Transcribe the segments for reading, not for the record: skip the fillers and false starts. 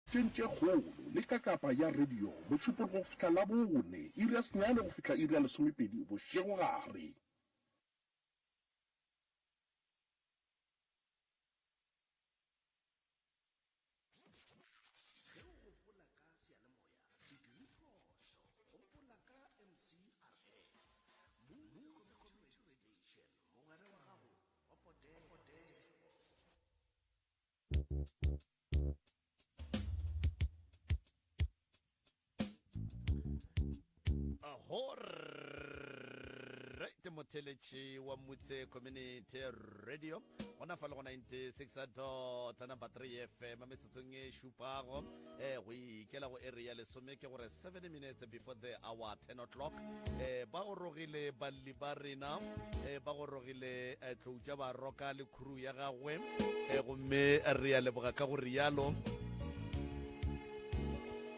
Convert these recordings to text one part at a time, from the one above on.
Tšeng tše kgolo le kakapa ya radio Mošupologo go fihla Labone, iri ya senyane go fihla iri ya lesomepedi bošegogare. Ge o gopola ka seyalemoya, se dire phošo, gopola ka MCRS, Moutse Community Radio Station, mogwera wa gago wa potego. Right motheletši wa Mutse Community Radio gona fa le go 96 dot number 3 FM metsotsong e šupago eh go ikela go area lesome ke gore 7 minutes before the hour 10 o'clock eh ba gorogile balli ba rena eh ba gorogile eh, tlou tša ba roka le crew ya gagwe eh, gomme re ya leboga ka go rialo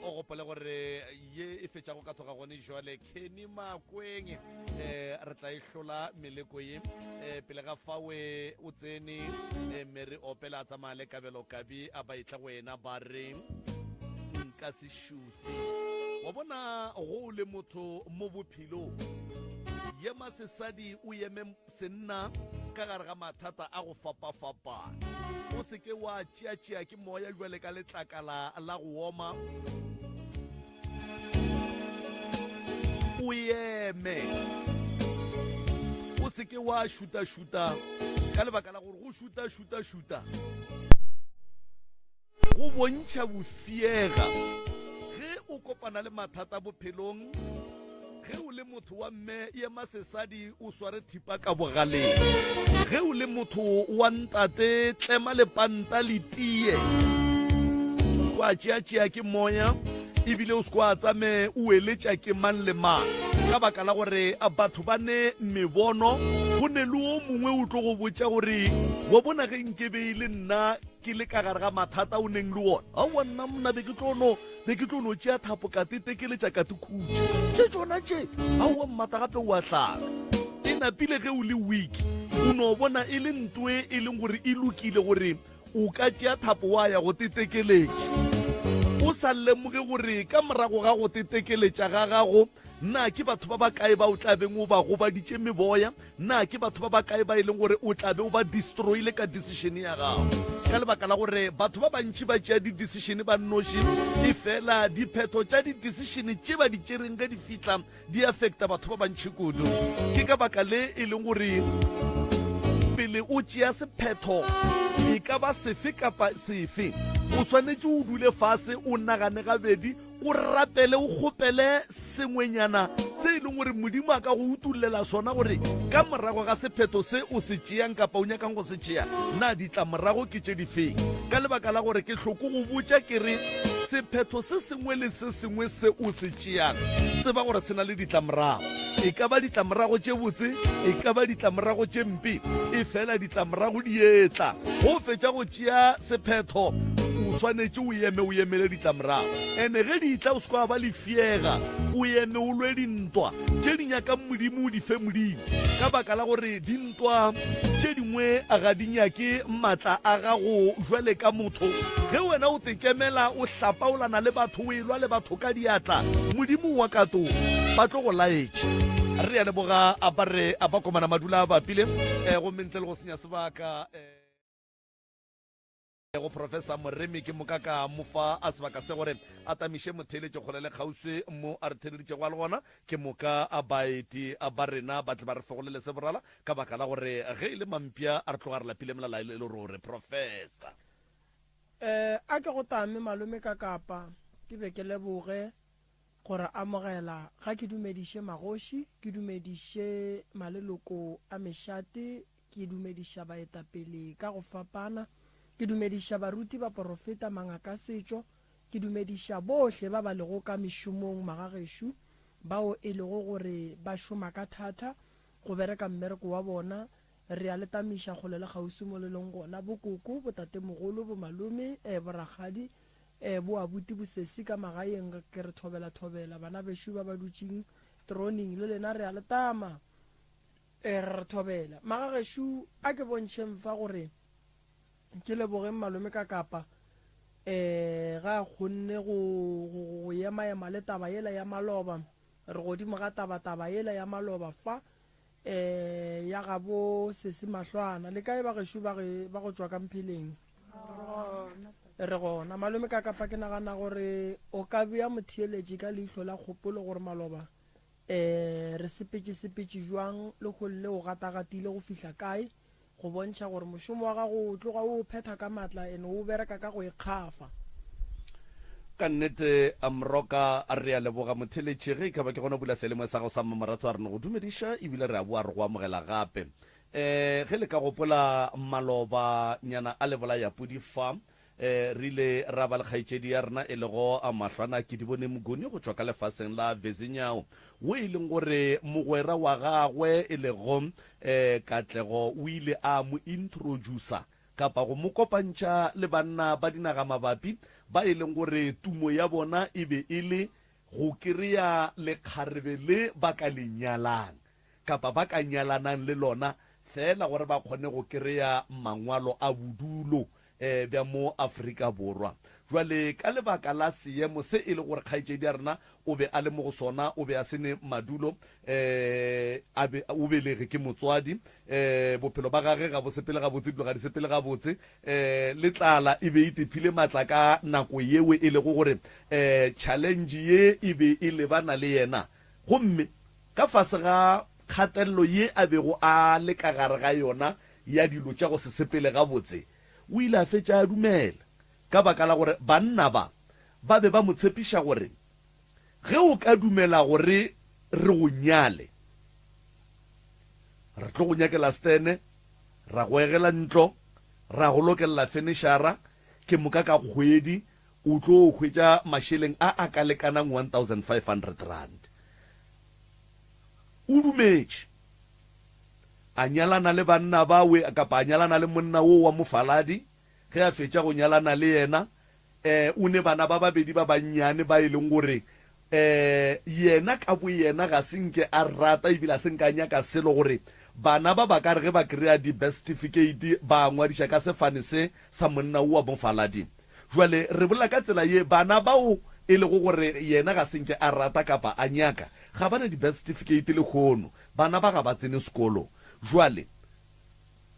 o gopole gore ye e fetšago ka tloga gone jwale kenny makweng eh re tla e hlola meleko ye eh pele ga fawe o tsene eh, mme re opela a tsamaya le kabelo kabi a ba etla go ena ba re nka se šute wa bona go o le motho mo bophelong yema sesadi o yeme senna ka gare ga mathata a go fapafapana. O se ke wa tšeatšea ke moya jwale ka letlakala la go oma. O eme. O se ke wa šutašuta ka lebaka la gore go šutašutašuta Go bontšha bofiega ge o kopana le mathata bophelong. Ge o le motho wa mme, ema sesadi o sware thipa ka bogaleng. Ge o le motho wa ntate, tlema lepanta le tie. O se kwa tšeatšea ke moya ebile o se kwa tsame o eletša ke mang le mang ka baka la gore batho ba ne mebono go ne le o mongwe o tlo go botša gore wa bona ge nkebe e le nna Ke le ka gare ga mathata o neng le wona. Aowa nna monna be ke tlo no be ke tlo no tšea thapo ka te tekeletša ka te khutša. Tše tšona tše. Aowa mmata gape o a hlaka. E napile ge o le weak. O no bona e le ntoe e leng gore e lokile gore o ka tšea thapo wa ya go te tekeletša. O sa lemoge gore ka morago ga go te tekeletša ga gago Na ke batho ba bakae ba o tla beng o ba gobaditše meboya? Na ke batho ba bakae ba e leng gore o tla be o ba destroyile ka decision ya gago? Ka lebaka la gore batho ba bantši ba tšea di-decision ba nnoši, efela diphetho tša di-decision tše ba di tšereng ge di fihla di affecta batho ba bantši kudu. Ke ka baka le e leng gore pele o tšea sephetho e ka ba sefe kapa sefe, o swanetše o dule fase o nagane gabedi O rapele o kgopele sengwenyana se e leng gore Modimo a ka go utollela sona gore ka morago ga sephetho se o se tšeang kapa o nyakang go se tšea, na ditlamorago ke tše difeng. Ka lebaka la gore ke hloko go botša ke re sephetho se sengwe le se sengwe se o se tšeang, tseba gore se na le ditlamorago. E ka ba ditlamorago tše botse, e ka ba ditlamorago tše mpe, efela ditlamorago di etla. Go fetša go tšea sephetho, o swanetše o eme o emele ditlamorago. Ene ge di tla o se kwa ba lefiega, o eme o lwe dintwa tše di nyakang Modimo o di fe Modimo, ka baka la gore dintwa tše dingwe ga di nyake matla a gago jwale ka motho. Ge wena o tekemela o hlapaolana le batho o elwa le batho ka diatla, Modimo wa kato ba tlo go laetša. Re a leboga a ba re a ba komana madula a bapile gomme ntle le go senya sebaka. Go Professor Moremi ke moka ka mo fa a sebaka se gore a tamiše motheeletši kgole le kgauswi mo a re theeleditšego a le gona. Ke moka a baeti ba rena ba tle ba re fegolele se borala ka baka la gore ge e le mampša a re tloga re lapile melala e le ruri. Professor. Eh, a ke go tame malome ka kapa ke be ke leboge go re amogela ga ke dumediše magoši, ke dumediše maleloko a mešate Ke dumediša baetapele ka go fapana. Ke dumediša baruti, baporofeta, mangakasetšo. Ke dumediša bohle ba ba lego ka mešomong magagešo, bao e lego gore ba šoma ka thata go bereka mmereko wa bona. Re a le tamiša kgole le kgauswi mo le leng gona, bokoko, botatemogolo, bomalome, borakgadi, boabuti, bosesi ka magaeng. Ke re thobela thobela bana bešo ba ba dutšeng troning le lena, re a le tama. Ee, re re thobela. Magagešo, a ke bontšheng fa gore ke lebogeng malome ka kapa. Um ga a kgonne go, go, go emaema le taba yela ya maloba. Re godimo ga tabataba yela ya maloba fa, um ya gabo Sesi Mahlwana. Le kae bagešo ba ge, ba go tšwa ka Mpheleng? Re gona. Malome Kakapa, ke nagana gore o ka bea motheeletši ka leihlo la kgopolo gore maloba um re sepetše-sepetše bjang lehono le o gatagatile go fihla kae, go bontšha gore mošomo wa gago o tloga o o phetha ka matla and o bereka ka go ikgafa. Ka nnete Mroka re a leboga motheletši ge e ka ba ke gona bula seyalemoya sa gago sa mmamoratho a re no go dumediša ebile re a boa re go amogela gape. Um ge le ka gopola maloba nyana a lebolayapudi fa E, re ile ra ba le kgaetšedi ya rena e lego Mahlwana Kedibone Mguni go tšwa ka lefaseng la Vezinyao, wo e leng gore mogwera wa gagwe e lego e, Katlego o ile a mo introducer kapa go mo kopantšha le banna ba dinagamabapi ba e leng gore tumo ya bona e be e le go kereya lekgarebe le ba ka le nyalang. kapa ba ka nyalanang le lona feela gore ba kgone go kereya mangwalo a bodulo bja mo Afrika Borwa. Jwale ka lebaka la seemo se e le gore kgaetšedi ya rena o be a le mo go sona, o be a se ne madulo, a be, o belege ke motswadi, bophelo ba gage ga bo sepele gabotse, dilo ga di sepele gabotse, le tlala e be e tephile matla ka nako yeo e lego gore challenge ye e be e lebana le yena. Gomme Ka fase ga kgatelelo ye a bego a le ka gare ga yona ya dilo tša go se sepele gabotse, o ile a fetša a dumela, ka baka la gore banna ba ba be ba mo tshepiša gore, Ge o ka dumela gore re go nyale, re tlo go nyakela stene, ra go egela ntlo, ra go lokelela fenešara, ke moka ka kgwedi o tlo hwetša mašeleng a a ka lekanang R1500. O dumetše. A nyalana le banna bawe, kapa a nyalana le monna wo wa mofaladi. Ge a fetša go nyalana le yena, eh, o ne bana ba babedi ba bannyane ba e leng gore, eh, yena ka boyena ga se nke a rata ebile a se nke a nyaka selo gore bana ba ba ka re ge ba kry-a di-birth certificate ba ngwadiša ka sefane se sa monna wo wa mofaladi. Bjale re bolela ka tsela ye, bana bao e lego gore yena ga se nke a rata kapa a nyaka, ga ba na di-birth certificate lehono. Bana ba ga ba tsene sekolo. Bjale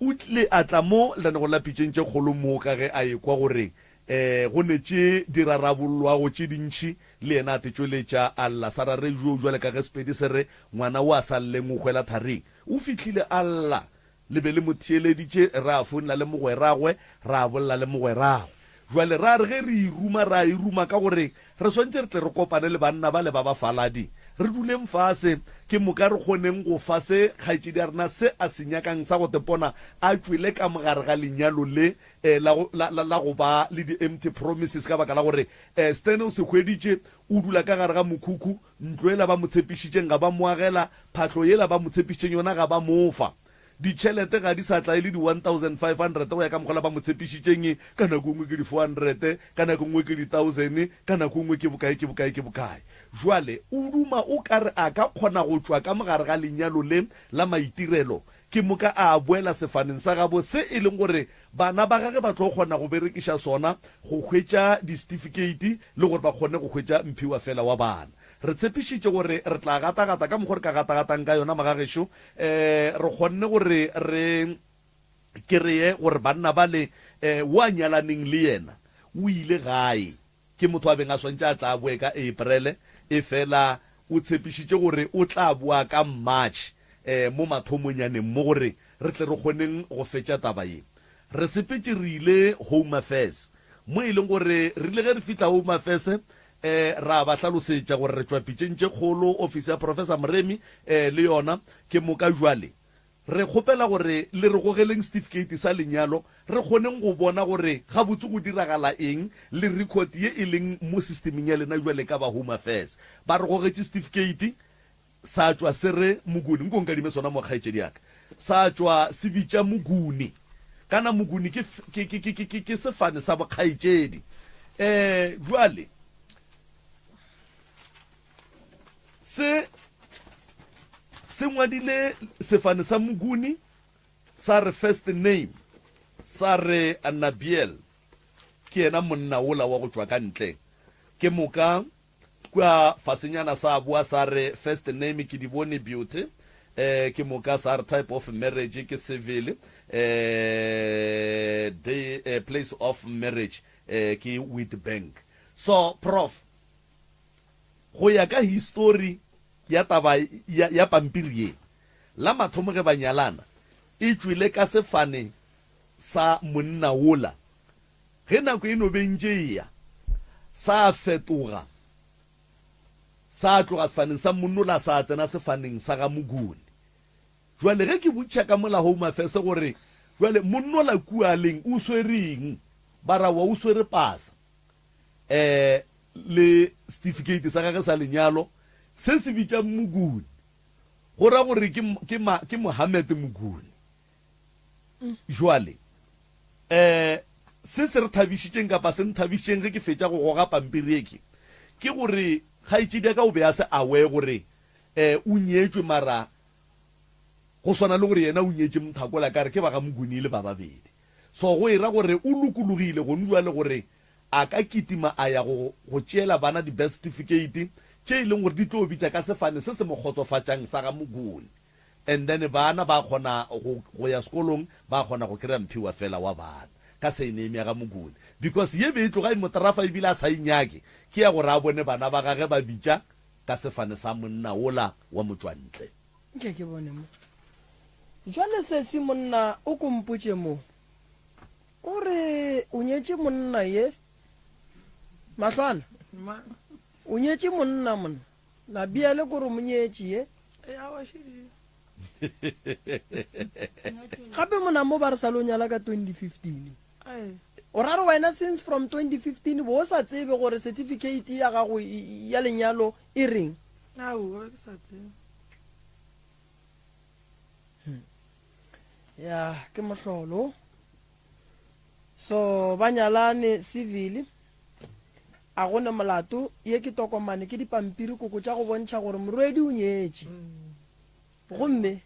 o tlile a tla mo lenanegong la Pitšeng tše Kgolo mo ka ge a ekwa gore um go ne tše di rarabollwago tše dintši, le yena a te tšweletša a lla sa rare jo bjale ka ge Sepedi se re ngwana o a sa lleng o hwela tharing. O fihlile a lla Le be le mo theeleditše, ra founela le mogweragwe, ra bolela le mogweragwe. Bjale ra re ge re e ruma, ra e ruma ka gore re swanetše re tle re kopane le banna bale ba bafaladi, re duleng fase, ke moka re kgoneng go fa se kgaetšedi ya rena se a se nyakang sa go tepona a tšwele ka mogare ga lenyalo le la go, la, la, la go ba le di-empty promises, ka baka la gore Stan o se hweditše, o dula ka gare ga mokhukhu, Ntlo yela ba mo tshepišitšeng ga ba mo agela, phahlo yela ba mo tshepišitšeng yona ga ba mo fa. Ditšhelete ga di sa tla e le di 1500 go ya ka mokgwa la ba mo tshepišitšeng, ka nako e nngwe ke di 400, ka nako e nngwe ke di thousand, ka nako e nngwe ke bokae, ke bokae, ke bokae. Jwale o duma o ka re a ka kgona go tšwa ka mogare ga lenyalo le la maitirelo, ke moka a boela sefaneng sa gabo se e leng gore bana ba gage ba tlo kgona go berekiša sona go hwetša disetifikeiti le gore ba kgone go hwetša mphiwafela wa bana. Re tshepišitše gore re tla gatagata ka mokgo re ka gatagatang ka yona magagešo. Um re kgonne gore re kereye gore banna bale um wo a nyalaneng le yena o ile gae. Ke motho a beng a swantše a tla boe ka April, efela o tshepišitše gore o tla boa ka March mo mathomonyaneng mo gore re tle re kgoneng go fetša taba ye. Re sepetše re ile Home Affairs mo e leng gore re ile ge re fihla Home Affairs ra ba hlalosetša gore re tšwa pitšeng tše kgolo, ofisi ya Professor Moremi le yona ke moka jwale Re kgopela gore le re gogeleng setifikeiti sa lenyalo re kgoneng go bona gore gabotse go diragala eng le record ye e leng mo systemeng ya lena jwale ka ba Home Affairs. Ba re gogetše setifikeiti sa tšwa se re Mokuni, nko nkadime sona mo kgaetšedi ya ka, sa tšwa se bitša Mokuni. Kana Mokuni ke, ke, ke, ke, ke, ke sefane sa bokgaetšedi. Eh, jwale Se se ngwadile sefane sa Muguni sa re first name sa re Nabiel. ke yena monna wola wa go tšwa ka ntle. Ke moka kua fasenyana sa boa sa re first name ke Dibone Beauty, eh, ke moka sa re type of marriage ke civil, eh, day, eh, place of marriage eh, ke Witbank. So Prof, go ya ka histori ya taba ya, ya pampiri ye, la mathomo ge ba nyalana e tšwele ka sefane sa monna wola. Ge nako e no be ntše e ya, sa fetoga, sa tloga sefaneng sa monnola sa tsena sefaneng sa ga Mogoni. Jwale ge ke botšiša ka mola Home Affairs gore jwale monnola kua leng o swere eng, ba ra wa o swere pasa um le setifikeiti sa gage sa lenyalo se se bitšang Mogoni, go ra gore ke, ke, ke Mohammed Mogoni. Jwale, um se se re thabišitšeng kapa se nthabišitšeng ge ke fetša go goga pampiri ye ke, ke gore kgaetšedi ya ka o be a se aware gore um o nyetšwe mara go swana le gore yena o nyetše Mthakola ka re ke ba ga Mokuni e le ba babedi. So go e ra gore o lokologile gone jwale gore a ka kitima a ya go go tšeela bana di-birth certificate tše e leng gore di tlo bitša ka sefane se se mo kgotsofatšang sa ga Mokuni. And then bana ba kgona go go ya sekolong ba kgona go kry-a mphiwa fela wa bana ka surname ya ga Mokone because ye be e tloga e mo trafa ebile a sa e nyake ke ya gore a bone bana ba gage ba bitša ka sefane sa monna wola wa motšwantle. Nke ke bone mo. Jwale sesi monna o ko mpotše mo. O re o nyetše monna ye? Mahlwana? O nyetše monna monna? Na bjale ko re o monyetše ye? Gape mona mo ba re sa lo nyala ka 2015. O ra re wena since from 2015 bo o sa tsebe gore certificate ya gago ya lenyalo e reng? Aowa, ke sa tsebe. Hmm. Ya, ke mohlolo. So ba nyalane civil. A go ne molato, ye ke tokomane, ke dipampiri koko tša go bontšha gore morwedi o nyetše. Gomme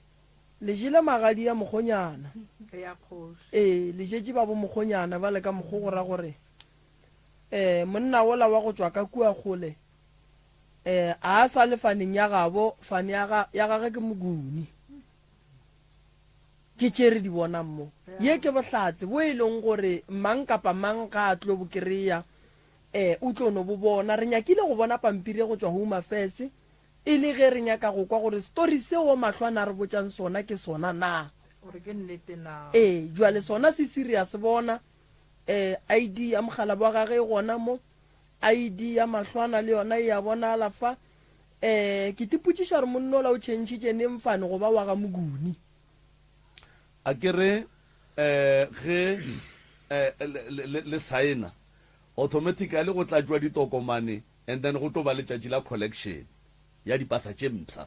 le jele magadi ya mokgonyana. Ee, le jetše ba bo mokgonyana bale ka mokgo go ra gore um monna wola wa go tšwa ka kua kgole um a sa le faneng ya gabo, fane ya gage ke Moguni. Ke tše re di bonang mo. Ye ke bohlatse bo e leng gore mang kapa mang ga a tlo bo kereya, eh, o tlo no bo bona. Re nyakile go bona pampiri ye go tšwa Home Affairs, e le ge re nyaka go kwa gore story seo Mahlwana a re botšang sona ke sona na. Gore ke nnete na. Ee, jwale sona se serious bona. Eh, ID ya mogala wa gage e gona mo. ID ya Mahlwana le yona e a bonala fa. Eh, ke tipotšiša gore monna ola o tšhentšhitše neng fane go ba wa ga Moguni. A ke re eh, ge eh, le, le, le saena, automatically go tla tšwa ditokomane and then go tlo ba letšatši la collection ya dipasa tše mpsha.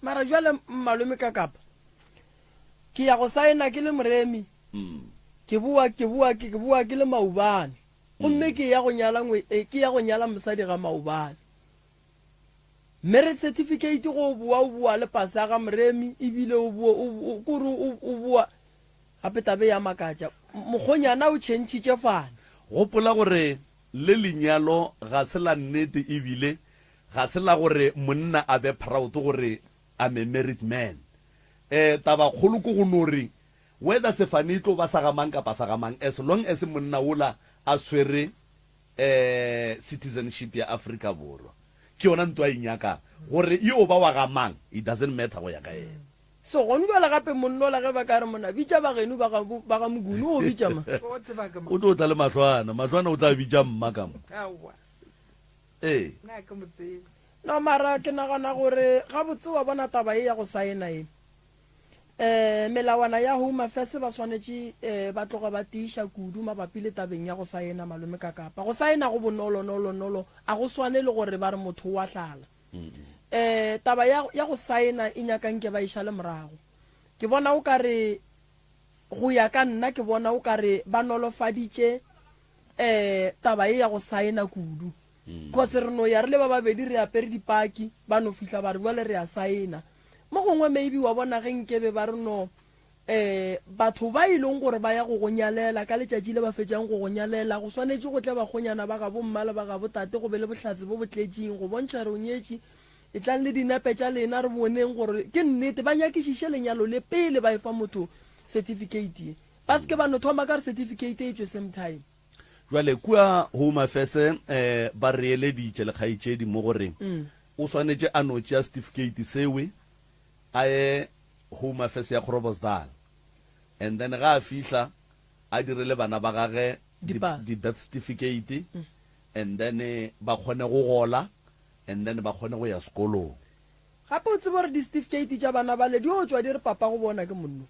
Mara bjale malome Kakapa, ke ya go saena ke le Moremi, ke boa, ke boa, ke boa ke le Maubane. Gomme ke ya go nyala ngwe, eh, ke ya go nyala mosadi ga Maubane. Marriage certificate go o boa o boa le pasa ya ga Moremi ebile o boa o kore o boa gape tabe ya makatša mokgonyana o tšhentšhitše fane. Gopola gore le lenyalo ga se la nnete ebile ga se la gore monna a be proud gore I'm a married man. Eh taba kgolo ke go no re whether sefane e tlo ba sa ga mang kapa sa ga mang as long as monna wola a swere eh citizenship ya Afrika Borwa ke yona nto a e nyakang gore e yo ba wa ga mang it doesn't matter go ya ka yena. So gone bjale gape monnola ge ba ka re monna bitša ba geno ba ga ba ga Moguni o bitša mang? O tseba ke O mang? tlo tla le mahlwana, mahlwana o tla bitša mma ka mo. Aowa, Ee. nna ke mo tsebe. No mara ke nagana gore gabotse wa bona taba ye ya go saena ye um melawana ya Home Affairs ba swanetše um ba tloga ba tiiša kudu mabapi le tabeng ya go saena malome ka kapa. Go saena go bonolo nolo nolo a go swane le gore ba re motho o a hlala. Um taba ya, ya go saena e nyaka nke ba e šale morago. Ke bona o ka re go ya ka nna ke bona o ka re ba nolofaditše um taba ye ya go saena kudu. Cause re no ya re le ba babedi re apere dipaki, ba no fihla ba re bjale re a saena. Mo gongwe maybe wa bona ge nkebe ba re no um Um batho ba e leng gore ba ya go go nyalela, ka letšatši le ba fetšang go go nyalela, go swanetše go tle bakgonyana ba gabo mma le ba gabo tate go be le bohlatse bo bo tletšeng go bontšha re o nyetše. Etlang le dinepe tša lena re boneng gore ke nnete. Ba nyakišiše lenyalo le pele ba efa motho certificate ye. Ba se ke ba no thoma ka re certificate e tšwe same time. Bjale kua Home Affairs um ba re eleditše le kgaetšedi mo gore o swanetše a no tšea certificate sewe a ye Home Affairs ya Groblersdal and then ga a fihla a direle bana ba gage di birth certificate and then ba kgone go gola and then ba kgone go ya sekolong. Gape o tsebe gore di certificate tša bana bale di yo tšwa di re papa go bona ke monno.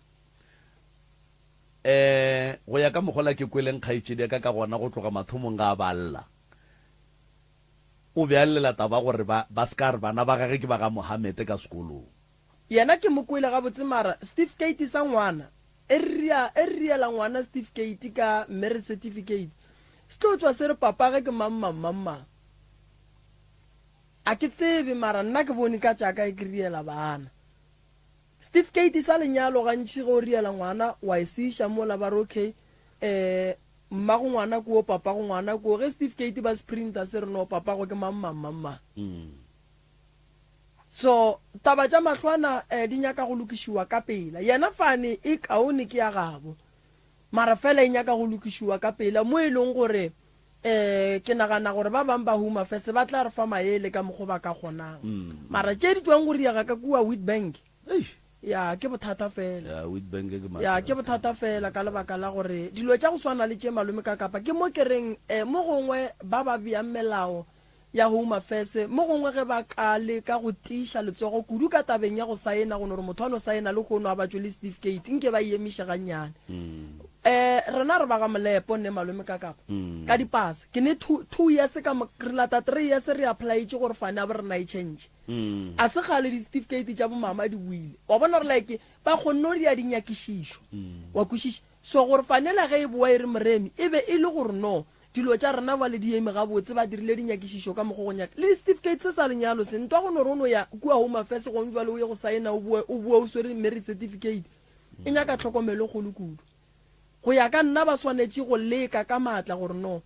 Eh go ya ka mokgola ke kweleng kgaetšedi ya ka ka gona go tloga mathomong ga a ba lla. O be a llela taba gore ba ba se ka re bana ba gage ke ba ga Mohammed ka sekolong. Yena ke mo kwele gabotse mara setifikeiti sa ngwana e ria e riela ngwana setifikeiti ka marriage certificate se tlo tšwa se re papage ke mang mang mang mang. A ke tsebe mara nna ke bone ka tšaka e ke riela bana. Setifikeiti sa lenyalo gantši ge o riela ngwana wa e se iša mola ba re okay eh mmago ngwana ko papago ngwana ko ge setifikeiti ba se printa se re no papago ke mang mang mang mang. So taba tša mahlwana eh di nyaka go lokišiwa ka pela. Yena fane e kaone ke ya gabo mara fela e nyaka go lokišiwa ka pela mo e leng gore eh ke nagana gore ba bang ba Home Affairs ba tla re fa maele ka mokgo ba ka kgonang. Mara tše di tšwang go riega ka kua Witbank ya ke bothata fela. Ya Witbank ke Ya ke bothata fela ka lebaka la gore dilo tša go swana le tše malome ka kapa ke mo ke reng eh mo gongwe ba ba beang melao ya Home Affairs, mo gongwe ge ba ka leka go tiiša letsogo kudu ka tabeng ya go saena, go no re motho a no saena lehono a ba tšwe le setifikeiti, nke ba e emiše gannyane. Um rena re ba ga Molepo, nne malome ka kapa, ka dipasa. Ke ne two, years ka mo, re lata three years re applyetše gore fane a bo rena e change. A se kgale disetifikeiti tša bomama di boile. Wa bona gore like ba kgonne go dira dinyakišišo. Wa kwešiša? So gore fanela ge e boa e re Moremi, e be e le gore no, Dilo tša rena bjale di eme gabotse, ba dirile dinyakišišo ka mokgo go nyaka. Le disetifikeiti se sa lenyalo se, ntwa go no re o no ya kua Home Affairs gong bjale o ye go saena o boe, o boe o swere marriage certificate. E nyaka tlhokomelo e kgolo kudu. Go ya ka nna ba swanetše go leka ka maatla gore no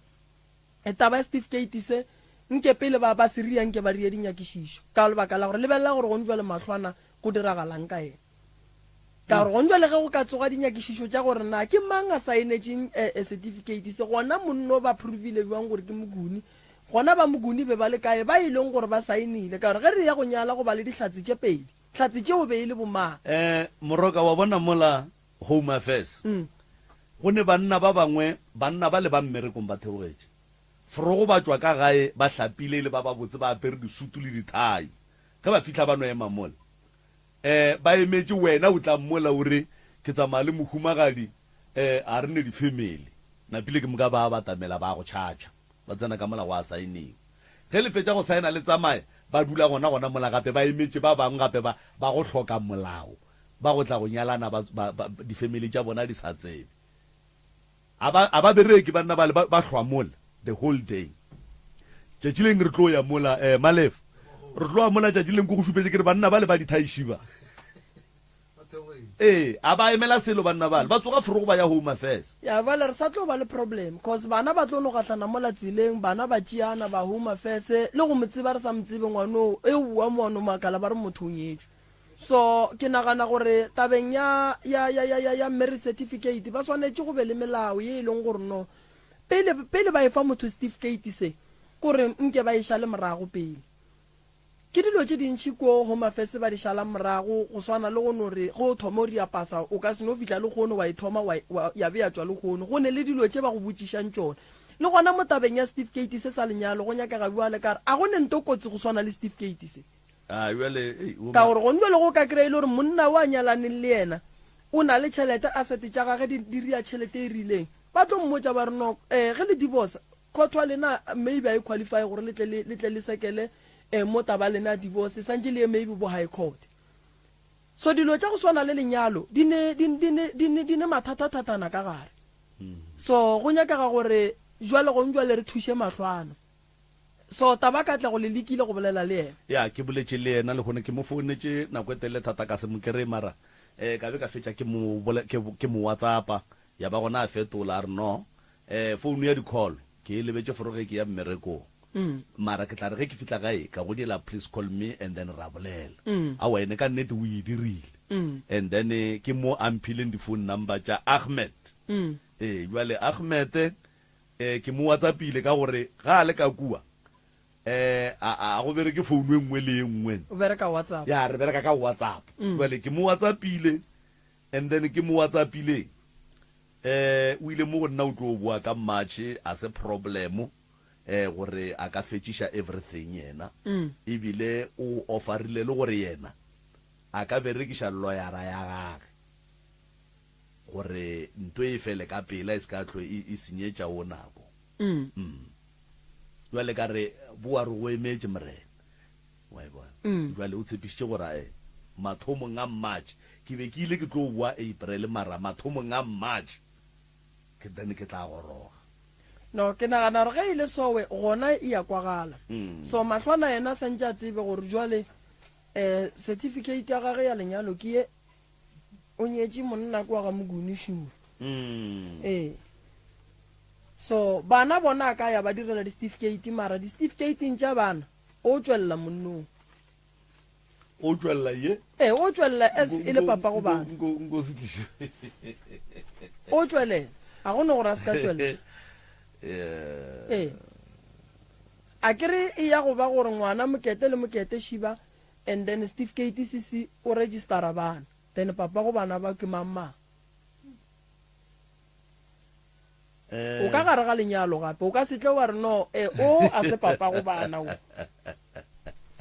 taba ya setifikeiti se nke pele ba, ba se ria nke ba rie dinyakišišo. Ka lebaka la gore lebelela gore gong bjale mahlwana go diragalang ka yena. Ka gore gona bjale ge go ka tsoga dinyakišišo tša gore na ke mang a saenetšeng setifikeiti se, gona monno ba provile bjang gore ke Mokuni, gona ba Mokuni be ba le kae ba e leng gore ba saenile? Ka gore ge re ya go nyala go ba le dihlatse tše pedi, hlatse tšeo be e le bomang? Moroka, wa bona mola Home Affairs, go ne banna ba bangwe, banna bale ba mmerekong ba theogetše forogo ba tšwa ka gae ba hlapile e le ba babotse ba apere disutu le dithai, ge ba fihla ba no ema mola. Eh, ba emetše wena o tla mmola o re, Ke tsamaya le mohumagadi, eh, a re ne difemeli. Napile ke moka ba batamela ba go tšhatšha. Ba tsena ka mola gwa saeniwa. Ge le fetša go saena le tsamaye, ba dula gona gona mola gape ba emetše ba bangwe gape ba, ba go hloka molao, ba go tla go nyalana ba, ba, ba, difemeli tša bona di sa tsebe. A ba, a ba bereke banna bale, ba, ba hlwa mola the whole day. Tšatši leng re tlo ya mola, eh, Malef, re tlo ya mola tšatši leng ko go šupetše ke re banna bale ba dithaiši ba. Ee, a ba emela selo banna bale, ba tsoga forogo ba ya Home Affairs. Ya, bjale re sa tlo ba le problem, cause bana ba tlo no gahlana mola tseleng, bana ba tšeana ba Home Affairs, le go mo tseba re sa mo tsebe ngwanoo, eowa mo wa no makala ba re motho o nyetšwe. So ke nagana gore tabeng ya, ya, ya, ya, ya, ya marriage certificate ba swanetše go be le melao ye e leng gore no pele, pele ba efa motho certificate se, kore nke ba e šale morago pele. Ke dilo tše dintši ko Home Affairs ba di šalang morago, go swana le go no re ge o thoma o ria pasa o ka se no fihla lehono wa e thoma wa, wa, ya be ya tšwa lehono. Go ne le dilo tše ba go botšišang tšona. Le gona mo tabeng ya certificate se sa lenyalo go nyakega bjale ka re a go ne nto kotsi go swana le certificate se. A bjale, ei, o Ka gore gone bjale go ka kry-a e le gore monna o a nyalaneng le yena o na le tšhelete, asset tša gage di, di ria tšhelete e rileng. Ba tlo mmotša ba re no, eh, ge le divorce, court wa lena maybe a e qualify gore le tle le, le tle le sekele eh, mo taba ya lena ya divorce, santše le ye maybe bo high court. So dilo tša go swana le lenyalo di ne, di, di ne, di ne, di ne mathathathathana ka gare. So go nyakega gore jwale gong jwale re thuše mahlwana. So taba Katlego le lekile go bolela le yena? Ya, ke boletše le yena lehono, ke mo founetše nako e telele thata ka se mo kry-e mara. Um ka be ka fetša ke mo ke, ke mo WhatsAppa, ya ba gona a fetola a re no, um founu ya di-call ke e lebetše foro ge ke ya mmerekong. Mara ke tla re ge ke fihla gae ka go diela please call me and then ra bolela. Aowa ene ka nnete o e dirile. And then ke mo a mphileng di-phone number tša Ahmed. Ee, bjale Ahmed um ke mo WhatsAppile ka gore ga a le ka kua um a a go bereke founu e nngwe le e nngwe. O bereka WhatsApp. Ya, re bereka ka WhatsApp. Bjale ke mo WhatsAppile and then ke mo WhatsAppileng um o ile mo go nna o tlo boa ka March a se problem um gore a ka fetšiša everything yena. Ebile o offerile le gore yena a ka berekiša lawyera ya gage gore nto e fele ka pela e se ka tlo e senyetša wo nako. Bjale ka re, Boa re go emetše, Morena. Wa e bona? Bjale o tshepišitše gore ae, mathomong a March, ke be ke ile ke tlo boa April, mara mathomong a March, ke then ke tla goroga. No, ke nagana gore ge e le sowe, gona e a kwagala. So Mahlwana yena santše a tsebe gore jwale um certificate ya gage ya lenyalo ke ye, o nyetše monna kwa ga Moguni sure. Ee. So bana bona a ka ya ba direla di-certificate, mara di-certificateng tša bana o tšwelela monnong. O tšwelela ye? Ee, o tšwelela as e le papa go bana. Nko, nko se tliše. O tšwelela. A go no gore a se ka tšwelela. Yeah. Ee. A ke re e ya go ba gore ngwana mokete le mokete šiba and then certificate se se o registera bana then papa go bana ba ke mang mang. O ka gare ga lenyalo gape o ka se tle wa re no e o a se papa go bana o.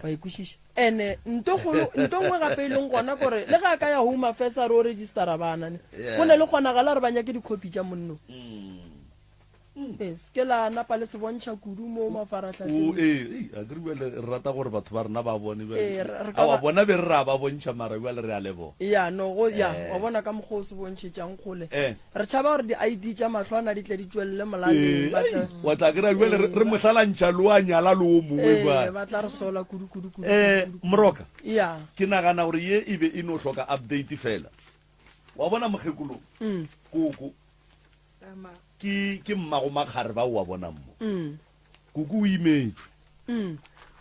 Wa e kwešiša? Ene nto kgolo nto nngwe gape e leng gona kore le ga a ka ya Home Affairs a re o registera bana ne go ne le kgonagala re ba nyake di-copy tša monno. Ee, se ke la napa le se bontšha kudu mo mafarahlahleng. O, ee, ei, a ke re bjale re rata gore batho ba rena ba bone bjale. Ee, re, re ka Aowa, ba- bona be re ra ba bontšha mara bjale re a leboga. Ya, no, go, ya, Eh. wa bona ka mokgwa o se bontšhetšang kgole. Eh. Re tšhaba gore di-I_D tša mahlwana di tle di tšwelele molaleng, Ee, ba ei, tle- wa tla kry-a bjale re, re mo hlalantšha le wa nyala le o mongwe Ee, bjale. ba tla re sola kudu, kudu, kudu, Eh, kudu, kudu. Moroka, Ya. ke nagana gore ye e be e no hloka update fela. Wa bona mokgekolo, koko, Ke, ke mmago makgare ba o a bonang mo. Koko o imetšwe.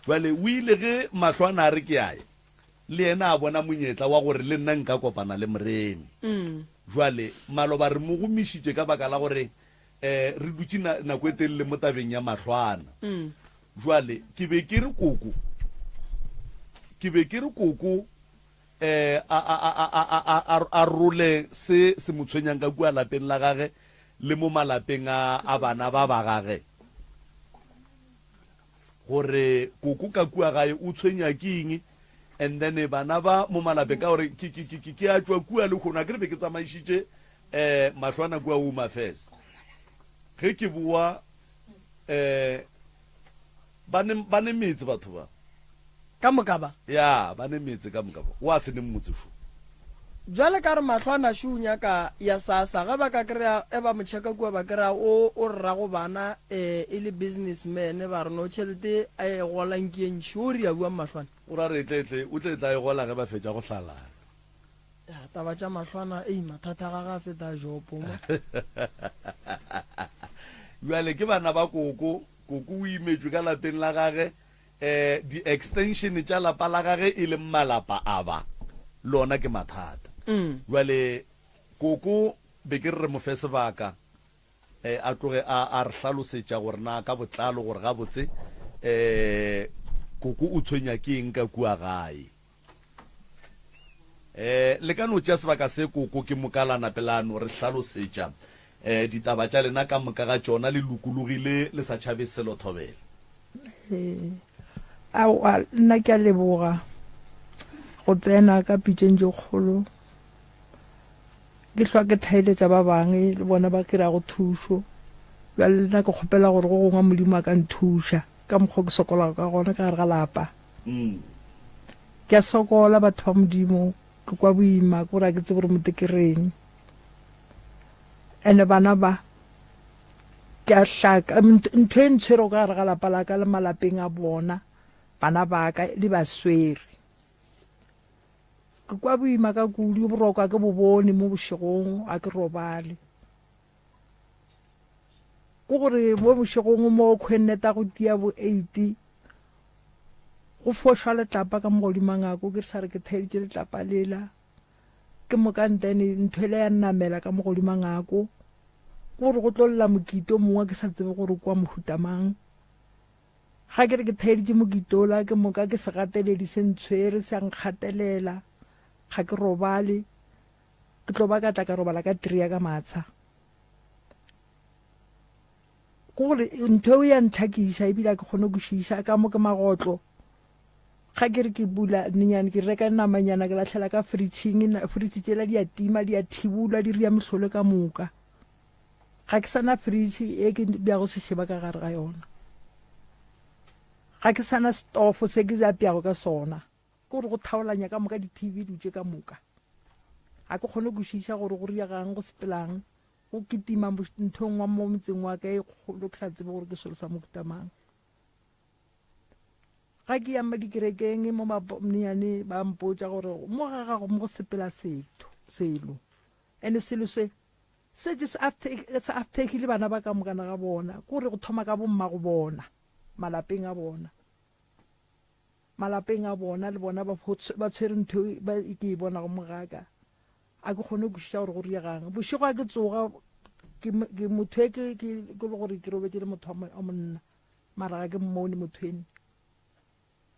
Bjale o ile ge mahlo a na a re ke a ya, le yena a bona monyetla wa gore le nna nka kopana le Moremi. Bjale maloba re mo gomišitše ka baka la gore um re dutše na, nako e telele mo tabeng ya mahlwana. Bjale ke be ke re koko, ke be ke re koko eh, a, a, a, a, a, a, a, a role se se mo tshwenyang ka kua lapeng la gage le mo malapeng a, a bana ba ba gage, gore koko ka kua gae o tshwenya ke eng, and then bana ba mo malapeng, ka gore ke, ke, ke, ke, ke a tšwa kua lehono, a ke re be ke tsamaišitše eh, mahlwana kua Home Affairs. Ge ke boa eh, Ba ne, ba ne metse batho ba. Ka moka ba. Ya, ba ne metse ka moka ba. Wa se neng motse šo. Jwale ka re mahlo a našu o nyaka ya sasa ge ba ka kry-a e ba mo checka kua ba kry-a o o rrago bana eh, e le business man ba re no tšhelete a e golang ke e ntši o ria buang mahlwana. O ra re e tle tle o tle tla e gola ge ba fetša go hlalana. Ya taba tša mahlwana ei mathata a gage a feta a Jopo mo. Bjale ke bana ba koko Koko o imetšwe ka lapeng la gage, um di-extension tša lapa la gage e leng malapa a ba, le ona ke mathata. Bjale koko be ke re re mo fe sebaka um a tloge a, a re hlalosetša gore na ka botlalo gore gabotse um koko o tshwenya ke eng ka kua gae. Eh, le ka no tšea sebaka se koko ke moka la nape la no re hlalosetša eh, ditaba tša lena ka moka ga tšona le lokologile le sa tšhabe selo thobela. Ee, aowa nna ke a leboga go tsena ka pitšong tše kgolo. Ke hlwa ke thaeletša ba bangwe le bona ba kry-ago thušo. Bjale le nna ke kgopela gore go gongwe Modimo a ka nthuša ka mokgwa o ke sokolago ka gona ka gare ga lapa. Ke a sokola batho ba Modimo, ke kwa boima, ke gore a ke tsebe gore mote ke reng. Ene bana ba, ke a hlaka, ntho e ntshwerego ka gare ga lapa la ka le malapeng a bona, bana ba ka, di ba swere. Ke kwa boima ka kudu, boroko a ke bo bone mo bošegong, ga ke robale. Ke gore mo bošegong mo khwenneta go tia bo 8 go fošwa letlapa ka mo godimo ngako ke sa re ke theeditše letlapa lela ke moka ntene ntho ele ya nnamela ka mo godimo ngako ke gore go tlo lla mokito mongwe ke sa tsebe gore kwa mohuta mang Ga ke re ke theeditše mokitola, ke moka ke segateledi se ntshwere, se a nkgatelela, ga ke robale. Ke tlo ba ka tla ka robala ka three ya ka matsha. Ke gore ntho eo ya ntlhakiša ebile ga ke kgone go kwešiša, ka mo ke magotlo. Ga ke re ke bula nyenyane, ke reka namanyana ke lahlela ka fridging, fridge tšela di a tima, di a thibulwa, di ria mehlolo ka moka. Ga ke sa na fridge e ke beago sešeba ka gare ga yona. Ga ke sa na stofo se ke apeago ka sona. Ke gore go thaolanya ka moka di-TV dutše ka moka. Ga ke kgone go kwešiša gore go riegang, go sepelang, go kitima ntho e nngwe mo motseng wa ka e kgolo ke sa tsebe gore ke selo sa mohuta mang. Ga ke ya dikerekeng mo mabniyane ba mpotša gore mo ga gago mo go sepela setho selo. Ene selo se Se je se afthegile bana ba ka mokana ga bona, ke gore go thoma ka bommago bona, malapeng a bona. Malapeng a bona le bona ba ba tshwere ntho e ba ke e bonago mo gaka. A ke kgone go kwešiša gore go riegang. Bošego a ke tsoga ke ke motho e ke ke ke le gore ke robetše le motho wa monna, mara ga ke mmone motho ene.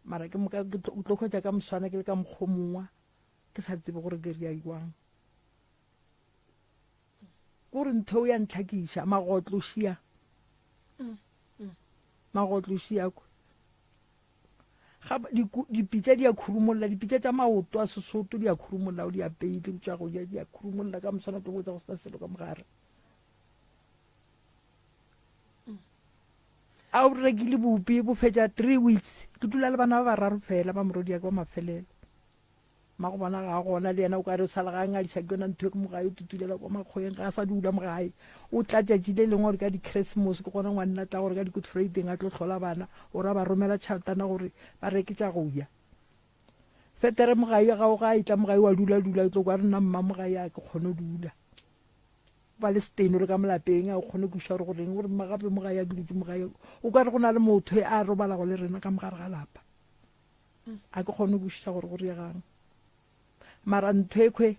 Mara ke moka ke tlo hwetša ka moswana ke le ka mokgwa o mongwe ke sa tsebe gore ke ria jwang. Kore ntho eo ya ntlhakiša, magotlo šia. Magotlo šia kwe. Ga dipitša di a khurumolla, dipitša tša maoto a Sesotho di a khurumolla, o di apeile, o tšwa go ja, di a khurumolla ka moswana tlo botsa go sena selo ka mogare. A o rekile bupi bo fetša 3 weeks. Ke dula le bana ba bararo fela ba morwediaka wa mafelelo. Mmago bona ga a gona, le yena o ka re o sa le ga a ngadiša ke yona ntho e ke mogae o tutulela kwa makgweng, ga a sa dula mogae. O tla tšatši le lengwe gore ka di-Christmas ke gona ngwanna tla gore ka di-Good Friday a tlo hlola bana, o ra ba romela tšhaletana gore ba reke tša go ja. Fetere mogae ga o ga a etla mogae wa dula dula, o tlo kwa re nna mma mogae a ke kgone dula. Ba le steno le ka molapeng a o kgone kwiša gore goreng gore mma gape mogae a ke dutše mogae, o ka re go na le motho a robalago le rena ka mogare ga lapa. A ke kgone go kwešiša gore go riegang. Mara ntho ekhwe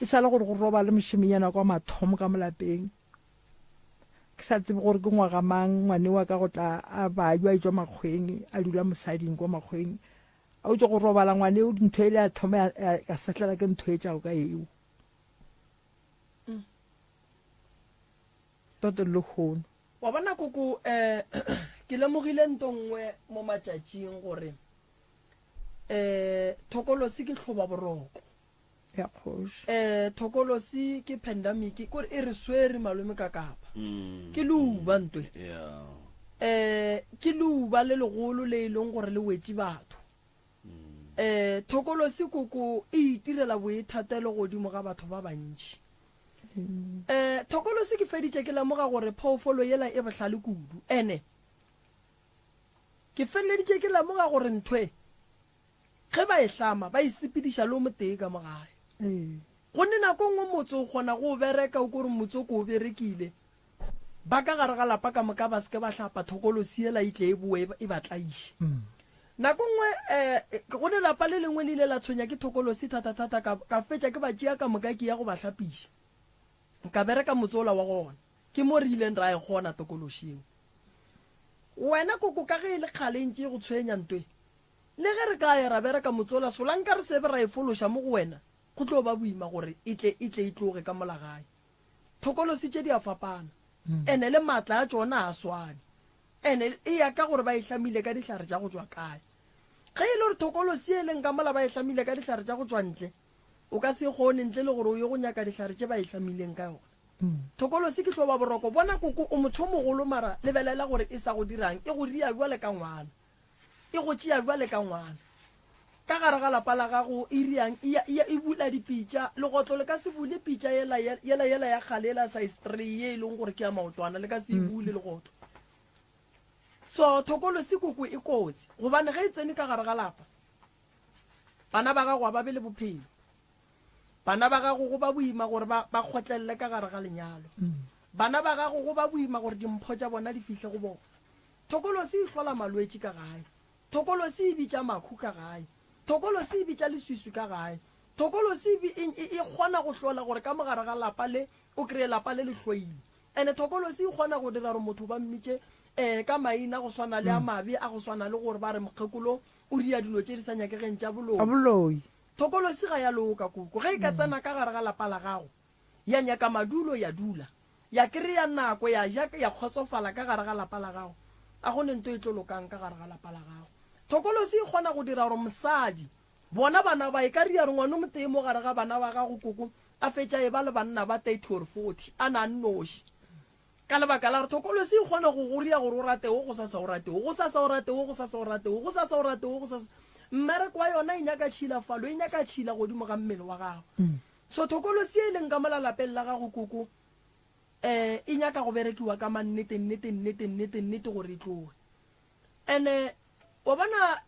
e sa le gore go robale mošemenyana kwa mathomo ka molapeng. Ke sa tsebe gore ke ngwaga mang ngwane wa ka go tla a bajwa e tšwa makgweng a dula mosading kwa makgweng. A o tšwa go robala ngwane o ntho e le ya thoma ya sehlela ke ntho e tšago ka eo. Toto le lehono. Wa bona koko, eh, ke lemogile nto nngwe mo matšatšing gore, eh, thokolosi ke hloba boroko. Ya kgoši. Eh, thokolosi ke pandemic, kore e re swere malome ka kapa. Mm. Ke leuba ntwe. Yeah. Eh, ke leuba le legolo le e leng gore le wetše batho. Eh, thokolosi koko e itirela boithatelo godimo ga batho ba bantši. Eh, thokolosi ke feditše ke lemoga gore phoofolo yela e bohlale kudu. Ene ke feleleditše ke lemoga gore ntho e ge ba e hlama ba e sepediša le o motee ka mo gae. Gonne nako nngwe motse o kgona go o bereka o ko re motse o ko o berekile. Ba ka gare ga lapa ka moka ba se ke ba hlapa, thokolosi yela e tle e boe e ba tlaiše. Nako nngwe um go ne lapa le lengwe le ile la tshwenya ke thokolosi thata-thata, ka, ka fetša ke ba tšea ka moka ke ya go ba hlapiša. Ka bereka motse wola wa gona. Ke mo re ileng ra e kgona tokološi yeo. Wena koko ka ge e le kgale e ntše e go tshwenya nto e, le ge re ka ya ra bereka motse wola solanka re se be ra e fološa mo go wena, go tlo ba boima gore e tle e tle e tloge ka mola gae. Thokolosi tše di a fapana, ene le maatla a tšona a swane. Ene e ya ka gore ba e hlamile ka dihlare tša go tšwa kae. Ge e le gore thokolosi e leng ka mola ba e hlamile ka dihlare tša go tšwa ntle, o ka se e kgone ntle le gore o ye go nyaka dihlare tše ba e hlamileng ka yona. Thokolosi ke hloba boroko. Bona koko, o motho o mogolo mara lebelela gore e sa go dirang, e go ria bjale ka ngwana. E go tšea bjale ka ngwana. Ka gare ga lapa la gago, e riang, e ya, e ya, e bula dipitša. Legotlo le ka se bule pitša yela, yela, yela ya kgale, yela size three, ye e leng gore ke ya maotwana, le ka se e bule legotlo. So, thokolosi koko e kotsi, gobane ge e tsene ka gare ga lapa, Bana ba gago ga ba be le bophelo. Bana ba gago go ba boima gore ba, ba kgotlelele ka gare ga lenyalo. Bana ba gago go ba boima gore dimpho tša bona di fihle go bona. Thokolosi e hlola malwetši ka gae. Thokolosi e bitša makhu ka gae. Thokolosi e bitša leswiswi ka gae. Thokolosi e, e, e, e kgona go hlola gore ka mogare ga lapa le o kreye lapa le le hloilwe. Ene thokolosi e kgona go dira gore motho ba mmitše um ka maina go swana le a mabe a go swana le gore ba re mokgekolo o ria dilo tše di sa nyakegeng tša boloi. Thokolosi ga ya loka koko. Ge e ka tsena ka gare ga lapa la gago, ya nyaka madulo, ya dula, ya kry-a nako, ya ja, ya kgotsofala ka gare ga lapa la gago, a go ne nto e tlo lokang ka gare ga lapa la gago. Thokolosi e kgona go dira gore mosadi, bona bana ba, e ka ria gore ngwano motee mo gare ga bana ba gago koko a fetša e ba le banna ba 30 or 40 a na a nnoši. Ka lebaka la gore thokolosi e kgona go go ria gore o rate wo, gosasa o rate wo, gosasa o rate wo, gosasa o rate wo, gosasa o rate wo, gosasa. Mmereko wa yona e nyaka tšhilafalo, e nyaka tšhila godimo ga mmele wa gago. So thokolosi e leng ka mola lapeng la gago koko, um e nyaka go berekiwa ka mannete, nnete, nnete, nnete, nnete gore e tloge. Ene wa bona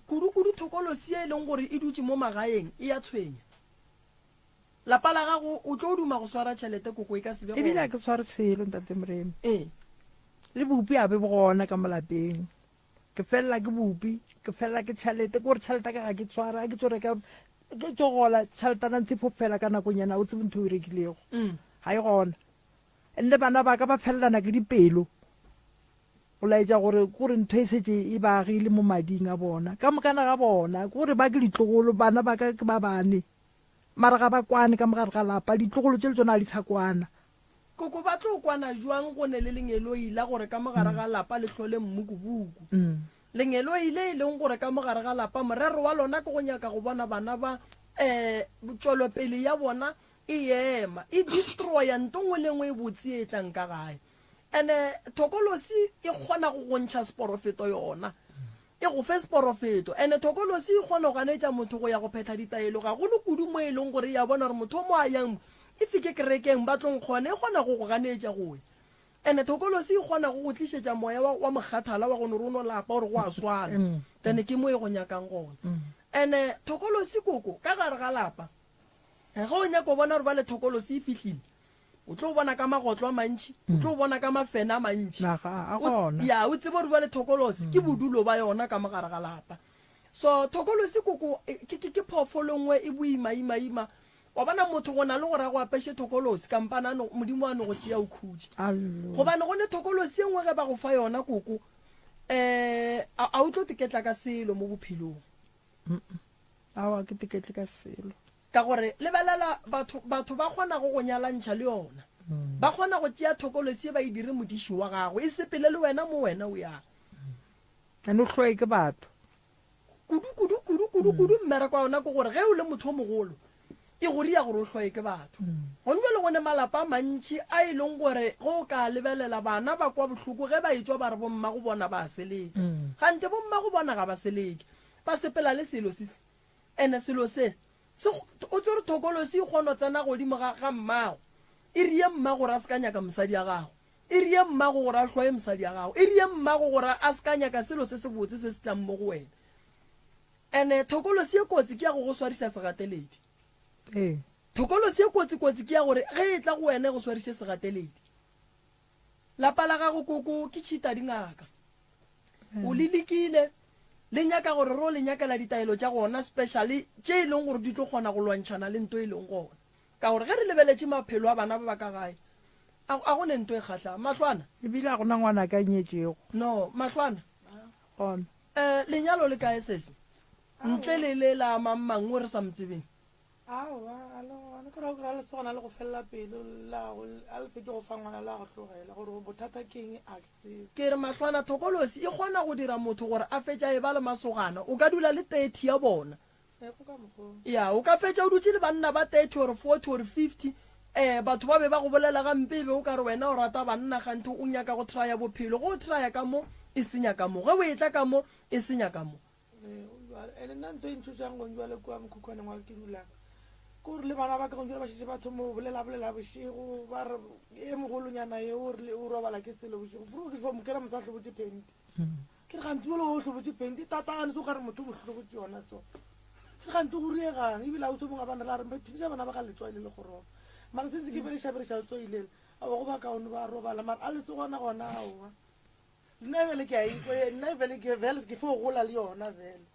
kudu-kudu thokolosi e leng gore e dutše mo magaeng e ya tshwenya. Lapa la gago o tlo duma go swara tšhelete koko e ka se be Ebile gona. a ke sware selo ntate Moremi. Ee. Le bupi a be bo gona ka mo lapeng. Ke felela ke bupi, ke felela ke tšhelete, ke gore tšhelete ya ka ga ke tshware, ga ke tso reka ke tso gola tšheletana ntse e fo fela ka nakonyana o tsebe ntho e o e rekilego. Ga e gona. And le bana ba ka ba felelana ke dipelo. Go laetša gore ke gore ntho e šetše e ba agile mo mading a bona. Ka mokana ga bona, ke gore ba ke ditlogolo, bana ba ka ke ba bane. Mara ga ba kwane ka mo gare ga lapa, ditlogolo tše le tšona ga di sa kwana. Koko ba tlo kwana jwang go ne le lengeloi la gore ka mo gare ga lapa le hlole mmukubuku? Lengeloi le e leng gore ka mo gare ga lapa morero wa lona ke go nyaka go bona bana ba um tšwelopele ya bona e ema, e destroya nto nngwe le nngwe e botse e tlang ka gae. Ene thokolosi e kgona go go ntšha seporofeto yona. E go fe seporofeto. Ene thokolosi e kgona go ganetša motho go ya go phetha ditaelo, gagolo kudu mo e leng gore e a bona gore motho o mo a yang mo, e fike kerekeng ba tlo nkgona, e kgona go go ganetša go ya. Ene thokolosi e kgona go go tlišetša moya wa, wa mokgathala wa go no re o no lapa gore go a swana, then ke mo e go nyakang gona. Ene thokolosi koko, ka gare ga lapa, ge o nyaka go bona gore bjale thokolosi e fihlile, O tlo bona ka magotlo a mantši, o tlo bona ka mafene a mantši. Naga, a O gona. Ya, o tsebe gore bjale thokolosi ke bodulo ba yona ka mogare ga lapa. So thokolosi koko e, ke, ke, ke phoofolo e nngwe e boima ima ima. Wa bona motho go na le gore a go apeše thokolosi kampana a no, Modimo a no go tšea o khutše. Allo. Gobane go ne thokolosi e nngwe ge ba go fa yona koko, eh, a, a o tlo teketla ka selo mo bophelong. Aowa, ke teketle ka selo. Ka gore, lebelela, batho, batho ba kgona go go nyalantšha le yona. Ba kgona go tšea thokolosi ye ba e dire modiši wa gago, e sepele le wena mo wena o yang. And o hloye ke batho. Kudu, kudu, kudu, kudu, kudu mmereko wa yona ke gore ge o le motho o mogolo, e go ria gore o hloye ke batho. Gone bjale go ne malapa a mantši a e leng gore ge o ka lebelela bana ba kwa bohloko ge ba etšwa ba re bommago bona ba a seleka. Kganthe bommago bona ga ba seleke. Ba sepela le selo se se. Ene selo se, se, o tsere thokolosi e kgono tsena godimo ga, ga mmago. E rie mmago gore a se ka nyaka mosadi ya gago. E rie mmago gore a hloye mosadi ya gago. E rie mmago gore a se ka nyaka selo se sebotse se se tlang mo go wena. Ene thokolosi e kotsi ke ya go go swarisa segateledi. Ee. Thokolosi e kotsi kotsi ke ya gore ge e tla go wena e go swariše segateledi. Lapa la gago koko ke tšhita dingaka. O le lekile, le nyaka gore ro le nyakela ditaelo tša gona specially tše e leng gore di tlo kgona go lwantšhana le nto e leng gona. Ka gore ge re lebeletše maphelo a bana ba ba ka gae, a, a go ne nto e kgahlang. Mahlwana. Ebile a gona ngwana ka nyetšego. No, mahlwana. Gona. Eh, lenyalo le kae sesi? Ntle le le la mang mang o re sa mo tsebeng. Aowa, a le gona. Ke ra o kry-a lesogana le go felela pelo, la go, a le fetše go fa ngwana la go tlogela. Gore bothata ke eng, a ke tsebe. Ke re mahlwana thokolosi e kgona go dira motho gore a fetše a eba le masogana. O ka dula le 30 ya bona. Ee, go ka mokgwa oo. Ya, o ka fetša o dutše le banna ba 30 or 40 or 50, eh, batho ba be ba go bolela gampe e be o ka re wena o rata banna kganthe o nyaka go traya bophelo. Ge o traya ka mo, e senya ka mo. Ge o etla ka mo, e senya ka mo. Ee, go bjalo. Ene nna ntho e ntšhošang gong jwale kua mokhukhwaneng wa ke dulang, ke gore le bana ba ka gong jwale ba šetše ba thoma go bolela-bolela bošego, ba re e mogolonyana ye o rile o robala ke selo bošego. Furu ke fo mo kena mosadi a hlobotše phente. Ke re gantsi o le o hlobotše penti tatagane se o ka re motho o mo hlobotše yona so. Ke re gantsi go riegang ebile ausi o mongwe a ba nrela a re phediša bana ba ga letswai le le gorofa. Mara sentse ke bereša bereša letswai lele aowa go ba kaone ba robala mara a le se gona gona aowa. Nna bjale ke a ikwa nna bjale ke bjale ke fo gola le yona bjale.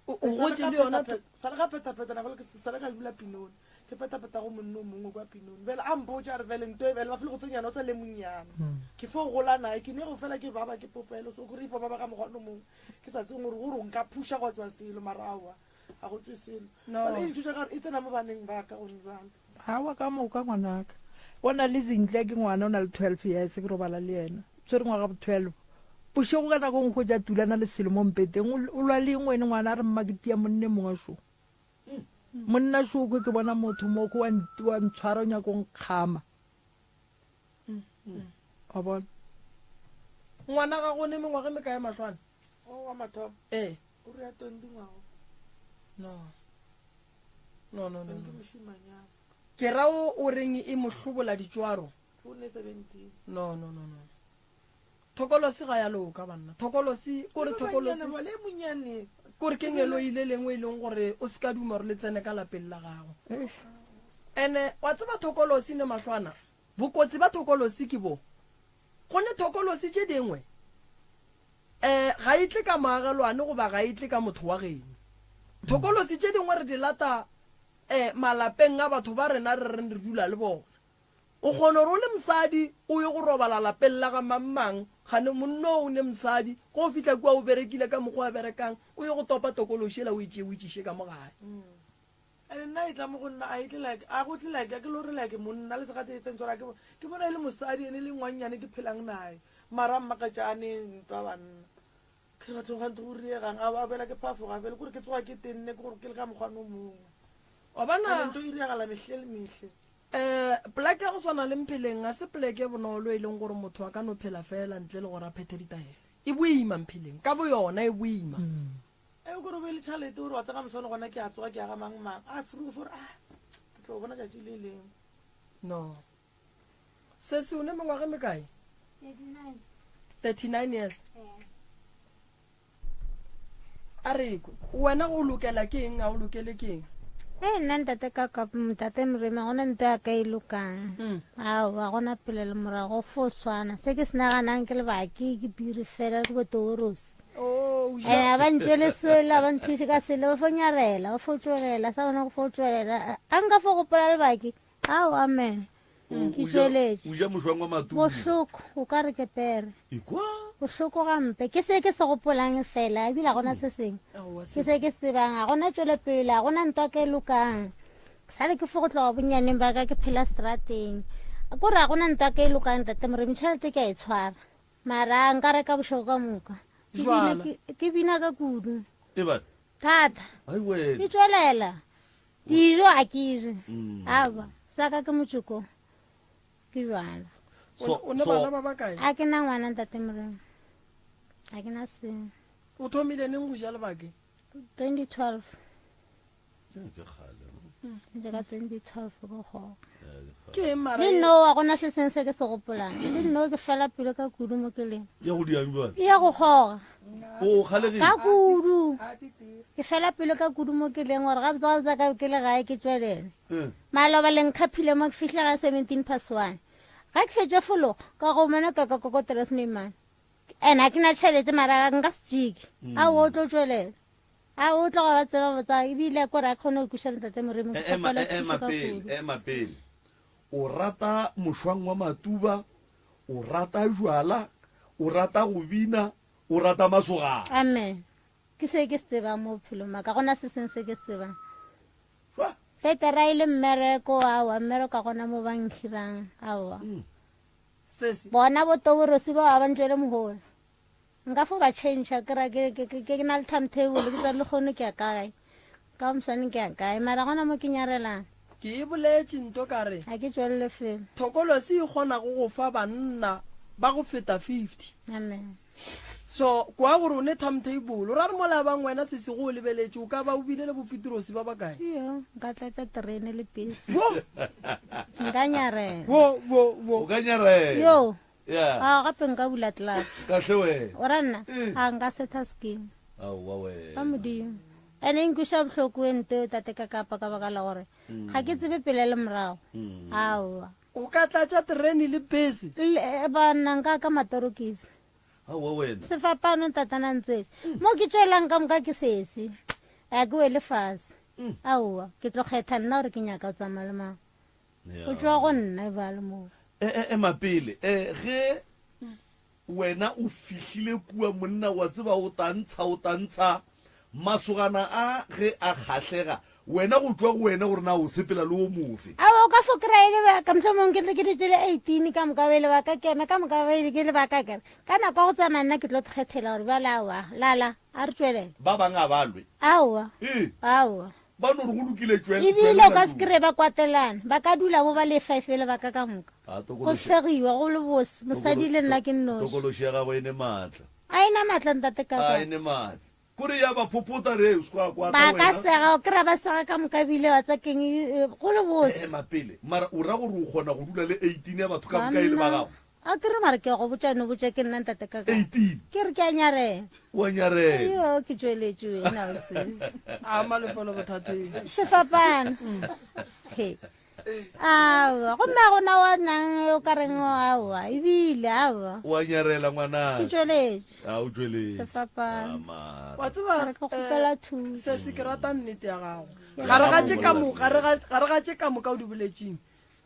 O gotše le yona Sa le ka phetapheta nako ke sa le ka dula Pinoni. Ke phetapheta go monna o mongwe kwa Pinoni. Bjale a mpotša a re bjale nto e bjale ba file go tsenyana o sa le monnyane. Ke fo gola naye ke ne go fela ke baba ke popelo so kore e fo baba ka mokgwa o mongwe. Ke sa tsebeng gore gore nka phuša gwa tšwa selo mara aowa ga go tšwe selo. Bjale e ntšhoša ka gore e tsena mo baneng ba ka gone bjale. Aowa ka moka ngwanaka. O na le Zinhle ke ngwana o na le 12 years ke robala le yena. Tshwere ngwaga bo 12. Bošego ka nako nngwe hwetša tulana le selo mo mpeteng. O lwa le eng wene ngwana a re mma ke tia monne mongwe šo. Monna šo kwe ke bona motho mo ko wa ntshwara o nyaka o nkgama. Wa bona? Ngwana ga go ne mengwaga e mekae mahlwana? O wa mathomo. Ee. O re ya 20 ngwaga. No. No no no. Ke mošimanyana. Ke ra o o reng e mo hlobola ditšwaro? O ne 17. No no no no. Thokolosi ga ya loka banna. Thokolosi kore thokolosi. Bale monyane. Kore ke ngelo ile lengwe e leng gore o se ka duma gore le tsene ka lapeng la gago. Ene wa tseba thokolosi ne mahlwana. Bokotsi ba thokolosi ke bo. Go ne thokolosi tše dingwe eh ga e tle ka moagelwane goba ga e tle ka motho wa geno. Thokolosi tše dingwe re di lata eh malapeng a batho ba rena re reng re dula le bona. O kgona gore o le mosadi o ye go robala lapeng la ga mang-mang, kgane monna o ne mosadi, ge o fihla kua o berekile ka mokgwa a berekang, o ye go topa tokološi yela o e tšee o e tšiše ka mo gae. And nna e tla mo go nna a e tle like a go tle like a ke lo re like monna le segate e sentse gore ke ke bona e le mosadi ene le ngwannyane ke phelang naye mara mmakatša a ne ntwa banna ke batho gante go riegang a ba bela ke phafoga fele kore ke tsoga ke tenne ke gore ke le ka mokgwane o mongwe Wa bona ntho e riagala mehle le mehle. Um poleke ya go swana le Mpheleng ga se poleke e bonolo e leng gore motho a ka no phela fela ntle le gore a phethe ditaelo. E boima Mpheleng, ka boyona e boima. E o kore o be le tšhalete o re wa tsega moswane gona ke a tsoga ke ya ga mang mang a furugo fore a ke tlo bona tšatši le lengwe. No. Sesi o ne mengwaga e mekae? 39. 39 years. A re kwe, wena go lokela ke eng, a o lokele ke eng? Ee, nna ntate ka ka ntate Moremi ga gona nto ya ka e lokang. Mm. Aowa, gona pele le morago fo swana. Se ke se naganang ke lebaki ke piri fela ke botoorosi. Oh, o ja- Eh, a ba ntšwele selo, a ba nthuše ka selo, ba fo nyarela, ba fo tšwelela, sa bona go fo tšwelela. A nka fo gopola lebaki, Ao, amen. Ke tšweletše. O ja mošwang wa matuba. Bohloko, o ka re ke pere. Ekwa. Bohloko gampe. Ke se ke se gopolang fela, ebile ga gona se sengwe. Ke se ke se tsebang, ga gona tšwelopele, ga gona ntwa ke e lokang. Ke sale ke fo go tloga bonnyaneng ba ka ke phela strateng. Ko re ga gona ntwa ke e lokang tate Moremi, tšhelete ke a e tshwara. Mara nka reka bošego ka moka. Ke bina, Jwala. ke, ke bina ka kudu. Ebane. Thata. Ai wena. Ke tšwelela. Dijo a ke je. Mm. Aowa, sa ka ke motšoko. Ke jwala. So, O ne so, bana ba bakae? A ke na ngwana ntate Morena. A ke na sengwe. O thomile neng go ja lebake? 2012. Ke kgale. Ntse ka 2012 go goga. Ke eng mara? Le nno wa gona se sengwe se ke se gopolang. Le nno ke fela pelo ka kudu mo ke leng. Ya go diang jwale? Ya go goga. O kgalegile? Ka kudu. Ke fela pelo ka kudu mo ke leng gore gabotse gabotse ka ke le gae ke tšwelele. Maloba le nkhaphile mo ke fihle ga 17 past 1. Ga ke fetše fologa ka go mona ka ka kokotela Sneeman. And ga ke na tšhelete mara nka se tšeke. Ao o tlo tšwelela. A o tloga ba tseba botsa ebile ko re a kgone go kweša le tate Moremi E- Ema, kgopela e- ema thušo ka pele, kudu. ema pele. O rata mošwang wa matuba, o rata jwala, o rata go bina, o rata masogana. Amen. Ke se ke se tsebang mo bophelong ba ka, gona se sengwe se ke se tsebang. Jwa. Fetera e le mmereko, aowa, mmereko ga gona mo ba nhirang, aowa. Sesi. Bona bo Toborosi bao ga ba ntšwele mohola. Nka fo ba change ke ra ke ke ke ke na le timetable ke tseba le kgono ke ya kae ka moswane ke ya kae mara gona mo ke nyarelang. Ke e boletše nto ka re. Ga ke tšwelele felo. Thokolosi e kgonago go fa banna ba go feta 50. Amen. So kwa gore o ne timetable o ra re mola bang wena sesi go o lebeletše o ka ba o bile le bo Petrosi ba bakae? Iyo nka tlatša terene le bese. Wo! Nka nyarela. Wo wo wo. O ka nyarela. Yo. Yeah. A gape nka bula club. Kahle wena. O ra nna? Eh. A nka setha scheme. Aowa wena. Ka Modimo. Ene e nkweša bohloko e nte tate ka kapa ka baka la gore ga ke tsebe pele le morago. Aowa. O ka tlatša terene le bese. Le banna nka ka matorokisi. Aowa wena. Sefapano ntatana ntswetše. Mo ke tšwelang ka moka ke sesi. A ke wele fase. Aowa, ke tlo kgetha nna gore ke nyaka go tsamaya le mang. O tšwa go nna e bale moo. E, e, ema pele. E, ge wena o fihlile kua, monna, wa tseba o tantsha, o tantsha. Masogana a ge a kgahlega, wena go tšwa go wena gore na o sepela le o mofe. Aowa, o ka fo kry-a e le ba ka, mohlomong ke tle ke dutše le 18 ka moka ba ile ba ka kema, ka moka ba ile ke le ba ka kere. Ka nako ya go tsamaya nna ke tlo kgethela gore bjale aowa, lala, a re tšwelele. Ba bang a ba lwe. Aowa. Ee. Aowa. Ba no re go lokile tšwel, Ebile o tšwelela ka se tlung. kry-e ba kwatelana, ba ka dula bo ba le five le ba ka ka moka. A Go tokološi, tshegiwa, go le bose, mosadi tokolo, le nna to, ke nnoši. tokološi ya gago e ne maatla. A e na maatla ntate A Kakwa. e ne maatla. Kore ya ba phophotha re, o se kwa kwata Ba ka wena. sega, o kry-a ba sega ka moka ebile wa tsa keng, e, e, go le bose. Ema pele. Mara o ra gore o kgona go dula le 18 ya batho ka moka e le ba Banna. gago? A ke re mara ke a go botša no botša ke nna ntate ka ka. 18. Ke re ke a nyarela. O a nyarela. Iyo ke tšweletše wena o tsebe. A malefelo bothateng. Sefapano. He. Aowa, gomme a gona wa nang o ka reng aowa, ebile aowa. O a nyarela ngwana. Ke tšweletše. A o tšweletše. Sefapano. A mara. Wa tseba, Re ke kgopela thuso. Sesi ke rata nnete ya gago. Gare ga tše ka moka, gare ga tše ka moka o di boletšeng.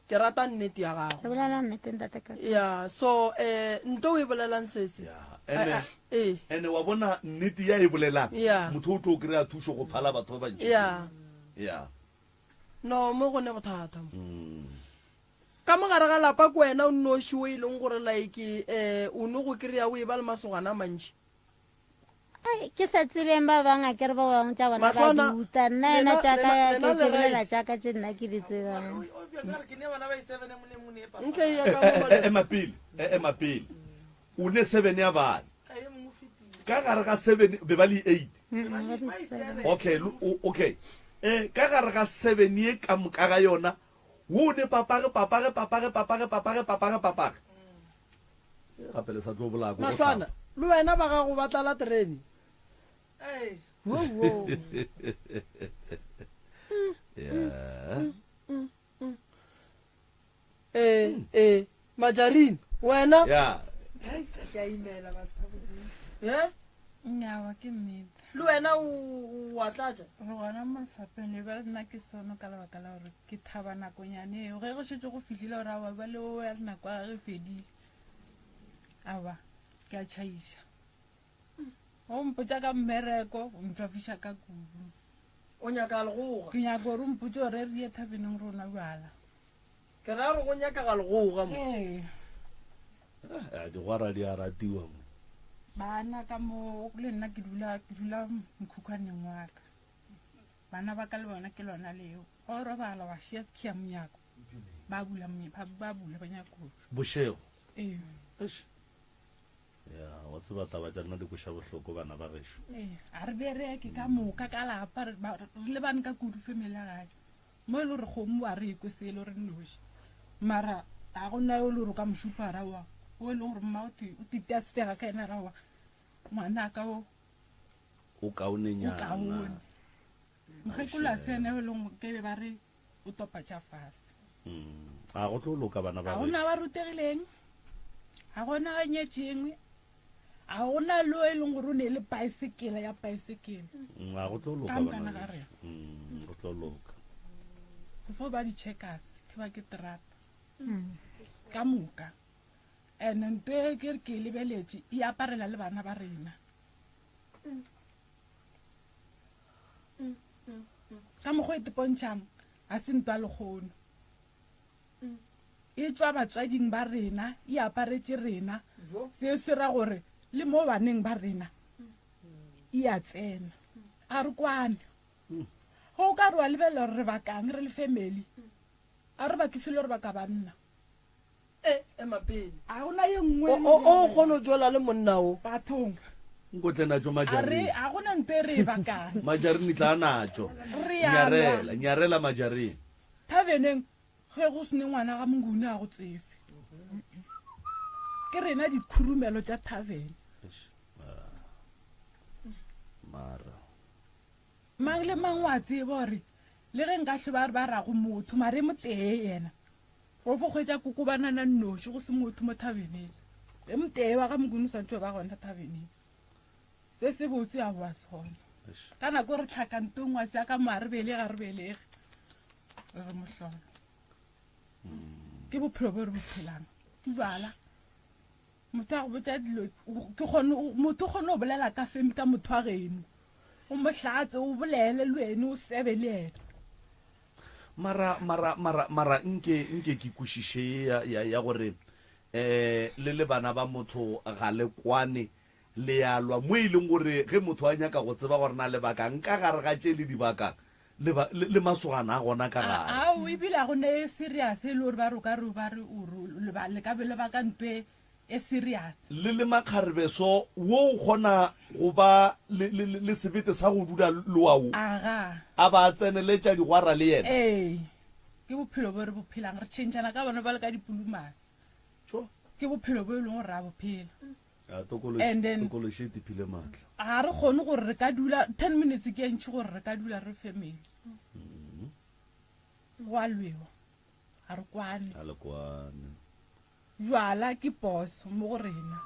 Ke rata nnete ya gago. Re bolela nnete ntate ka. Ya, so eh nto o e bolelang sesi. Ya, ene Eh, eh. ene wa bona nnete ya e bolelang. Ya. Motho o tlo kry-a thušo go phala batho ba bantši. Ya. Ya. No, mo go ne bothata mo. Mm. Ka mo gare ga lapa ke wena o nnoši o e leng gore like eh o no go kry-a o e ba le masogana a mantši. Ai, ke sa tsebeng ba bangwe a kere ba bangwe tša bona ba Mahlwana, di uta nna ena lena- tša ka lena- ke lena ke le bolela right. tša ka tše nna ke di tsebang Nke ya ka mo Eh, eh, bale- ema pele eh, ema pele o ne seven ya bana ka gare ga seven be ba le eight okay lo- o- okay eh ka gare ga seven ye ka moka ga yona wo ne papage papage papage papage papage papage papage gape le sa tlo bolaya ko go Mahlwana, hlapa. le wena ba gago ba tlala terene. Wo, wo. Yeah. Eh, eh, Majarine, wena? Yeah. Ke a imela batho ba Modimo. Eh? Nnyawa ke nnete. Le wena o a tlatša? Re gona mo lefapheng le bjale nna ke sono ka lebaka la gore ke thaba nakonyane eo. Ge go šetše go fihlile gore aowa bjale o ya nako ya gage e fedile. Aowa, ke a tšhaiša. O mpotša ka mmereko, o ntšwafiša ka kudu. O nyaka legoga? Ke nyaka gore o mpotše gore re ye thabeneng re o nwa bjala. Ke ra gore go nyakaga legoga mo. Ee. Ah, digwara di a ratiwa mo. Bana ka mo le nna ke dula ke dula mokhukhwaneng wa ka. Bana ba ka le bona ke lona leo. Ge o robala wa šia sekhia monyako. Ba bula ba ba bula ba nyako tšwa. Bošego. Ee. Eish. Ya, wa tseba taba tša rena di kweša bohloko bana ba gešo. Ee, a re bereke ka moka ka lapa re ba- re lebane ka kudu family ya gae. Mo e le gore kgomo a re ekwe selo re nnoši. Mara ga go na yo e le gore o ka mo šupa ra wa. O e leng gore mma o te o titea sefega ka ena ra wa. Ngwana ka o O kaonenyana. O kaone. Mokgekolo a se ena yo e leng gore ke be ba re o topa tša fase. A go tlo loka bana ba Ga gona ba rutegileng, ga gona ba nyetšeng, ga gona lo e leng gore o ne le paesekela ya paesekela. A go tlo loka Ka bana mokana ga bešo. rena. Go tlo loka. Go fo ba di-checkers, thiba ke terata. Ka moka. And nto e ke re ke e lebeletše, e aparela le bana ba rena. Ka mokgwa e tepontšhang, ga se ntwa lekgono. E tšwa batswading ba rena, e aparetše rena. Se se ra gore le mo baneng ba rena e a tsena. A re kwane. Ge o ka re wa lebelela gore re bakang re le family, a re bakise le gore baka banna. E, ema pele. A gona ye nngwe. O, o, o kgone go jola le monna o. Bathong. Nkotle natšo A re, majarini. a gona nto e re e bakang. Majarini tla natšo. Re a lwa. Nyarela, nyarela majarini. Thabeneng ge go sene ngwana ga mongune a go tsefe. Ke rena dikhurumelo tša thavene. Mara. Mang le mang wa tseba gore le ge nka hlwe ba re ba rago motho mare motee yena o fo kgwetsa kokobanana nnoši go se motho mo thabeneng. E motee wa ga Mokone o swantšwe ba gona thabeneng. Se se botse a boa se gona. Ka nako re tlhakantong wa se ka mo a re belege a re belege. Re re mohlolo. Ke bophelo bo re bo phelang. Ke jwala. Motho a go botša dilo ke kgone motho o kgone go bolela ka femi ka motho wa geno. O mo hlatse o bolele le wene o sebe le yena. Mara mara mara mara nke nke ke kwešiše ya ya ya gore eh le le bana ba motho ga le kwane le a lwa mo e leng gore ge motho a nyaka go tseba gore na lebakang ka gare ga tše le di bakang le ba le, le masogana a gona ka gare. Ao ebile a go ne e serious e le gore ba re o ka re ba re o re le le ka be le baka ntho e e serious. Le le makgarebe so wo o kgona go ba le, le, le, le sebete sa go dula le wa wo Aga. a ba a tseneletša digwara le yena. Ee, ke bophelo bo re bo phelang, re tšhentšhana ka bona ba le ka dipulumase. Tšo. Ke bophelo bo e leng gore ra bo phela. A tokološi, And then tokološi e tiphile maatla. ga re kgone gore re ka dula ten minutes ke e ntši gore re ka dula re family. Go a lwewa, ga re kwane. Ga le kwane. Jwala ke boss mo go rena.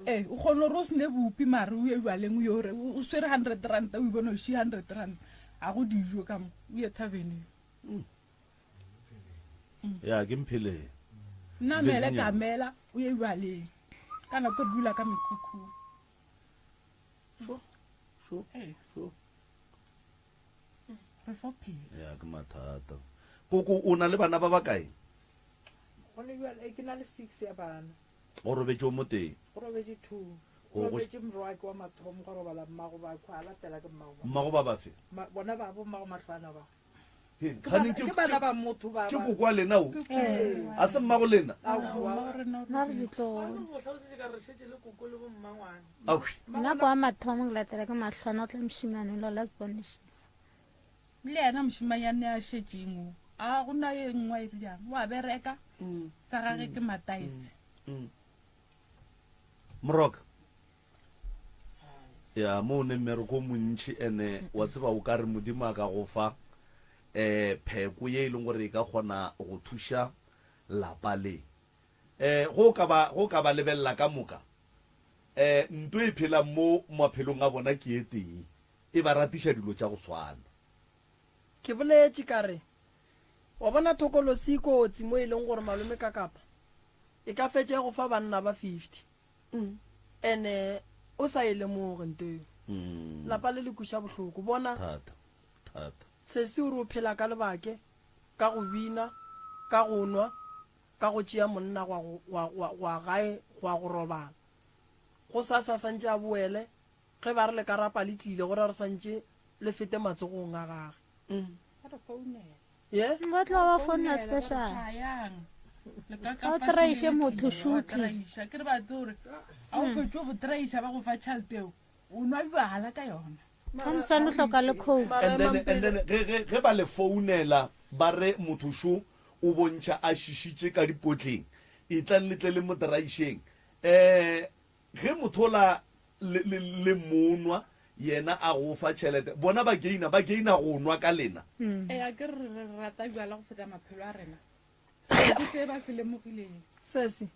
Ee, o kgone gore o se ne bupi mare o ye jwaleng o yo re o swere hundred ranta o ibone o shi hundred ranta ga go dijo ka mo o ye thaveneng. Ya ke mpheleng. Namele kamela o ye jwaleng ka nako re dula ka mekhukhung. Sho, sho, sho. Re fo phela. Ya ke mathata. Koko o na le bana ba bakae? Gone bjale ke na le six ya bana. Go robetše o motee? Go robetše two. Go robetše morwake wa mathomo gwa robala mmago ba a latela ke mmago ba. Mmago ba bafe? Bona ba bo mmago mahlwana ba. He, Ke gane bana- ke ke bana ba motho ba ke ba- koko wa lena o a se mmago lena Aowa. Nna re ditlogolo. Go hlalosetše ka re šetše le koko le bommangwane. Aowi. Nna kwa mathomo ke latela ke mahlwana o tla mošemane lo last born Le yena mošemanyane a šetšeng o a go na ye nngwe e bjang wa bereka sa gage ke mataese. Moroka ya mo o ne mmereko o montši ene wa tseba o ka re modimo a ka go fa um pheko ye e leng gore e ka kgona go thuša lapa le um go ka ba go ka ba lebelela ka moka um nto e phelang mo maphelong a bona ke e tee e ba ratiša dilo tša go swana. Ke boletše ka re, Wa bona thokolosi e kotsi mo e leng gore malome ka kapa e ka fetša e go fa banna ba 50 ene o sa e lemoge nto eo. Lapa le le kweša bohloko. Bona Thata, thata. sesi o re o phela ka lebake, ka go bina, ka go nwa, ka go tšea monna gwa go, gwa, gwa, gwa gae gwa go robala. Gosasa santše a boele Ge ba re lekarapa le tlile, go ra gore santše le fete matsogong a gage. Ba re founela. Ye? Ba tloga ba founela special. Tlayang. Le ka Ga o kapa traiše šele le motho, tlile, wa šutle. traiša. Ke re ba tsebe gore ga o fetše go traiša ba go fa tšhelete eo, o nwa bjala ka yona. Thompson o hloka le coke. Mara And then, emang and pele. then ge, ge, ge ba le founela ba re motho šo o bontšha a šišitše ka dipotleng, etlang le tle le mo traišeng. Um Ge motho ola le, le, le monwa, yena a go fa tšhelete, bona ba gaina, ba gaina go nwa ka lena. Ee, a ke re re rata bjala go feta maphelo a rena. Ke se ba se lemogileng. Sesi,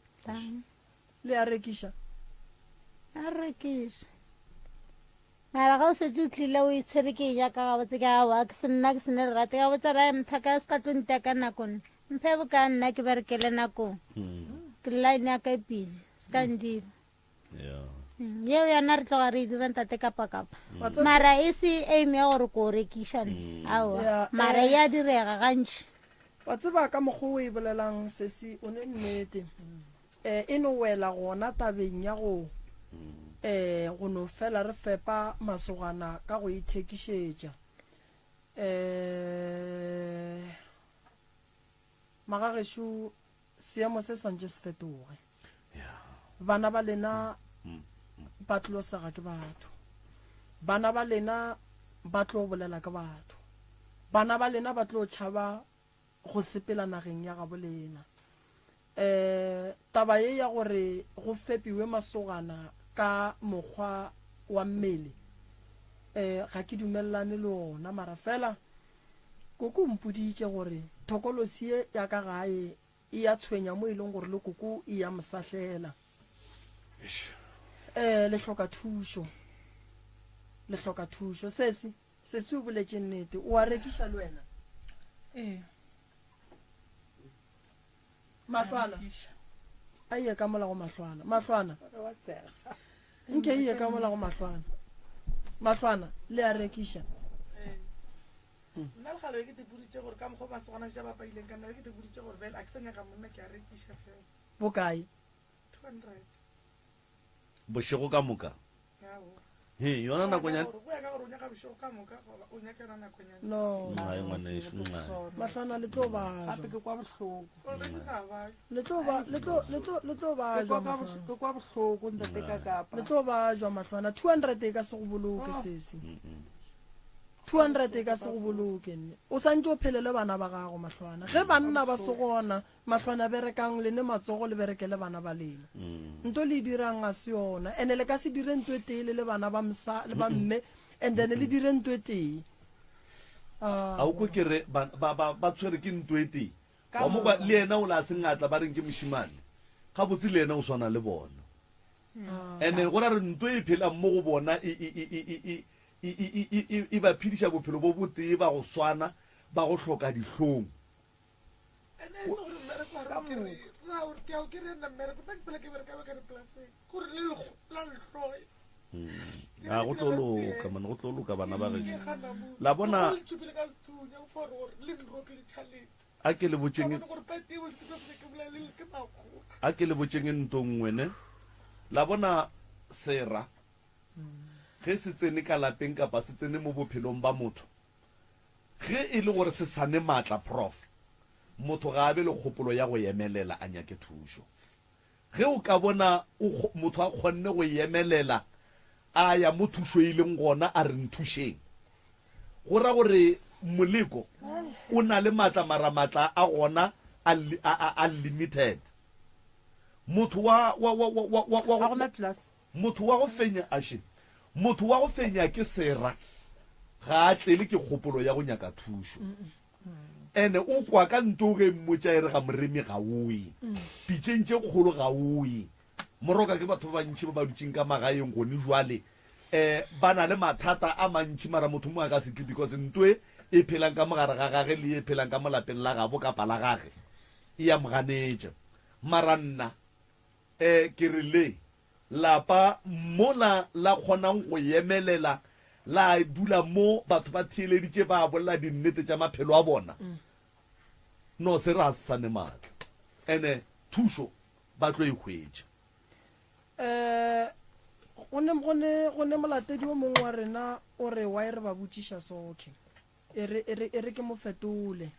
le a rekiša? A rekiša. Mara ga o setse o tlile o itshwere ke eja ka gabotse ke aowa ke se nna ke se ne lerato ka botsa rae mthaka se ka tlo nteka nakong mphe boka nna ke berekele nakong ke line ya ka e busy se ka ndiba yeo yona re tloga re e dira ntate kapa kapa mara e se aim ya gore ko rekiša ne aowa mara e a direga gantši Wa tseba ka mokgwa o e bolelang sesi o ne nnete. E, e no wela gona tabeng ya go e, go no fela re fepa masogana ka go ithekišetša. E, magagešo seemo se swantše se fetoge. Bana ba lena ba tlo sega ke batho. Bana ba lena ba tlo bolela ke batho. Bana ba lena ba tlo tšhaba go sepela nageng ya gabo lena. Um taba ye ya gore go fepiwe masogana ka mokgwa wa mmele um ga ke dumelelane le ona mara fela koko o mpoditše gore thokolosi ye ya ka gae e ya tshwenya mo e leng gore le koko e ya mosahlela. Um le hloka thušo, le hloka thušo. Sesi, sesi o boletše nnete. O a rekiša le wena? Ee. Mahlwana. A ye ka mola go mahlwana. Mahlwana. Nke e ye ka mola go mahlwana. Mahlwana, le a rekiša. Nna legalo ke te boditše gore ka mokgwa masogana ja ba paileng ka nna ke te boditše gore bjale a ke sa nyaka monna ke a rekiša fela. Bokae? 200. Bošego ka moka? He, yona nakonyana. Go ya ka gore o nyaka bošego ka moka goba o nyaka yona nakonyana. No. Nxae ngwanešu, nxae. Mahlwana le tlo bajwa. Gape ke kwa bohloko. Already ga ba. Le tlo ba le tlo le tlo le tlo Ke bajwa kwa ka mahlwana. ke kwa bohloko ntate ka kapa. Le tlo bajwa mahlwana. 200 e ka se go boloke sesi. 200 e ka se go boloke nne. O santše o phele le bana ba gago mahlwana. Ge banna ba se gona Mahlwana berekang le ne matsogo le berekele bana ba lena. Nto le e dirang ga se yona. Ene le ka se dire nto e tee le le bana ba msa le ba mme and then le dire nto e tee. A o kwe ke re ba ba ba ba tshwere ke nto e tee. Wa mo kwa le yena o la sengatla ba reng ke mošemane. Gabotse le yena o swana le bona. Ene go ra re nto e phelang mo go bona e e e e e e e e e e ba phediša bophelo bo botee ba go swana ba go hloka dihlong. Ene e se gore mmereko wa re ke re ra gore ke a ke re nna mmereko nna ke phela ke bereka ka dipolaseng gore le la lehloe. A go tlo loka man, go tlo loka bana ba gešo. La bona tšhupile ka sethunya for gore le nropile tšhalete. A ke le botšeng gore pati o se ke ke bolele ke makgowa. A ke le botšeng nto nngwe ne. La bona sera ge se tsene ka lapeng kapa se tsene mo bophelong ba motho Ge e le gore se sa ne maatla, Prof. Motho ga a be le kgopolo ya go emelela a nyake thušo. Ge o ka bona o, motho a kgonne go emelela a ya mo thušo e leng gona a re nthušeng, go ra gore moleko o na le maatla mara maatla a gona a, a, a, a limited. Motho wa, wa, wa, wa, wa, wa, wa, Ga gona class. Motho wa go fenya, aše, motho wa go fenya ke sera, ga a tlele ke kgopolo ya go nyaka thušo. Ene o kwa ka nto ge mmotša e re ga moremi ga o ye, pitšeng tše kgolo ga o ye. Moroka ke batho ba bantši ba ba dutšeng ka magaeng gone jwale, um ba na le mathata a mantši mara motho mo a ka se tle because nto e e phelang ka mogare ga gage le ye phelang ka mo lapeng la gabo kapa la gage e ya mo ganetša. Mara nna E, ke re le, lapa mola la kgonang go emelela, la dula mo, batho ba theeleditše ba bolela dinnete tša maphelo a bona. No, se re ga se sa ne maatla. Ene thušo ba tlo e hwetša. Um go ne, go ne, go ne molatedi o mongwe wa rena o re, Why re ba botšiša so? Okay. E re, e re, e re ke mo fetole.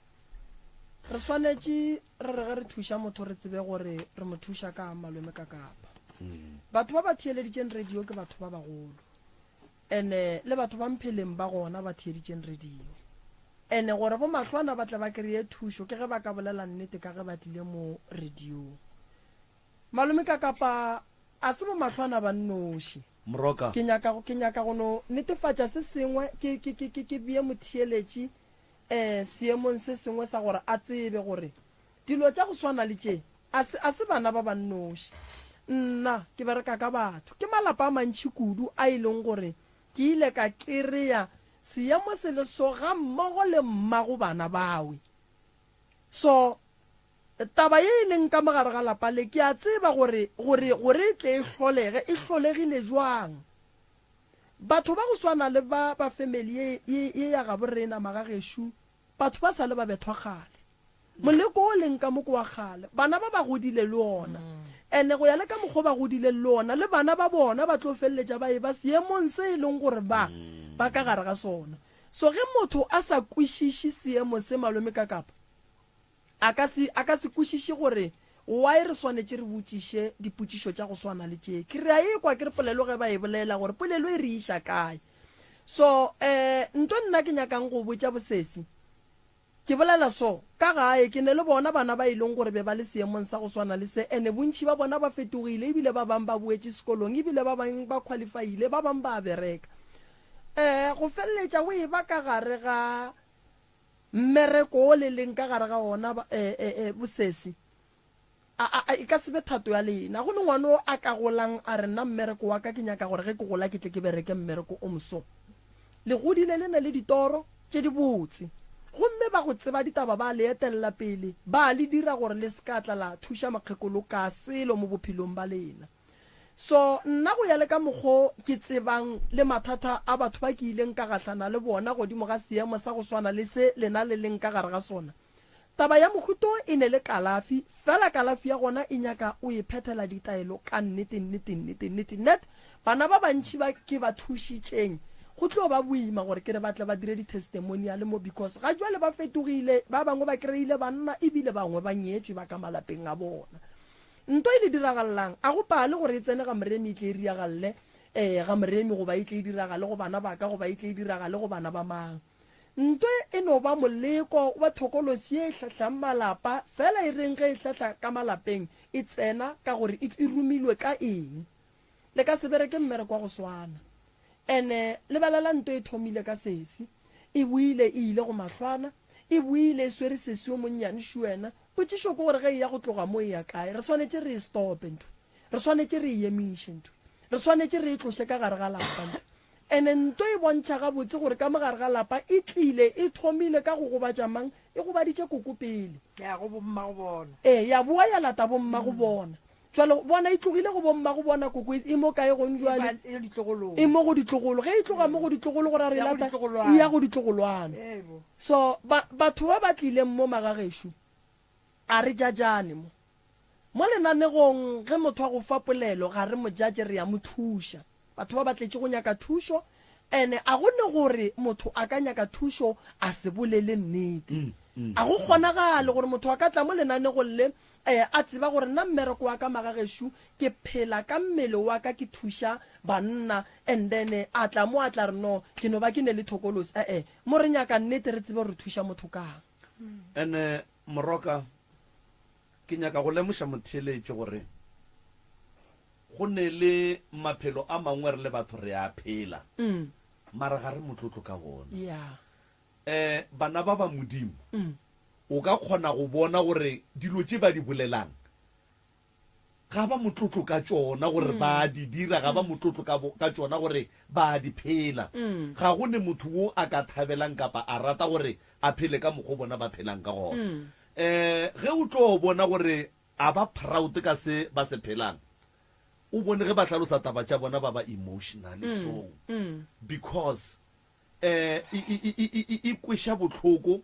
Re swanetše re re ge re thuša motho re tsebe gore re mo thuša ka malome ka kapa. Batho ba ba theeleditšeng radio ke batho ba bagolo. Ene le batho ba mpheleng ba gona ba theeditšeng radio. Ene gore bo mahlwana ba tle ba kreye thušo ke ge ba ka bolela nnete ka ge ba tlile mo radiong. Malome ka kapa a se bo mahlwana ba nnoši. Moroka. Ke nyaka go, ke nyaka go no netefatša se sengwe, ke, ke, ke, ke, ke bee motheeletši eh, seemong se sengwe sa gore a tsebe gore dilo tša go swana le tše a se, a se bana ba ba nnoši. Nna ke bereka ka batho. Ke malapa a mantši kudu a e leng gore ke ile ka kereya seemo se le so gammogo le mmago bana bawe. So, Taba ye e leng ka mo gare ga lapa le, ke a tseba gore, gore, gore e tle e hlolege, e hlolegile bjang. Batho ba go swana le ba, ba family ye, ye, ye ya gabo rena, magagešo, batho ba sa le ba bethwa kgale. Moleko o leng ka mo ke wa kgale. Bana ba ba godile le ona. Ene go ya le ka mokgwa ba godileng le ona, le bana ba bona ba tlo feleletša ba eba seemong se e leng gore ba, ba ka gare ga sona. So ge motho a sa kwešiše seemo se malome ka kapa, A ka se, a ka se kwešiše gore why re swanetše re botšiše dipotšišo tša go swana le tše. Ke re a ekwa ke re polelo ge ba e bolela gore polelo e re iša kae. So, eh, nto nna ke nyakang go botša bosesi, Ke bolela so, ka gae, ke ne le bona bana ba e leng gore be ba le seemong sa go swana le se, ene bontši ba bona ba fetogile, ebile ba bang ba boetše sekolong, ebile ba bang ba qualifyile, ba bang ba a bereka. Um go feleletša o eba ka gare ga mmereko o le leng ka gare ga ona, e, e, e, bosesi. A, a, a, e ka se be thato ya lena. Go ne ngwana o a ka golang a re, Nna mmereko wa ka ke nyaka gore ge ke gola ke tle ke bereke mmereko o moso. Le godile le na le ditoro tše dibotse. Gomme ba go tseba ditaba ba le etelela pele, ba le dira gore le se ka tla la thuša mokgekolo ka selo mo bophelong ba lena. So, nna go ya le ka mokgo ke tsebang le mathata a batho ba ke ileng ka gahlana le bona godimo ga seemo sa go swana le se lena le leng ka gare ga sona, Taba ya mohuta o e ne le kalafi, fela kalafi ya gona e nyaka o e phethela ditaelo ka nnete, nnete, nnete, nnete, net. Bana ba bantši ba ke ba thušitšeng, go tlo ba boima gore ke re ba tle ba dire di-testimonial mo because ga jwale ba fetogile, ba bangwe ba kry-ile banna ebile bangwe ba nyetšwe ba ka malapeng a bona. Nto e le diragalelang, a go pale gore e tsene ga Moremi e tle e riagalle eh ga Moremi goba e tle e diragale go bana ba ka goba e tle e diragale go bana ba mang. Ntwe e no ba moleko wa thokolosi ye e hlahlang malapa, fela e reng ge e hlahla ka malapeng e tsena ka gore e, e romilwe ka eng? Le ka se bereke mmereko wa go swana. Ene lebelela ntwe e thomile ka sesi, e boile e ile go mahlwana, e boile e swere sesi yo monnyane šuena. Potšišo ke gore ge e ya go tloga mo e ya kae? Re swanetše re e stope ntwe. Re swanetše re e emiše ntwe. Re swanetše re e tloše ka gare ga lapa ntwe. Ene nto e bontšha gabotse gore ka mo gare ga lapa e tlile, e thomile ka go gobatša mang? E gobaditše koko pele. Ya go bommago bona. Ee, ya boa ya lata bommago bona. Jwale bona e tlogile go bommago bona koko e mo kae gong jwale? E ba ditlogolong. E mo go ditlogolo. Ge e tloga mo go ditlogolo go ra re e lata e ya go ditlogolwana. So ba, batho ba ba tlileng mo magagešo, a re jajane mo. Mo lenanegong ge motho a go fa polelo ga re mo judge re ya mo thuša. Batho ba ba tletše go nyaka thušo ene a go ne gore motho a ka nyaka thušo a se bolele nnete. A go kgonagale gore motho a ka tla mo lenanegong le a tseba gore nna mmereko wa ka magagešu ke phela ka mmele wa ka ke thuša banna and then a tla mo a tla re no ke no ba ke ne le thokolosi. E-e, mo re nyaka nnete re tsebe gore re thuša motho kang. Ene Moroka Ke nyaka go lemoša motheeletši gore go ne le maphelo a mangwe re le batho re a phela, mara ga re motlotlo ka wona. Um bana ba ba Modimo, o ka kgona go bona gore dilo tše ba di bolelang ga ba motlotlo ka tšona gore ba di dira, ga ba motlotlo ka, ka tšona gore ba di phela. Ga go ne motho wo a ka thabelang kapa a rata gore a phele ka mokgo bona ba phelang ka gona. Um ge o tlo bona gore a ba proud ka se ba se phelang, o bone ge ba hlalosa taba tša bona ba ba emotional so because um e, e, e, e, e, e kweša bohloko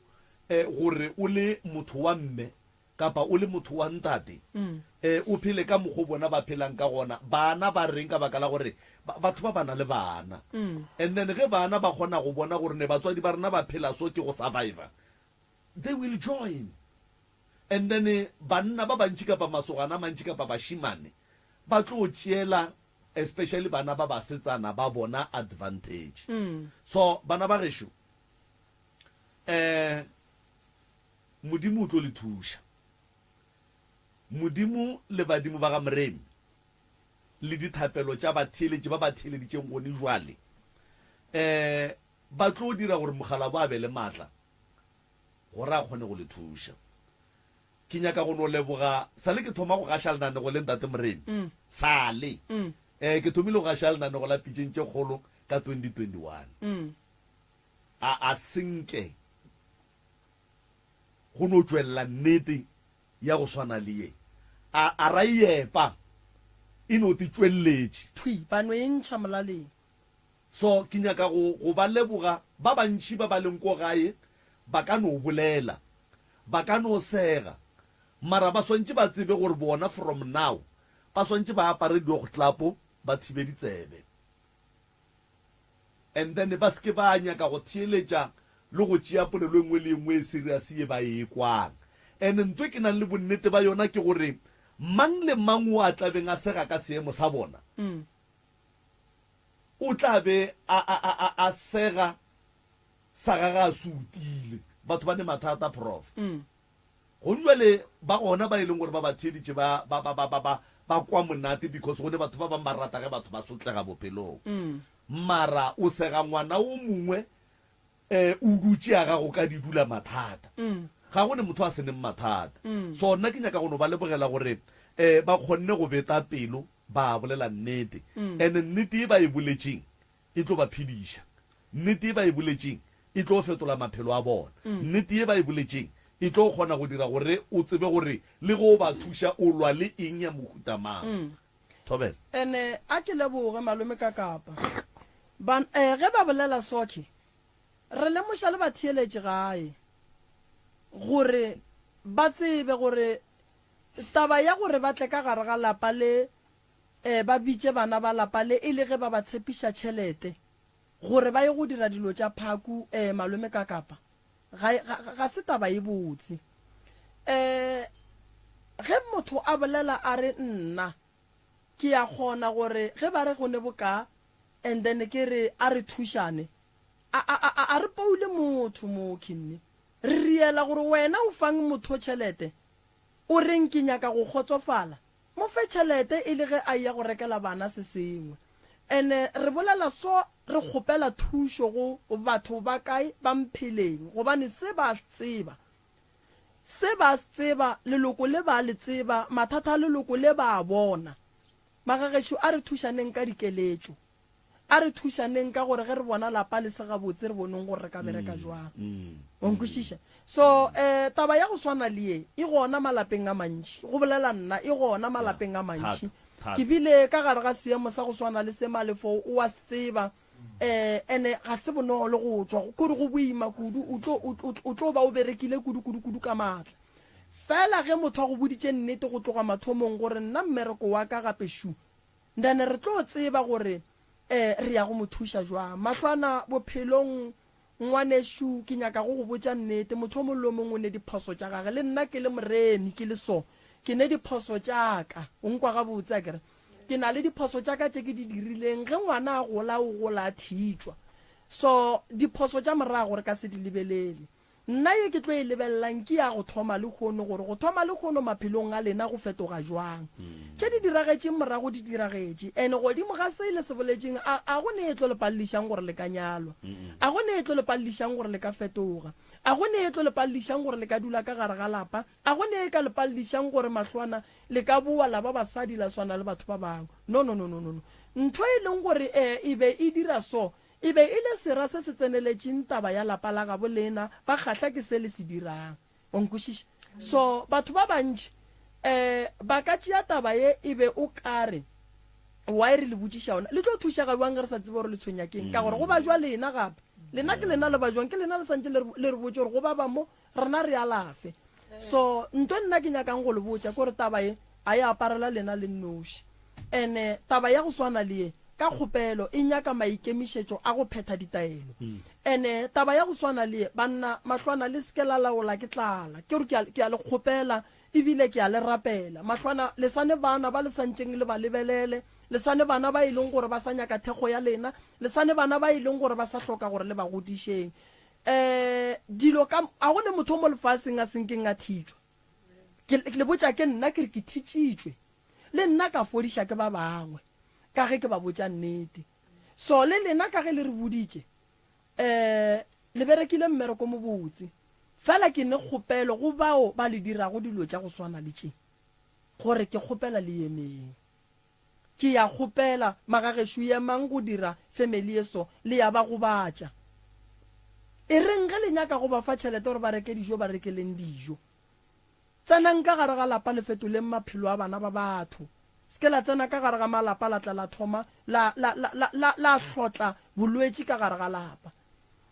um gore o le motho wa mme kapa o le motho wa ntate um o phele ka mokgo bona ba phelang ka gona. Bana ba reng ka baka la gore batho ba ba na le bana and then ge bana ba kgona go bona gore ne batswadi ba rena ba phela so ke go survivor, They will join. And then banna ba bantši kapa masogana a mantši kapa bašemane ba tlo tšeela especially bana ba basetsana ba bona advantage. So bana ba gešo um Modimo o tlo le thuša. Modimo le badimo ba ga Moremi le dithapelo tša batheeletši ba ba theeleditšeng gone jwale um Ba tlo dira gore mokgalabo a be le matla gore a kgone go le thuša. Ke nyaka go no leboga, sale ke thoma go gaša lenanego le Ntate Moremi, sale. Eh, ke thomile go gaša lenanego la Pitšeng tše Kgolo ka 2021. A, a senke go no tšwelela nnete ya go swana le ye. A, a ra e epa, e no te tšweleletše. Thwi, ba no e ntšha molaleng. So ke nyaka go, go ba leboga. Ba bantši ba ba leng ko gae ba ka no bolela, ba ka no sega, mara ba swantše ba tsebe gore bona from now ba swantše ba apare diogtlapo ba thibe ditsebe. And then ba se ke ba nyaka go theeletša le go tšea polelo e nngwe le e nngwe e serious ye ba e kwang. And ntho e ke nang le bonnete ba yona ke gore mang le mang o a tlabeng a sega ka seemo sa bona, O tla be a, a, a, a, a sega sa gage a se utile. Batho ba ne mathata, Prof. Gong jwale ba gona ba e leng gore ba ba theeditše ba, ba, ba, ba, ba, ba, ba kwa monate because go ne batho ba bang ba rata ge batho ba sotlega bophelong. Mara o sega ngwana o mongwe um o dutše ya gago ka di dula mathata. Ga go ne motho a se neng mathata. So nna ke nyaka go no ba lebogela gore um ba kgonne go beta pelo ba bolela nnete. And nnete e ba e boletšeng e tlo ba phediša. Nnete ye ba e boletšeng e tlo fetola maphelo a bona. Nnete ye ba e boletšeng e tlo kgona go dira gore o tsebe gore le ge o ba thuša o lwa le eng ya mohuta mang. Thobela. Ene a ke leboge malome ka kapa. Ban eh ge ba bolela soke re lemoša le batheeletši gae gore ba tsebe gore taba ya gore ba tle ka gare ga lapa le Ee, ba bitše bana ba lapa le e le ge ba ba tshepiša tšhelete gore ba ye go dira dilo tša phaku. Ee, malome Kakapa, ga, ga, ga se taba e botse. Ee, ge motho a bolela a re nna ke ya kgona gore ge ba re go ne bokaa and then ke re a re thušane, a, a, a, a re poule motho mo, Kinni. Re riela gore wena o fang motho tšhelete o reng ke nyaka go kgotsofala. Mo fe tšhelete e le ge a eya go rekela bana se sengwe. Ene re bolela so re kgopela thušo go batho ba kae ba mpheleng gobane se ba a se tseba. Se ba a se tseba, leloko le ba a le tseba, mathata a leloko le ba a bona. Magagešo a re thušaneng ka dikeletšo. A re thušaneng ka gore ge re bona lapa le se gabotse re boneng gore re ka bereka jwang. Wa nkwešiša? So um taba ya go swana le ye e gona malapeng a mantši. Go bolela nna, e gona malapeng a mantši. Ke bile ka gare ga seemo sa go swana le se, Malefo o a se tseba. Um ene ga se bonolo go tšwa, kore go boima kudu, o tlo, o, o tlo ba o berekile kudu, kudu, kudu ka maatla. Fela ge motho a go boditše nnete go tloga mathomong gore nna mmereko wa ka gape šu, Then re tlo tseba gore re ya go mo thuša jwang. Mahlwana bophelong ngwanešu ke nyaka go go botša nnete, motho o mongwe le o mongwe o ne diphoso tša gage. Le nna ke le moremi ke le so, ke ne diphoso tša ka. O nkwa gabotse akere? Ke na le diphoso tša ka tše ke di dirileng. Ge ngwana a gola o gola a thitšwa. So diphoso tša morago re ka se di lebelele. Nna ye ke tlo e lebelelang ke ya go thoma lehono, gore go thoma lehono maphelong a lena go fetoga jwang. Tše di diragetšeng morago di diragetše, and godimo ga se le se boletšeng, a, a go ne e tlo le palelišang gore le ka nyalwa? A go ne e tlo le palelišang gore le ka fetoga? A go ne e tlo le palelišang gore le ka dula ka gare ga lapa? A go ne e ka le palelišang gore mahlwana le ka bowa la ba basadi la swana le batho ba bangwe? No, no, no, no, no, no. Ntho e leng gore e, e be e dira so, E be e le sera se se tseneletšeng taba ya lapa la gabo lena, ba kgahla ke se le se dirang. Wa nkwešiša? So, batho ba bantši, eh, ba ka tšea taba ye e be o ka re, Why re le botšiša yona? Le tlo thušega bjang ge re sa tsebe gore le tshwenya keng? Ka gore go bajwa lena gape. Lena ke lena le bajwang, ke lena le santše le re, le re botše gore go baba mo, rena re alafe. So, nto nna ke nyakang go le botša ke gore taba ye a e aparela lena le nnoši. Ene taba ya go swana le ye, ka kgopelo, e nyaka maikemišetšo a go phetha ditaelo. Ene taba ya go swana le ye, banna, mahlwana le se ke la laola ke tlala. Ke gore ke a, ke a le kgopela ebile ke a le rapela. Mahlwana, lesane bana ba le sa ntšeng le ba lebelele, lesane bana ba e leng gore ba sa nyaka thekgo ya lena, lesane bana ba e leng gore ba sa hloka gore le ba godišeng. Um dilo ka, a go ne motho mo lefaseng a senkeng a thitšwa. Ke, ke le botša ke nna ke re ke thitšitšwe. Le nna ka fodiša ke ba bangwe, ka ge ke ba botša nnete. So le lena ka ge le re boditše, um le berekile mmereko mobotse. Fela ke ne kgopelo go bao ba le dirago dilo tša go swana le tše, gore ke kgopela le emeng. Ke ya kgopela, magagešo emang go dira family ye so, le ya ba gobatša. E reng ge le nyaka go ba fa tšhelete gore ba reke dijo, ba rekeleng dijo. Tsenang ka gare ga lapa le fetoleng maphelo a bana ba batho. Se ke la tsena ka gare ga malapa la tla la thoma la, la, la, la, la, la hlotla bolwetši ka gare ga lapa.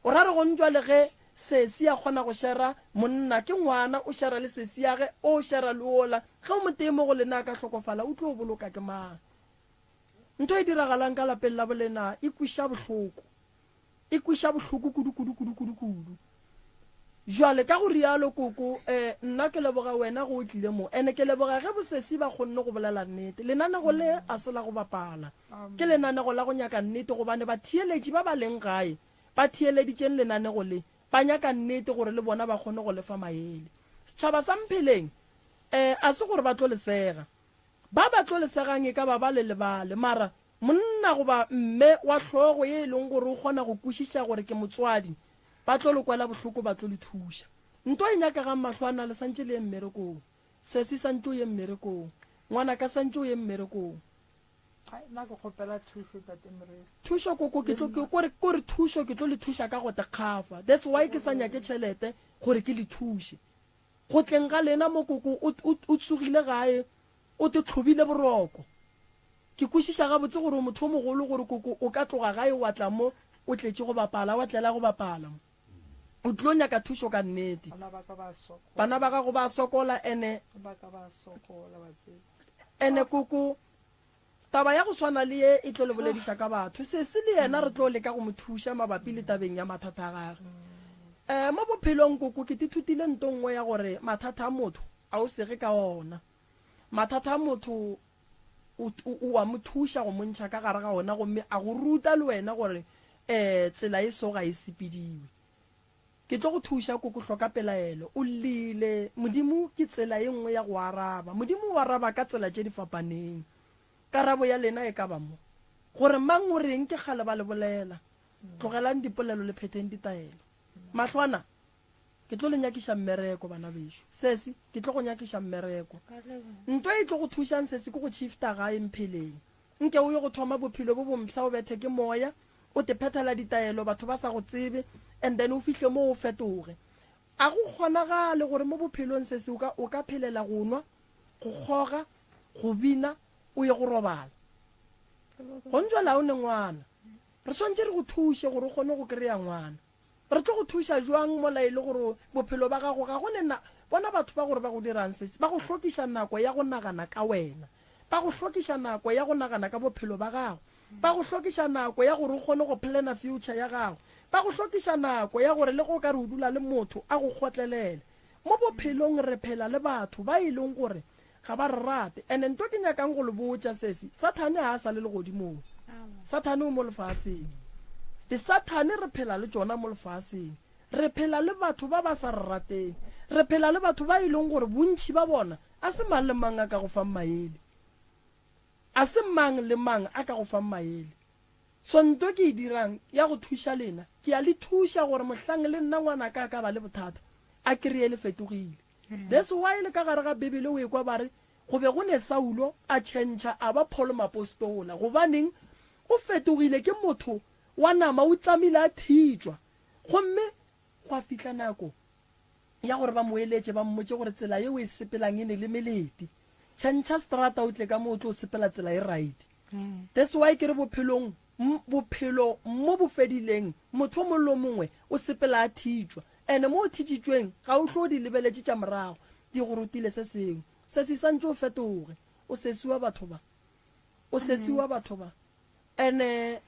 O ra re gong jwale ge sesi a kgona go shera monna ke ngwana o shera le sesi ya ge o shera le ola ge o motee mo go lena a ka hlokofala o tlo boloka ke mang? Ntho e diragalang ka lapeng la bolena e kwiša bohloko. E kweša bohloko kudu, kudu, kudu, kudu, kudu. Jwale, ka go rialo, koko, eh, nna ke leboga wena go o tlile mo. Ene ke leboga ge bosesi ba kgonne go bolela nnete. Lenanego le a se la go bapala. Ke lenanego la go nyaka nnete, gobane batheeletši ba ba leng gae, ba theeleditšeng lenanego le, Ba nyaka nnete gore le bona ba kgone go le fa maele. Setšhaba sa Mpheleng um a se gore ba tlo le sega. Ba ba tlo le segang e ka ba bale le bale, mara monna goba mme wa hlogo ye e leng gore o kgona go kwešiša gore ke motswadi, ba tlo le kwela bohloko, ba tlo le thuša. Nto e nyakegang mahlwana le santše le ye mmerekong. Sesi santše o ye mmerekong. Ngwanaka santše o ye mmerekong. Ai, nna ke kgopela thušo tate Moreri. Thušo koko ke tlo ke kore kore thušo ke tlo le thuša ka go te kgafa. That's why ke sa nyake tšhelete gore ke le thuše. Go tleng ga lena mo koko o o o tsogile gae o te tlhobile boroko. Ke kwešiša gabotse gore o motho o mogolo gore koko o ka tloga gae wa tla mo o tletše go bapala wa tlela go bapala mo. O tlo nyaka thušo ka nnete. Bana ba ka ba sokola. Bana ba gago ba sokola ene. Ba ka ba sokola ba tseba. Ene koko taba ya go swana le ye e tlo le bolediša ka batho. Sesi le yena re tlo leka go mo thuša mabapi le tabeng ya mathata a gagwe. Um mo bophelong koko ke tithutile nto nngwe ya gore mathata a motho a o sege ka ona. Mathata a motho o, o, o a mo thuša go mo ntšha ka gare ga ona gomme a go ruta le wena gore um tsela e so ga e sepediwe. Ke tlo go thuša koko hloka pelaelo. O llile. Modimo ke tsela ye nngwe ya go araba. Modimo o araba ka tsela tše di fapaneng. Karabo ya lena e ka ba mo. Gore mang o reng ke kgale ba le bolela. Tlogelang dipolelo le phetheng ditaelo. Mahlwana, Ke tlo le nyakiša mmereko bana bešo. Sesi, ke tlo go nyakiša mmereko. Nto e tlo go thušang sesi ke go shifta gae Mpheleng. Nke o ye go thoma bophelo bo bompsha o bethe ke moya, o te phethela ditaelo batho ba sa go tsebe and then o fihle mo o fetoge. A go kgonagale gore mo bophelong sesi o ka o ka phelela go nwa, go kgoga, go bina, o ye go robala. Gong jwale ga o ne ngwana. Re swantše re go thuše gore o kgone go kry-a ngwana. Re tlo go thuša bjang mola e le gore bophelo ba gago ga go ne na Bona batho ba gore ba go dirang sesi, ba go hlokiša nako ya go nagana ka wena. Ba go hlokiša nako ya go nagana ka bophelo ba gago. Ba go hlokiša nako ya gore o kgone go plana future ya gago. Ba go hlokiša nako ya gore le ge o ka re o dula le motho a go kgotlelele. Mo bophelong re phela le batho ba e leng gore Ga ba re rate. And nto ke nyakang go le botša sesi, Sathane ga a sa le legodimong. Sathane o mo lefaseng. Disathane re phela le tšona mo lefaseng. Re phela le batho ba ba sa re rateng. Re phela le batho ba e leng gore bontši ba bona a se mang le mang a ka go fang maele. A se mang le mang a ka go fang maele. So nto ke e dirang ya go thuša lena, ke a le thuša gore mohlang le nna ngwanaka a ka ba le bothata, a kry-e le fetogile. That's why le ka gare ga Bibele o ekwa ba re, Go be go ne Saulo, a tšhentšha a ba Paul moapostola. Gobaneng? O fetogile, ke motho wa nama, o tsamile a thitšwa. Gomme gwa fihla nako ya gore ba mo eletše, ba mmotše gore tsela ye o e sepelang e ne le melete. Tšhentšha strata o tle ka mo o tlo sepela tsela e right. That's why ke re bophelong, bophelo mo bo fedileng, motho o mongwe le o mongwe o sepela a thitšwa. Ene mo o thitšitšweng ga o hlwe o di lebeletše tša morago, di go rutile se sengwe. Sesi santše o fetoge. O sesi wa batho ba. O sesi wa batho ba. Ene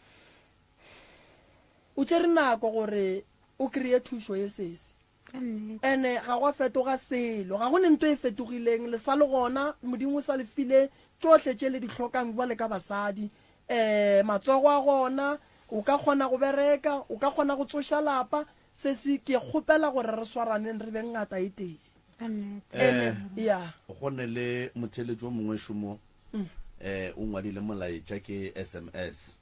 o tšere nako gore o kreye thušo ye sesi. Ene ga gwa fetoga selo. Ga go ne nto e fetogileng. Le sa le gona. Modimo o sa le file tšohle tše le di hlokang bjale ka basadi. Um matsogo a gona, o ka kgona go bereka, o ka kgona go tsoša lapa. Sesi, ke kgopela gore re swaraneng re be ngata e tee. Ene, ya. Go ne le motheeletši o mongwe šomo, eh, o ngwadile molaetša ke sms.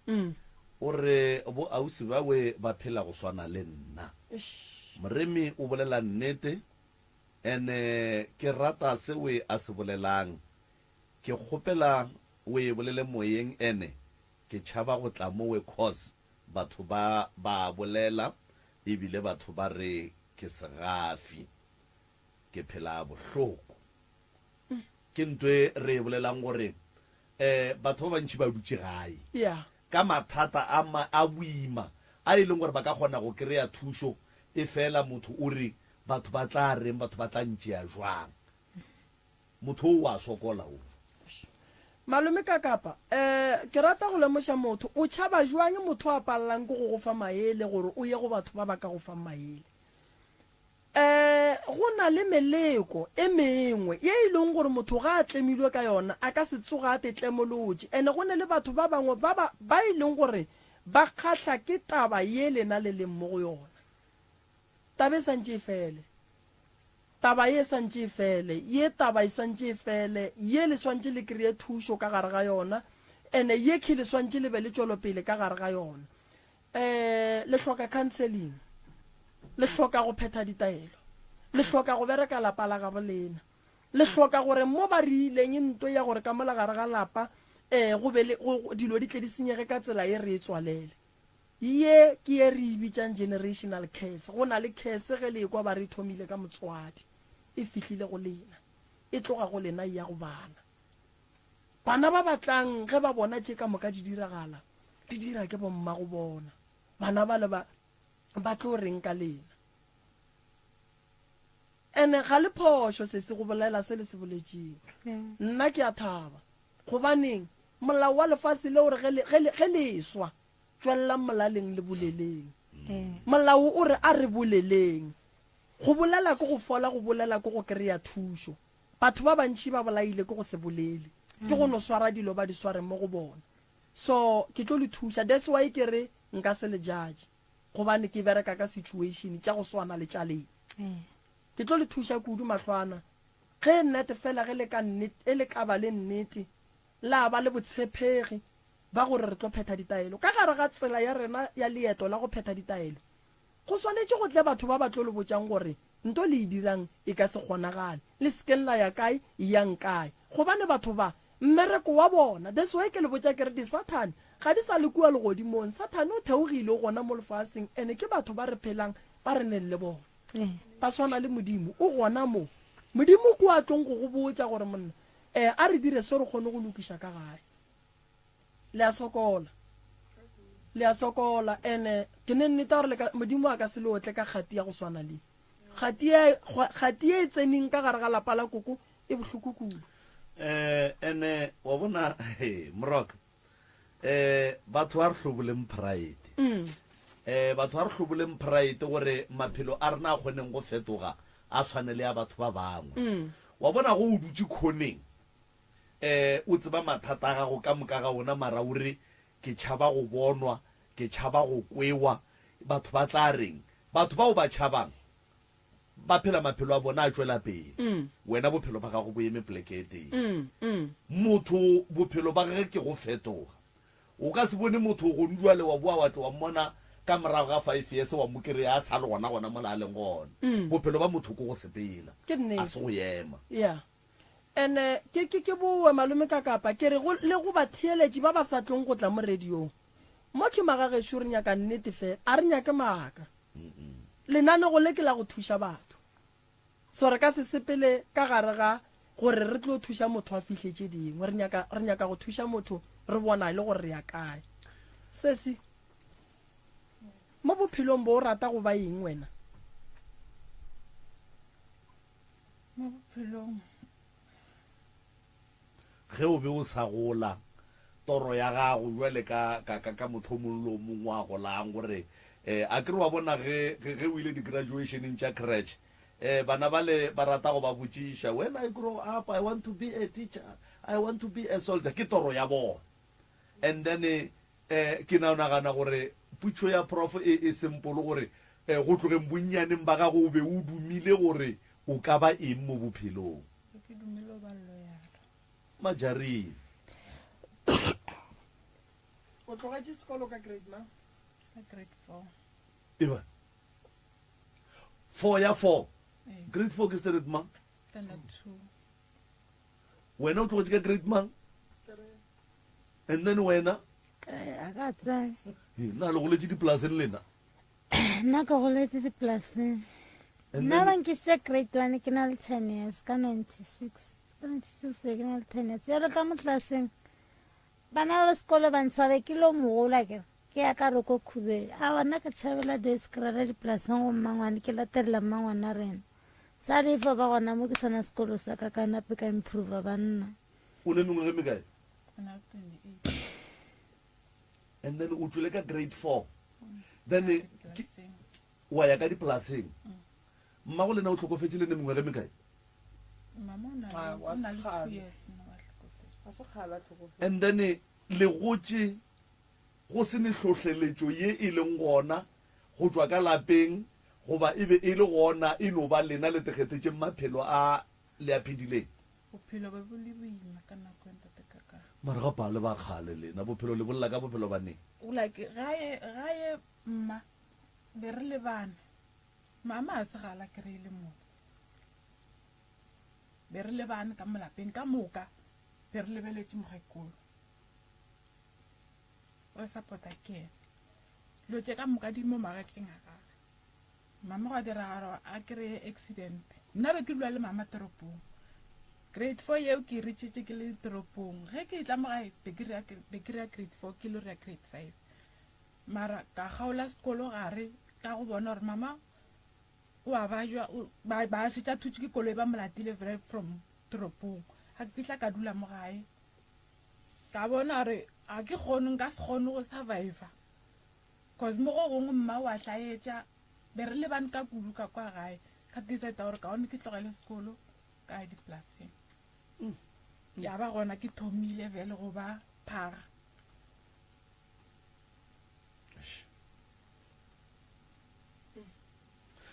O re bo ausi bawe ba phela go swana le nna. Moremi o bolela nnete, ene ke rata sewe a se bolelang. Ke kgopela o e bolele moyeng ene ke tšhaba go tla mowe cos Batho ba ba a bolela, e bile batho ba re ke segafi. Ke phela bohloko. Ke nto e re e bolelang gore um batho ba bantši ba dutše gae Yeah. ka mathata a ma, a boima a e leng gore ba ka kgona go kry-a thušo, efela motho o re batho ba tla reng, batho ba tla ntšea jwang. Motho o a sokola o. Malome Kakapa, eh, ke rata go lemoša motho, o tšhaba jwang motho a palelang ke go go fa maele gore o ye go batho ba ba ka go fang maele? Eh, go na le meleko e mengwe ye e leng gore motho ga a tlemilwe ka yona a ka se tsoga a te tlemolotše. Ene go ne le batho ba bangwe ba ba ba e leng gore ba kgahla ke taba ye lena le leng mo go yona. Taba e santše e fele. Taba ye e santše e fele. Ye taba e santše e fele. Ye le swantše le kreye thušo ka gare ga yona. Ene ye khe le swantše le be le tšwelopele ka gare ga yona. Um le hloka counseling. Le hloka go phetha ditaelo. Le hloka go bereka lapa la gabo lena. Le hloka gore mo ba re ileng nto ya gore ka mola gare ga lapa um go be le go, dilo di tle di senyege ka tsela ye re e tswalele. Ye ke ye re e bitšang generational curse. Go na le curse ge le ekwa ba re e thomile ka motswadi, e fihlile go lena, e tloga go lena e ya go bana. Bana ba ba tlang ge ba bona tše ka moka di diragala, di dira ke bommago bona. Bana bale ba ba tlo reng ka lena? Ene ga le phošo sesi go bolela se le se boletšeng. Nna ke a thaba. Gobaneng? Molao wa lefase le o re ge le, ge le, ge le eswa, tšwelelang molaleng le boleleng. Molao o re a re boleleng. Go bolela ke go fola, go bolela ke go kry-a thušo. Batho ba bantši ba bolaile ke go se bolele, ke go no swara dilo ba di sware mo go bona. So, ke tlo le thuša. That's why ke re nka se le judge, gobane ke bereka ka situation tša go swana le tša lena. Ke tlo le thuša kudu mahlwana. Ge nnete fela ge le ka nnete, e le ka ba le nnete, la ba le botshepegi ba gore re tlo phetha ditaelo. Ka gare ga tsela ya rena ya leeto la go phetha ditaelo, go swanetše go tle batho ba ba tlo le botšang gore nto le e dirang e ka se kgonagale, le se keng la ya kae, yang kae. Gobane batho ba, mmereko wa bona, that's why ke le botša ke re disathane ga di sa le kua legodimong, Sathane o theogile o gona mo lefaseng and ke batho ba re phelang ba re neng le bona. Ba swana le Modimo. O gona mo. Modimo ke o a tlong go go botša gore, Monna, eh, a re dire se re kgone go lokiša ka gae. Le a sokola. Le a sokola. Ene, ke ne nneta gore le ka, Modimo a ka se le otle ka kgati ya go swana le. Kgati ye, kgati ye e tseneng ka gare ga lapa la koko e bohloko kudu. Eh, ene, wa bona, he, morwaka, eh batho a re hloboleng pride mm. eh batho a re hloboleng pride gore maphelo a rena a kgoneng go fetoga a tshwane le ya batho ba bangwe mm. wa bona go o dutše khoneng eh o tseba mathata a gago ka moka ga ona mara o re ke tšhaba go bonwa ke tšhaba go kwewa batho ba tla reng batho bao ba tšhabang Ba phela maphelo a bona a tšwela pele. Wena bophelo ba gago bo eme poleke e tee. Motho bophelo ba gage ke go fetoga. O ka se bone motho gonu jwale wa boa wa tlo wa mmona ka morago ga five years wa mo kereya a sa le gona gona mola a leng gona. Bophelo ba motho ke go sepela, a se go ema. Yeah. Ene ke ke ke bowe malome ka kapa ke re go le go batheeletši ba ba sa tlong go tla mo radiong. Mo ke magagešo re nyaka nnete fela, a re nyake maaka. Lenanego le ke la go thuša batho. So re ka se sepele ka gare ga gore re tlo thuša motho a fihle tše dingwe. Re nyaka, re nyaka go thuša motho re bona e le gore re ya kae. Sesi, mo bophelong bo o rata go ba eng wena? Mo bophelong. Ge o be o sa gola, toro ya gago bjale ka, ka, ka, ka motho o mongwe le o mongwe wa golang, gore, eh, a ke re wa bona ge, ge, ge o ile di-graduation-eng tša creche, eh, bana bale ba rata go ba botšiša, When I grow up, I want to be a teacher, I want to be a soldier. Ke toro ya bona. And then, eh, ke na nagana gore putšo ya prof e, e simple gore, eh, go tlogeng bonnyaneng ba gago o be o dumile gore o ka ba eng mo bophelong. Ke dumile go ba loyara. Majareng. O tlogetše sekolo ka grade mang? Ka grade 4. Eba. 4 ya 4. Ee. Grade 4 ke standard mang? Standard 2. Wena o tlogetše ka grade mang? And then wena? A ka tsaya. Na le goletše dipolaseng lena? Nna ke goletše dipolaseng. Nna ba nkisitše grade 1 ke na le 10 years ka 96. Ka 96 ke na le 10 years. Jalo ka mo tlelaseng bana ba sekolo ba ntshabe ke lo mogola ke ke ya ka roko khubele. A nna ke tšhabela deskrela dipolaseng go mmangwane ke latelela mmangwana rena. Sa le fa ba gona mo ke sona sekolo sa ka ka nape ka improve banna. O ne mengwaga e mekae? Ke na le 28. And then o tšwele ka grade 4. Then wa ya ka dipolaseng. Mmago lena o hlokofetše le ne mengwaga e mekae? Mama o na le, Ah, wa o na le two sekgale. years mama a hlokofetše. Ga se kgale a hlokofetše. And then le gotše go se ne hlohleletšo ye e leng gona go tšwa ka lapeng. Goba e be e le gona e no ba lena le tekgethetšeng maphelo a le a phedileng? Bophelo be bo le boima ka nako ya Ntate Kakapa. Mara ga pale ba kgale lena, bophelo le bolela ka bophelo ba neng? Like gae, gae mma, be re le bana. Mama a se gala kry-ile motse. Be re le bana ka mo lapeng ka moka, be re lebeletše mokgekolo. Re support-a ke yena. Dilo tše ka moka di mo magetleng a gagwe. Mama gwa dira gore a kry-e accident. Nna be ke dula le mama toropong. Grade 4 yeo ke e retšhetše ke le toropong. Ge ke tla mo gae be ke rea be ke rea grade 4 ke lo rea grade 5. Mara ka kgaola sekolo gare ka go bona gore mama o a bajwa ba ba šetša thutše ke koloi ba mo latile vele from toropong. Ga ke fihla ka dula mo gae ka bona gore ga ke kgone nka se kgone go survivor. Cause mo go gongwe mma o a hlaetša, be re lebane ka kudu ka kwa gae, ka decide gore kaone ke tlogele sekolo ka ya dipolaseng. Ya ba gona ke thomile bjale go ba phaga.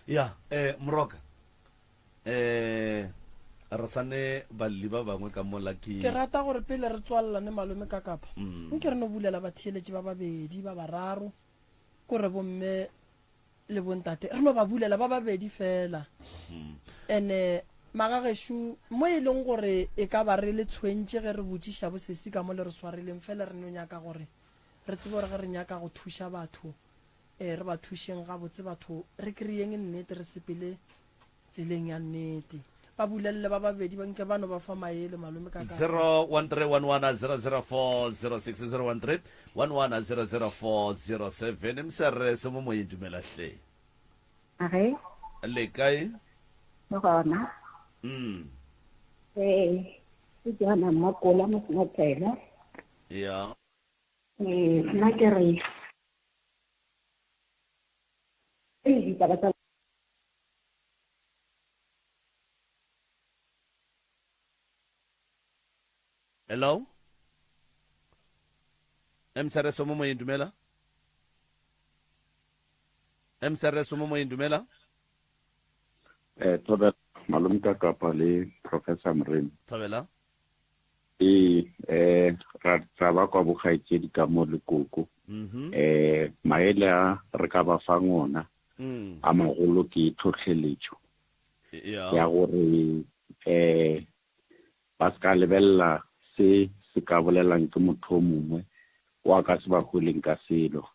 Ya, eh, Moroka, eh, re sa ne balli ba bangwe ka mola ke. Ke rata gore pele re tswalelane malome ka kapa, nke re no bulela batheeletši ba babedi, ba bararo, kore bomme le bontate, re no ba bulela ba babedi fela. Ene magagešo, mo e leng gore e ka ba re le tshwentše ge re botšiša bosesi ka mo le re swarileng, fela re no nyaka gore re tsebe gore ge re nyaka go thuša batho, Ee, re ba thušeng gabotse batho, re kry-eng nnete, re sepele tseleng ya nnete. Ba bulelele ba babedi ba nke ba no ba fa maele, malome ka ka. 0131100406 0131100407 Msere se mo moyeng dumela hle. Age. Le kae? Le gona. Ee, ke Joana Mmakola Mosemotsela. Ya. Ee, nna ke re Ee, ditaba tsa. Hello? MSRS o mo moyeng dumela. MSRS o mo moyeng dumela. Eh, Thobela, Malome Kakapa le Professor Moremi. Thobela. Ee, eh, ra, ra ba kwa bokgaetšedi ka mo le koko. Eh, maele a re ka ba fang ona a magolo ke tlhohleletšo ya gore eh ba se ka lebelela se se ka bolelang ke motho o mongwe o a ka se ba holeng ka selo.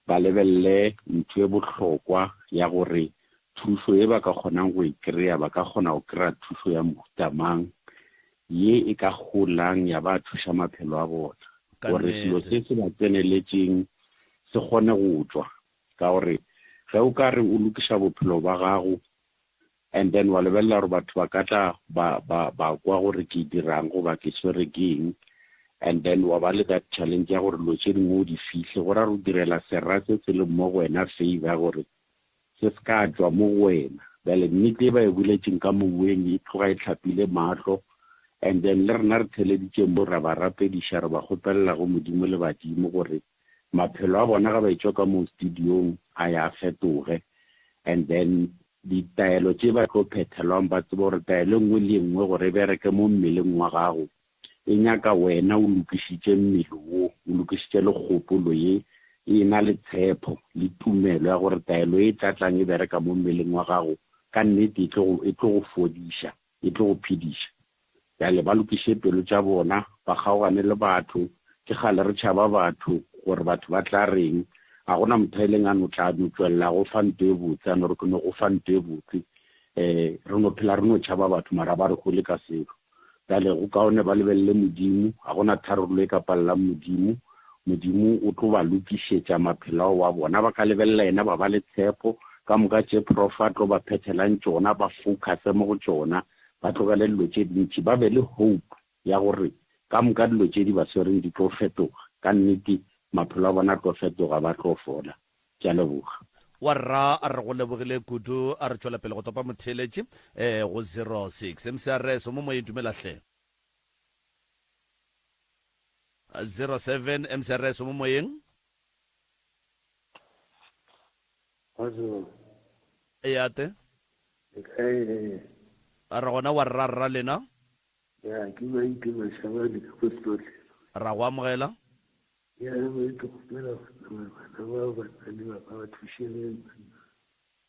Ba lebelele ntho e bohlokwa ya gore thušo ye ba ka kgonang go e kry-a, ba ka kgona go kry-a thušo ya mohuta mang ye e ka golang ya ba thuša maphelo a bona gore selo se se ba tseneletšeng se kgone go tšwa. Ka gore ge o ka re o lokiša bophelo ba gago and then wa lebelela gore batho ba ka tla ba, ba, ba kwa gore ke dirang goba ke swere ke eng, and then wa ba le that challenge ya gore dilo tše dingwe o di fihle, go ra gore o direla sera se se leng mo go wena favor gore se se ka tšwa mo go wena. Bjale nnete e ba e boletšeng ka moweng e tloga e hlapile mahlo and then le rena re theleditše mo ra ba rapediša re ba kgopelela go Modimo le badimo gore maphelo a bona ga ba etšwa ka mo studiong a ya a fetoge and then ditaelo tše ba tlo phethelwang ba tsebe gore taelo e nngwe le e nngwe gore e bereke mo mmeleng wa gago e nyaka wena o lokišitše mmele wo, o lokišitše le kgopolo ye e ena le tshepo le tumelo ya gore taelo e tla tlang e bereka mo mmeleng wa gago ka nnete e tlo go, e tlo go fodiša, e tlo go phediša. Bjale ba lokiše pelo tša bona, ba kgaogane le batho. Ke kgale re tšhaba batho, gore batho ba tla reng. Ga go na motho a ileng a no tla a no tšwelela a go fa nto e botse, a no re ke no go fa nto e botse. Um re no phela re no tšhaba batho, mara ba re hole ka selo. Bjale go kaone ba lebelele Modimo, ga go na tharollo e ka palelang Modimo. Modimo o tlo ba lokišetša maphelo ao a bona. Ba ka lebelela yena ba ba le tshepo, ka moka tše Prof a tlo ba phethelang tšona, ba focuse mo go tšona, ba tlogele dilo tše dintši, ba be le hope ya gore ka moka dilo tše di ba swereng di tlo fetoga. Ka nnete maphelo a bona a tlo fetoga, ba tlo fola. Ke a leboga. Wa rra a re go lebogile kudu a re tšwela pele go topa motheeletši eh go 06 MCRS o mo moyeng dumela hle. 07 MCRS o mo moyeng. Eyate. Le kae? A re gona wa rra rra lena. Ya, ke Maite Mashabane ka ko Senotlelo. Ra go amogela. Ya, re ke kgopela gore bana bao ba nna le ba ba thušegeng banna.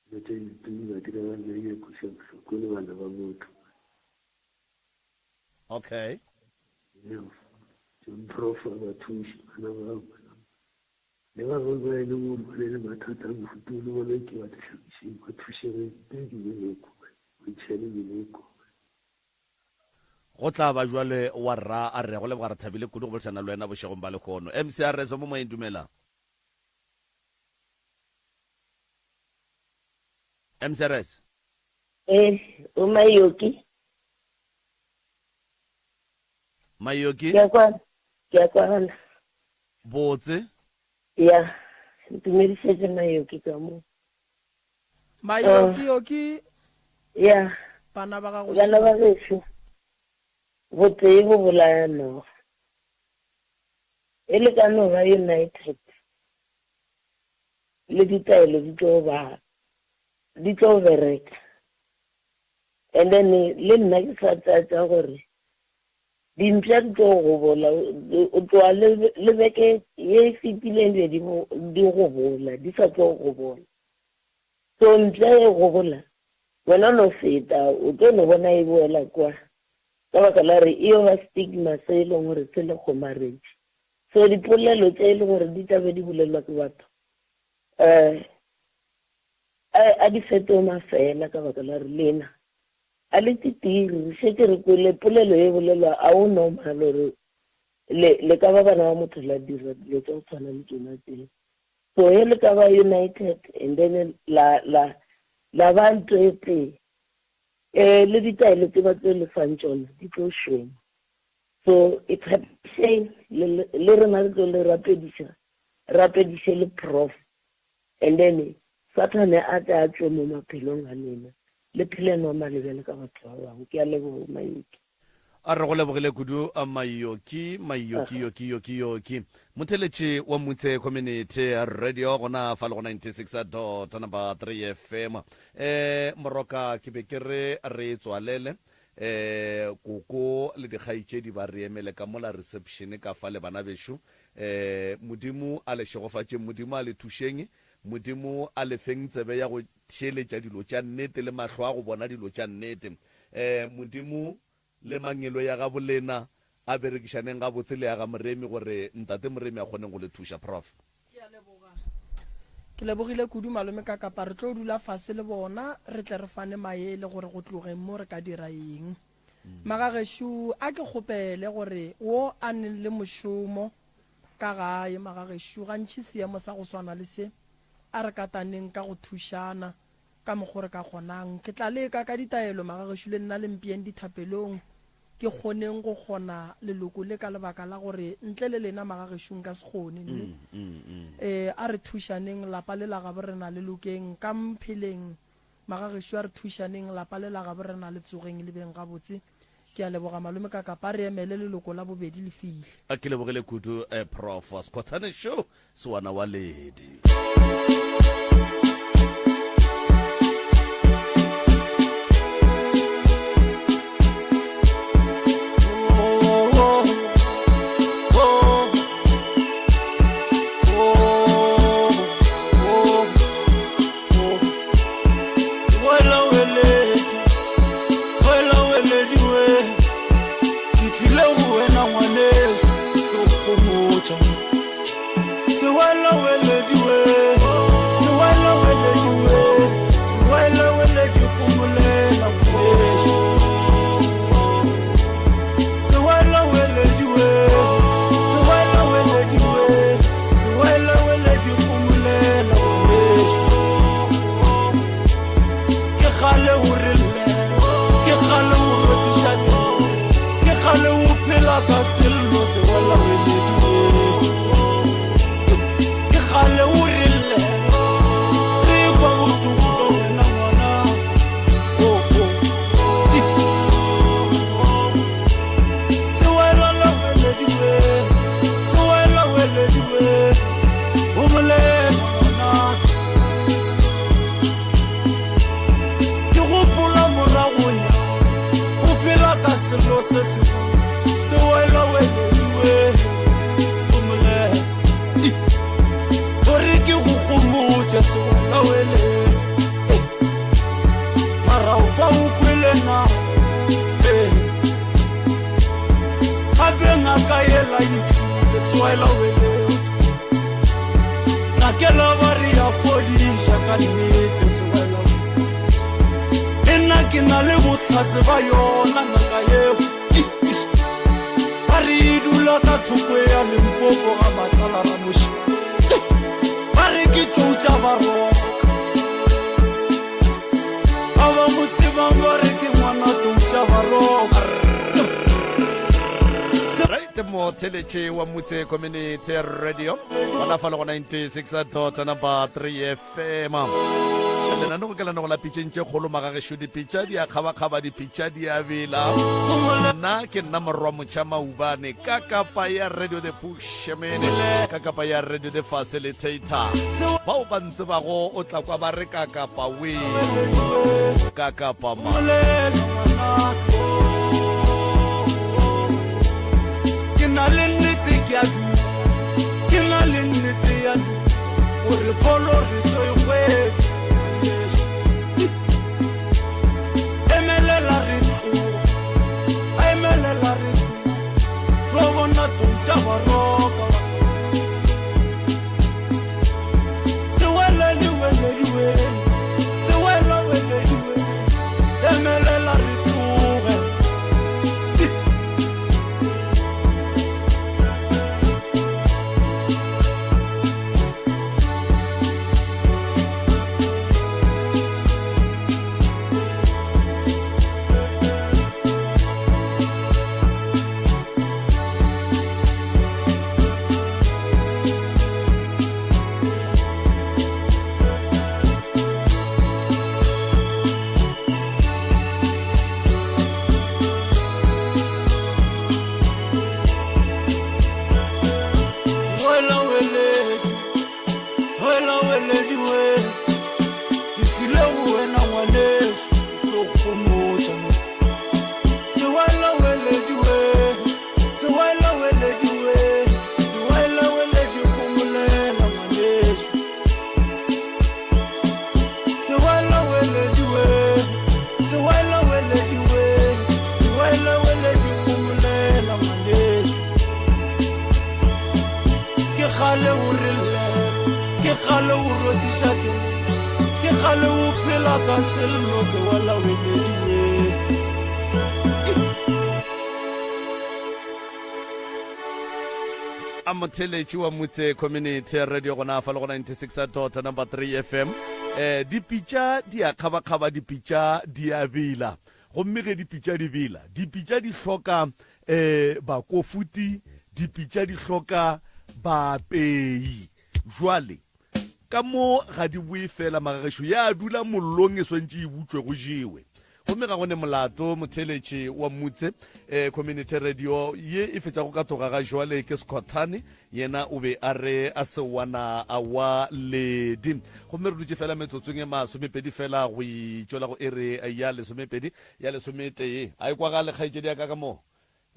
Dilo tše di ba dira ba nna ya kweša bohloko le bana ba motho. Okay. Ya, Prof a ba thuše bana bao. Le ba bangwe ba e leng gore ba na le mathata a mohuta o le bona ke ba hlakišeng ba thušegeng ke meleko, ba ntšhele meleko. Go tla ba jwale wa rra a re go leboga re thabile kudu go boledišana le wena bošegong ba lehono. MCRS mo moyeng dumela. MCRS. Eh, o Mayoki. Mayoki. Ke a kwana. Ke a kwana. Botse. Ya, ntumedišetše Mayoki ka mo. Mayoki yoki. Ya. Bana ba gago. Bana ba gešo. Botee bo bolaya noga. E le ka no ba united. Le ditaelo di tlo ba di tlo bereka. And then le nna ke sa tsatsa gore Dimpša di tlo gobola, o tloga le, le beke ye e fetileng be di, di gobola, di sa tlo gobola. So mpša e gobola, wena no feta, o tlo no bona e boela kwa, ka baka la gore e yo ba stigma se e leng gore se le kgomaretše. So dipolelo tše e leng gore di tla be di bolelwa ke batho, um a, a di fetoge mafela ka baka la gore lena A le titiri, re šetše re kwele polelo ye bolelwa, a o normal gore le, le ka ba bana ba motho la dira dilo tša go tshwana le tšona tše. So he le ka ba united and then la, la, la ba ntho e tee, eh, le ditaelo tše ba tlo le fang tšona di tlo šoma. So it's a shame, le, le rena re tlo le rapediša, rapediše le prof. And then Sathane a tle a tšwe mo maphelong a lena, le phele normal bjalo ka batho ba bangwe. Ke a leboga, Mayoki. A re go lebogile kudu Mayoki, Mayoki, Yoki, Yoki, Yoki. Motheletši wa Mutse Community Radio gona fa le go 96 dot number 3 FM. Eh Moroka ke be ke re re tswalele eh koko le dikgaetšedi ba re emele ka mola reception ka fa le bana bešo Ee, Modimo a le šegofatšeng, Modimo a le thušeng, Modimo a le feng tsebe ya go theeletša dilo tša nnete le mahlo a go bona dilo tša nnete. Ee, Modimo le mangeloi a gabolena a berekišaneng gabotse le a ga Moremi gore Ntate Moremi a kgoneng go le thuša. Prof. Ke a leboga. Ke lebogile kudu malome ka kapa re tlo dula fase le bona re tle re fane maele gore go tlogeng mo re ka dira eng. Magagešo a ke kgopele gore wo a neng le mošomo ka gae magagešo gantši seemo sa go swana le se a re kataneng ka go thušana ka mokgo re ka kgonang. Ke tla leka ka ditaelo magagešo le nna le mpeyeng dithapelong ke kgoneng go kgona leloko le ka lebaka la gore ntle le lena magagešo nka se kgone mme ee a re thušaneng lapa le la gabo rena le lokeng ka mpheleng Magagešo a re thušaneng lapa le la gabo rena le tsogeng le beng gabotse. Ke a leboga malome ka kapa re emele leloko la bobedi le fihle. A ke lebogile kudu Prof. Skhothane Show Sewana wa Ledi. homotše sewelaweledi mara o fa o kwele na ee gape ngaka yela e tlile sewelaweledi ngakela ba re ya fodiša ka nnete sewelaweledi le nna ke na le bohlatse ba yona ngaka yeo Ba re e dula ka thoko ya Limpopo ga Matlala Ramoši. Ba re ke tlou tša Baroka. Ba ba mo tsebang ba re ke ngwana tlou tša Baroka. Right motheletše wa Mutse Community Radio gona fa le go 96 dot number 3 FM. Lenanego ke lenanego la pitšeng tše kgolo magagešo dipitša di a kgabakgaba dipitša di a bela. Nna ke nna morwa motšha maubane ka kapa ya Radio the Pushmene ka kapa ya Radio the Facilitator. Bao ba ntsebago o tla kwa ba re ka kapa we ka kapa ma. Ke na le nnete ke a duma ke na le nnete ya duma gore pholo re tlo e hwetša ngwaneso emelela re tloga a emelela re tloga tlo bona tlontša baroka sewelediwelediwe sewelawelediwe emelela re tloge Ke kgale o re llela, ke kgale o rotiša ke ke kgale o phela ka sello se wa lawelediwe. A motheletši wa Mutse Community Radio gona fa le go 96 dot number 3 FM. Eh dipitša di a kgabakgaba dipitša di a bela. Gomme ge dipitša di bela, dipitša di hloka eh bakofuti, dipitša di hloka baapei. Jwale ka mo ga di boe fela magagešo ya dula mollong e swantše e butšwe go jewe. Gomme ga go ne molato motheeletši wa Mmutse eh, Community Radio ye e fetšago ka toga ga jwale ke Skhothane yena o be a re a sewana a wa ledi. Gomme re dutše fela metsotsong e masomepedi fela go itšwela go iri ya lesomepedi ya lesometee. A e kwagale kgaetšedi ya ka ka mo?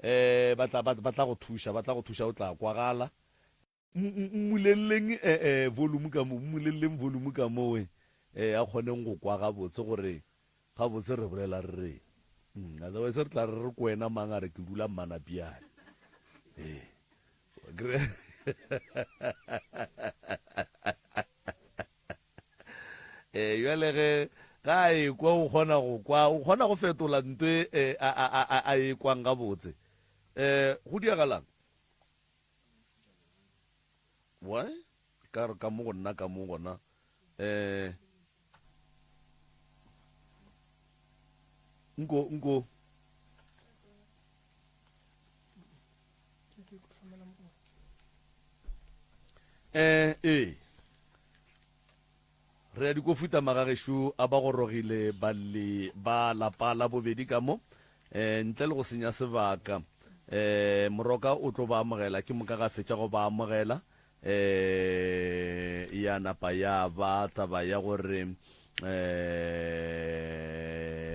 Eh, ba tla, ba, ba tla go thuša, ba tla go thuša o tla kwagala. Mmulelleng eh, eh, volume ka mo, mmulelleng volume ka mo we, eh, a kgoneng go kwa gabotse gore gabotse re bolela re reng. Mm, otherwise re tla re re ko wena mang a re ke dula Mmanapiane. Eh. Eh, bjale ge ga a ekwa o kgona go kwa, o kgona go fetola ntwe eh, a, a, a, a e kwang gabotse. Eh, go diagalang? Why? Ka re ka mo go nna ka mo gona. Eh Nko nko. Eh eh. Re ya dikofuta magagešo a ba gorogile balli ba lapa la bobedi ka mo um ntle le go senya sebaka um Moroka o tlo ba amogela ke moka ga fetša go ba amogela um ya napa ya ba taba ya gore um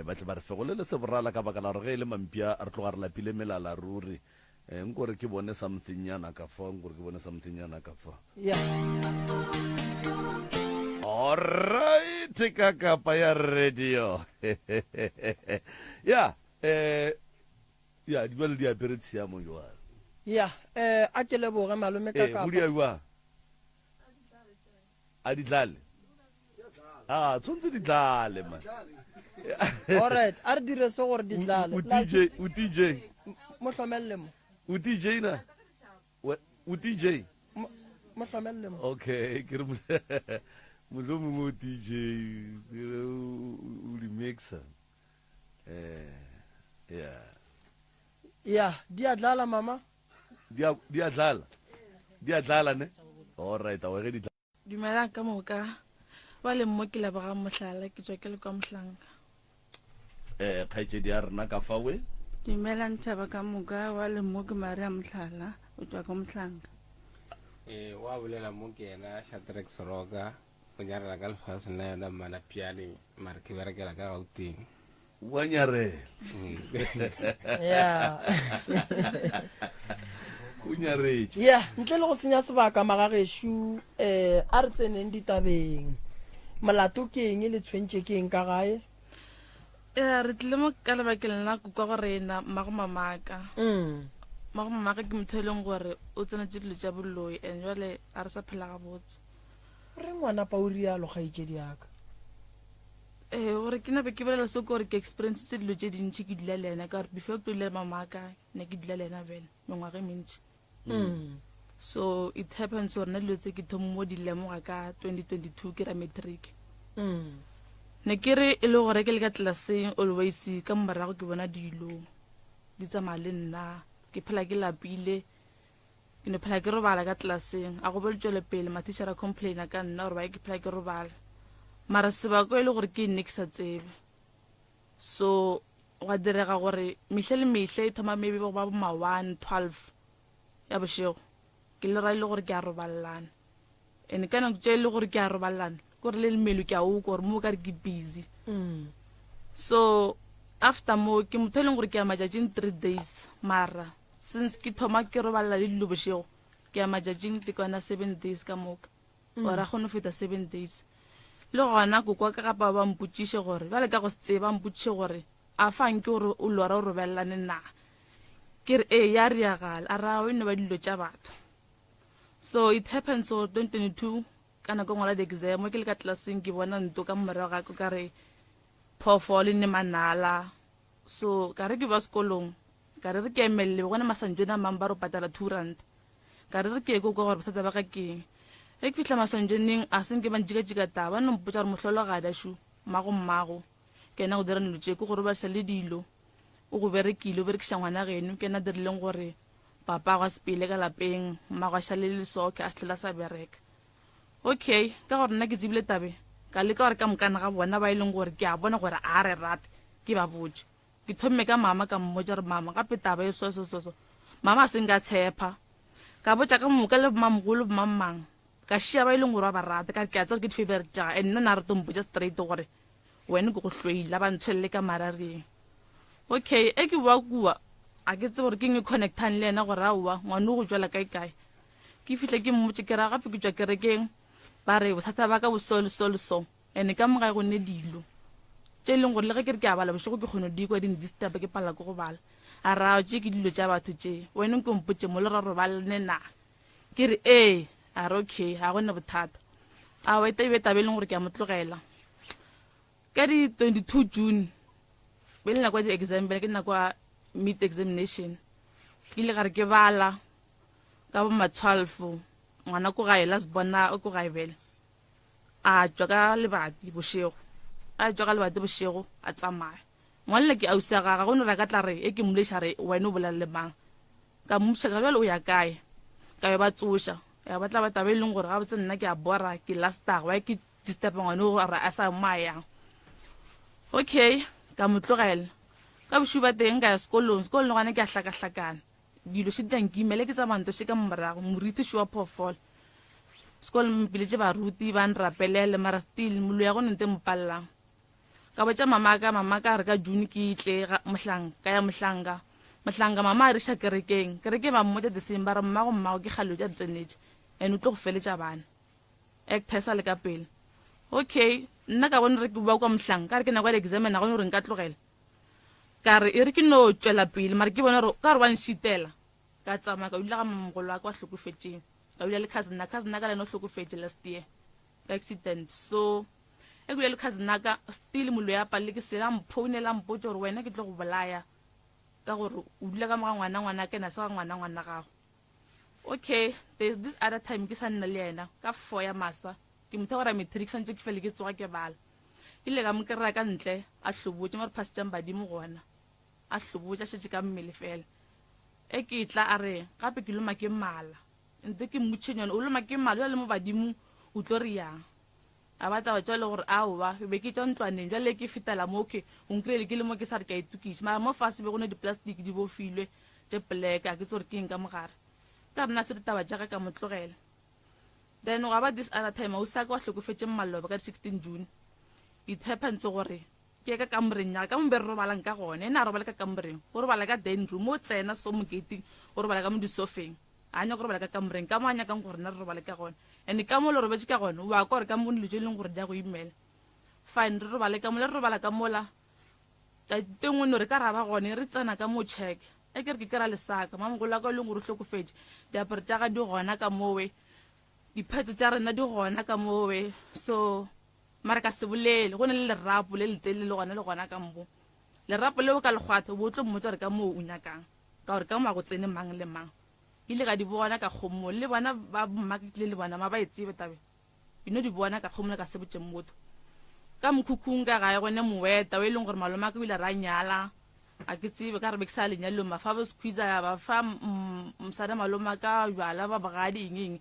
ba tle ba re fegolele seborala ka baka la gore ge e le mampša re tloga re lapile melala ruri. Eh, nkore ke bone something nyana ka fa, nkore ke bone something nyana ka fa. Yeah. Monate ka kapa ya radio. Ya, eh ya di jwale di apere tshiamo jwale. Ya, eh a ke leboge malome ka Eh, kapa. go dia jwang? A di tlale? Ah, tshwanetse di tlale man. Alright, a re dire se gore di tlale. O DJ, o DJ. Mo hlomelele mo. O DJ na? O DJ? Mo hlomelele mo. Okay, ke re mohlomongwe o DJ, o di mixer. Eh, yeah. Ya, di a dlala mama. Di a di a dlala. Di a dlala ne? All right, a ge di dlala. Dumelang ka moka. Ba leng mo ke lebogang mohlala ke tswa ke le kwa mohlanka. Eh, kgaetšedi ya rena ka fa we. Dumelang tšhaba ka moka wa leng mo ke Maria Mohlala o tswa ka mohlanka. Ee, wa bolela mo ke yena Shadrack Seroka o nyarela ka lefaseng la yona Mmalapjane mare ke berekela ka Gauteng. Wa nyarela. Yeah. O nyaretše. Yeah, ntle le go senya sebaka magagešu um a re tseneng ditabeng. Molato ke eng le tshwentše ke eng ka gae? Ya, re tlile mo ka lebakeng la kukwa go rena mmago mamaka. Mmago mamaka ke motho e leng gore o tsenetše dilo tša boloi and jwale a re sa phela gabotse. Re ngwana pa o rialo kgaetšedi yaka. Ee, gore ke nape ke bolela se gore ke experiencetse dilo tše dintši ke dula le ena ka gore before ke dula le mamaka ne ke dula le ena vele mengwaga e mentši. So it happens gore nna dilo tse ke thomo mo di lemoga ka 2022 ke ra matric. Ne ke re e le gore ke le ka tlelaseng always ka morago ke bona dilo di tsamaya le nna ke phela ke lapile Ke no phela ke robala ka tlelaseng. A go be le tšwelopele, mathišere a complaina ka nna gore why ke phela ke robala. Mara sebako e le gore ke nne ke sa tsebe. So gwa direga gore mehle le mehle e thoma maybe go ba bo ma 1, 12 ya bošego. Ke lora e le gore ke a robalelana. And ka nako tše e le gore ke a robalelana, ke gore le mmele ke a o kwa gore mo o ka re ke busy. So after mo ke motho e leng gore ke ya matšatšing 3 days mara Since ke thoma ke robalela le dilo bošego, ke ya matšatšing tekwana 7 days ka moka. Or a kgone go feta 7 days. Le gona koko wa ka gape ba mpotšiše gore, bjale ka go se tsebe ba mpotšiše gore a fa nke gore o lora o robelelane na. Ke re ee ya riagala, a re aowa e no ba dilo tša batho. So it happens gore 2022 ka nako e ngwala di-exam ke le ka tlelaseng ke bona nto ka morago ga ka o ka re phoofolo e ne manala. So ka re ke ba sekolong Ka re re ke emelele, be gona Masantšone a mang ba re o patala R2. Ka re re ke ye ko kwa gore bothata ba ka ke eng. Ge ke fihla Masantšoneng a se nke ba ntšikatšika taba, ba no mpotša gore mohlologadi šo, mmago mmago, ke yena a go dira dilo tše, ke go robadiša le dilo, o go berekile, o berekiša ngwana geno, ke yena a dirileng gore papago a sepele ka lapeng, mmago a šale le lesoke, a se hlole a sa bereka. Okay, ka gore nna ke tsebile tabe, ka leka gore ka mokana ga bona ba e leng gore ke a bona gore a re rate, ke ba botše. Ke thomme ka mama ka mmotša gore mama gape taba e so so so so. Mama a se nka tshepa. Ka botša ka moka le bomamogolo bomangmang. Ka šia ba e leng gore wa ba rata ka re ke a tseba gore ke di-favorite tša gage and nna na re to mpotša straight gore wena ke go hloile a ba ntshwelele ka marareng. Okay e ke boa kua a ke tsebe gore ke eng e connectang le yena gore aowa ngwane o go jwala kae kae. Ke fihle ke mmotše ke ra gape ke tšwa kerekeng ba re bothata ba ka bo so le so le so. And ka mo gae go ne dilo tše e leng gore le ge ke re ke a bala bošego ke kgone di kwa di ndisturba ke palela ke go bala. A re ao tše ke dilo tša batho tše, wena nko mpotše mo le ra robalane na? Ke re ee. A re okay, ga go ne bothata. Aowa e be taba e leng gore ke a mo tlogela. Ka di 22 June be le nako ya di-exam bjale ke nako ya mid examination. Ke ile ka re ke bala ka bo ma 12 ngwana ko gae la se bona o ko gae bjale. A tšwa ka lebati bošego, a tšwa ka lebati bošego a tsamaya. Ngwanela ke ausi ya gagwe, go no re a ka tla re e ke mmoleiša re wena o bolela le mang. Ka mmotšiša ka re bjale o ya kae? Ka be ba tsoša, ya ba tla ba taba e leng gore gabotse nna ke a bora, ke lastag, why ke disturba ngwana o gore a sa mo a yang. Okay, ka mo tlogela. Ka bošego ba teng ka ya sekolong, sekolong le gona ke a hlakahlakana. Dilo še di tla nkimela ke tsamaya ntoše ka morago, moriti še wa phoofolo. Sekolo mpiletše baruti ba nrapelele mara still mollo ya gone nte mpallang. Ka botša mama ka, mama ka re ka June ke tle ga mohlanka, ka ya mohlanka. Mohlanka mama a re iša kerekeng, kerekeng ba mmotša the same ba re mmago mmago ke kgale o tša tsenetše and o tlo go feletša bana. Actor e sa le ka pele. Okay. Nna ka bona re ke boa kwa mohlang, ka re ke nako ya di-examen, a gone gore nka tlogela. Ka re e re ke no tšwela pele, mara ke bona gore ka gore wa nšitela. Ka tsamaya ka dula ga mamogolo wa ka wa hlokofetšeng. Ka dula le cousin ya, cousin ya ka le yena o hlokofetše last year ka accident. So e ke dula le cousin ya ka, still moloi a palele ke sela, a mphounela a mpotša gore wena ke tlo go bolaya ka gore o dula ka mo ga ngwana ngwana ka ena se ga ngwana ngwana gago. Okay, there's this other time ke sa nna le yena ka 4 ya masa, ke motho wa gore matric swantse ke fele ke tsoga ke bala. Ke ile ka mo kry-a ka ntle a hlobotše mo re phasitšang badimo gona, a hlobotše a šetše ka mmele fela. E ke tla a re gape ke loma ke mala, nte ke mmotšhe yone o loma ke mala jale mo badimo o tlo re yang. A ba taba tša le gore aowa be ke tšwa ntlwaneng jale ke fetela mo okay o nkry-ile ke le mo ke sa re ke a itokiša mara mo fase be go ne di-plastic di bofilwe tše black a ke tse gore ke eng ka mogare. Ka re nna se ditaba tša ka ka mo tlogela. Then gwa ba this other time ausi wa ka wa hlokofetše maloba ka di 16 June. It happens gore ke ye ka kamoreng ya ka ka mo be re robalang ka gona, ena a robale ka kamoreng, o robala ka dining room, o tsena so mo gating o robala ka mo disofeng, a nyaka go robala ka kamoreng ka mo a nyakang gore rena re robale ka gona. And ka mo le robetše ka gona wa kwa gore ka mo dilo tše e leng gore di a go imela. Fine re robale ka mola, re robala ka mola tšatši tengwe no re ka ra ba gone re tsena ka mo check e ke re ke kry-a lesaka mamogolo wa ka e leng gore o hlokofetše diaparo tša ga di gona ka mowe diphetso tša rena di gona ka mowe so mara ka se bolele go ne le lerapo le letelele le gona le gona ka mo lerapo leo ka lekgwatha o bo o tlo mmotsa gore ka moo o nyakang ka gore ka mo a go tsene mang le mang ile ka di bona ka kgomo le bona ba mma ke tlile le bona ma ba e tsebe tabe ke no di bona ka kgomo le ka se botše motho ka mokhukhung ka gae gone moeta o e leng gore malome a ka o ile ra nyala a ke tsebe ka re be ke sa lenyalong ba fa bo squeezer ba fa mosadi malome a ka jwala ba bogadi eng eng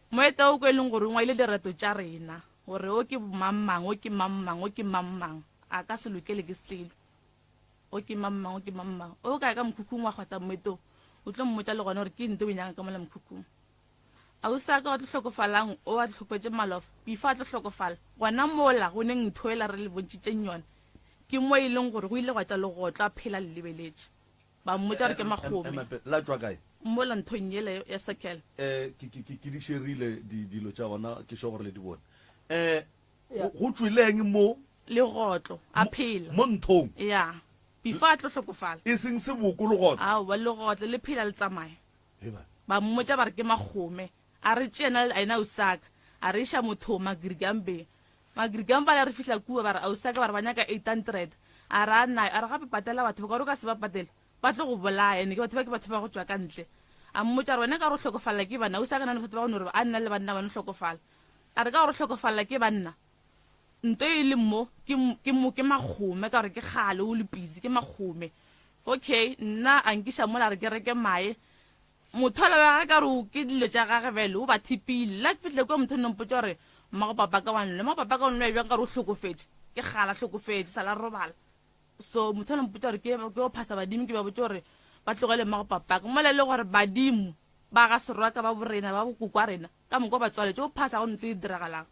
moeta o ko e leng gore o ngwaile direto tša rena gore o ke mang mang o ke mang mang o ke mang mang a ka se lokele ke selo o ke mang mang o ke mang mang o kae ka mokhukhung wa kgwata moeto o tlo mmotša le gona gore ke eng o e nyaka ka mola mokhukhung Ausi a ka wa tlo hlokofalang o a hlokofetše malofa before a tlo hlokofala gona mola go neng ntho ela re le bontšitšeng yona ke mo e leng gore go ile gwa tšwa legotlo a phela le lebeletše ba mmotša gore ke makgome La tšwa kae? mola nthong yela ya circle. Eh, ke, ke, ke, ke di šerile di, dilo tša gona, ke sure gore le di bone. Eh, go, go tšwileng mo? Legotlo, a phela. Mo nthong? Ya, before a tlo hlokofala. E seng seboko, legotlo? Aowa, legotlo le phela le tsamaya. Ba mmotša ba re ke Makgome. A re tše yena le ena Ausaka. A re iša mothong Magrigambe. Magrigambe bale re fihla kua ba re Ausaka ba re ba nyaka 800. A re a nayo. A re gape patela batho ba ka gore o ka se ba patele ba tlo go bolaya ene ke batho ba ke batho ba go tšwa ka ntle. A mmotša a re wena ka gore o hlokofalela ke banna. Ausaka na le bothata ba go no re a nna le banna ba no hlokofala. A re ka gore o hlokofalela ke banna nto e leng mo ke ke mo ke Makgome ka gore ke kgale o le busy ke Makgome. Okay, nna a nkiša mola a re ke reke mae. Motho ola wa gage ka re ke dilo tša gage bjale o ba thipile. Nna ke fihlile kua motho o nno mpotša gore mmago papa ka wa nlwa. Mmago papa ka o nlwa bjang ka re o hlokofetše? Ke kgale a hlokofetše, sa la robala. So motho ola mpotša gore ke ke yo phasa badimo ke ba botše gore ba tlogele mmago papa ka. Mola e le gore badimo ba ga Serwaka ba borena ba bokoko a rena ka moka o ba tswaletše o phasa ga go ntho e diragalang.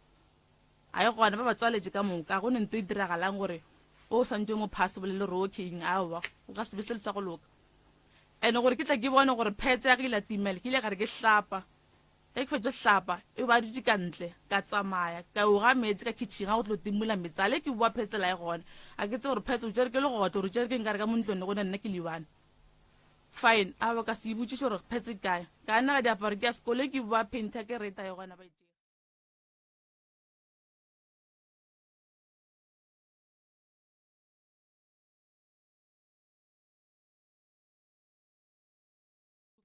A e gona, ba ba tswaletše ka moka, go ne nto e diragalang gore o swantše o mo phase bolele gore okay eng, aowa, go ka se be selo sa go loka. And gore ke tle ke bone gore phetse ya ge ile timela, ke ile ka re ke hlapa. Ge ke fetše hlapa, e ba dutše ka ntle, ka tsamaya, ka yo ga meetse ka kitchen ga go tlo timola meetse ale ke boa phetse la e gona. A ke tsebe gore phetse o tšere ke legotlo, gore o tšere ke eng ka re ka mo ntlong ne go ne nna ke le one. Fine, aowa ka se ibotšiše gore phetse ke kae. Ka anega diaparo ke ya sekolo, ke boa painter ke reta e gona ba e tšere.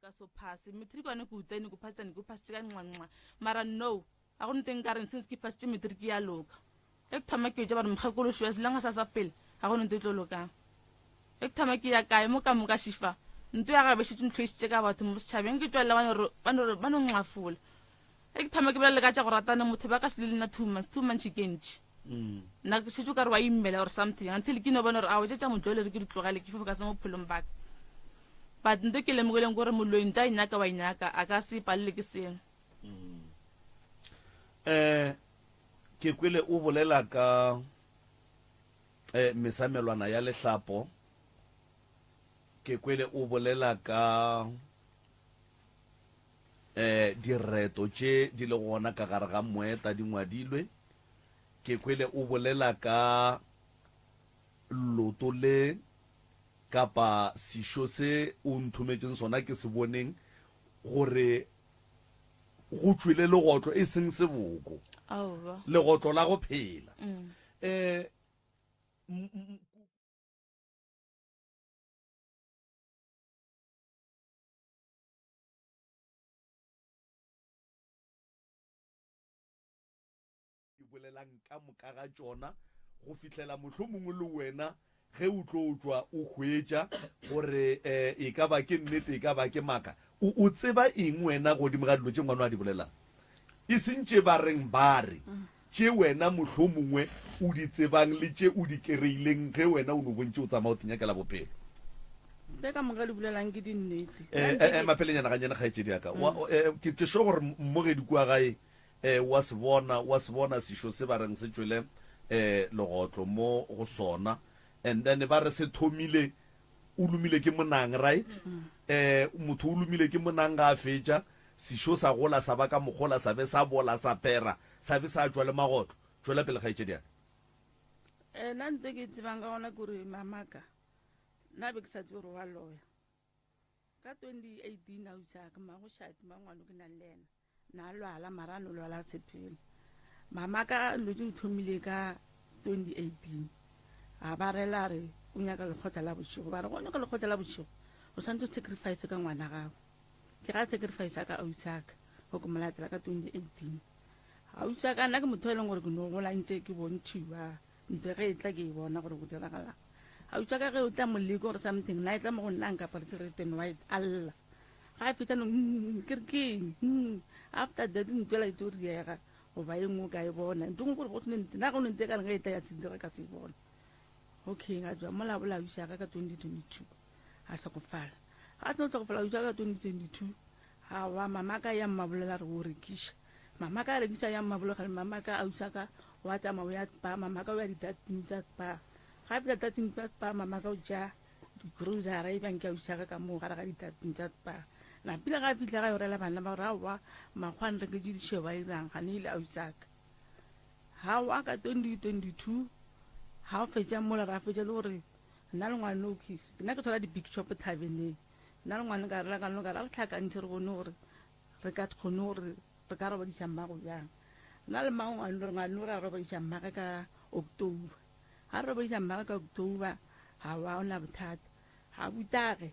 Ka so phase matric one ke o tsene ke phasitšane ke phasitše ka nxa nxa mara no a go nteng ka reng since ke phasitše matric ya loka e ke thoma ke ja ba re mokgekološo ya selanga sa sa pele ga go nto e tlo lokang e ke thoma ke ya kae mo ka moka šifa nto ya gabe šetše ntlhoisitše ka batho mo setšhabeng ke tšwelela ba no nxafola Ge ke thoma ke bolela ka tša go ratana motho ba ka se le nna two months, two months ke ntši. Nna ke šetše o ka re wa imela or something until ke no bona gore ao tše tša motlole re ke di tlogele ke focus mo bophelong ba ka. But nto ke lemogileng gore moloi nto a e nyaka wa e nyaka a ka se palele ke selo. Eh ke kwele o bolela ka eh mesamelwana ya lehlapo ke kwele o bolela ka Direto tše di lego gona ka gare ga moeta di ngwadilwe. Ke kwele o bolela ka loto le kapa sešo se o nthometšeng sona ke se boneng gore go tšwele legotlo e seng seboko. Aowa. Legotlo la go phela. Mm. Eh, Di bolelang ka moka ga tšona go fihlela mohlomongwe le wena ge o tlo tšwa o hwetša gore um e ka ba ke nnete e ka ba ke maaka. O, o tseba eng wena godimo ga dilo tše ngwano a di bolelang? E seng tše ba reng ba re, tše wena mohlomongwe o di tsebang le tše o di kereileng ge wena o no bontše o tsamaya o tinyakela bophelo. Tše ka moka di bolelang ke dinnete. Eh, eh, eh, mapelenyana gannyane kgaetšedi ya ka. Wa, eh, ke, ke sure gore mmogedi kua gae Eh, o a se bona, o a se bona sešo se ba reng se tšwele eh, legotlo mo go sona. And then ba re se thomile, o lomile ke monang, right? Eh, motho o lomile ke monang ga a fetša, sešo sa gola sa ba ka mogola sa be sa bola sa pera, sa be sa tšwa le magotlo. Tšwela pele kgaetšedi ya ka. Eh, nna ntho e ke e tsebang ka gona ke gore mamaka nna be ke sa tsebe gore wa loya. Ka 2018 ausi a ka magošadi mangwano ke nang le ena na lwala mara a no lwala a sepele. Mama ka dilo tse di thomile ka 2018 a ba rela a re o nyaka lekgotla la bošego ba re go nyaka lekgotla la bošego o santse o sacrifice ka ngwana gago ke ga sacrifice ka ausi a ka go ke mo latela ka 2018 ausi a ka nna ke motho e leng gore ke no gola ntse ke bontšhiwa Ntho ge e tla ke e bona gore go diragalang. A utswa ka ge o tla moleko gore something na e tla mo go nna nka aparetse red and white a lla. Ga a feta no mm, ke re ke eng mm. After that ntho ela e tlo riega goba e nngwe ka e bona. Ntho nngwe gore go sene nte na go ne nte ka reng ge e tla ya tsindira ka se bona. Okay ga tswa mola bola ausi ka ka 2022 a hlokofala. Ga tlo hlokofala ausi ka 2022 ga wa mama ka ya mmabolela re o rekiša. Mama ka rekiša ya mmabolela mama ka ausi ka Wa tsamaya o ya spa, mama ka o ya di-dating tsa spa. Ga a fihla dating tsa spa, mama ka o tšea di-grocery e bang ke a ušaka ka moo gare ga di-dating tsa spa. Napile ga a fihla ga yo rela bana ba gore aowa makgwa a nreketše dišebo a irang gane ile a usaka. Ga ka 2022 ga o fetša mola ra fetša le gore nna le ngwane okay nna ke thola di-big shop thaveneng nna le ngwane ka rela ka no ka ra re tlhakantšhe re bone gore re ka kgone gore Re ka robadiša mmago bjang? Nna le mmago ngwano re ngwano ra robadiša mmage ka October. Ga re robadiša mmage ka October, ga wa ona bothata. Ga butage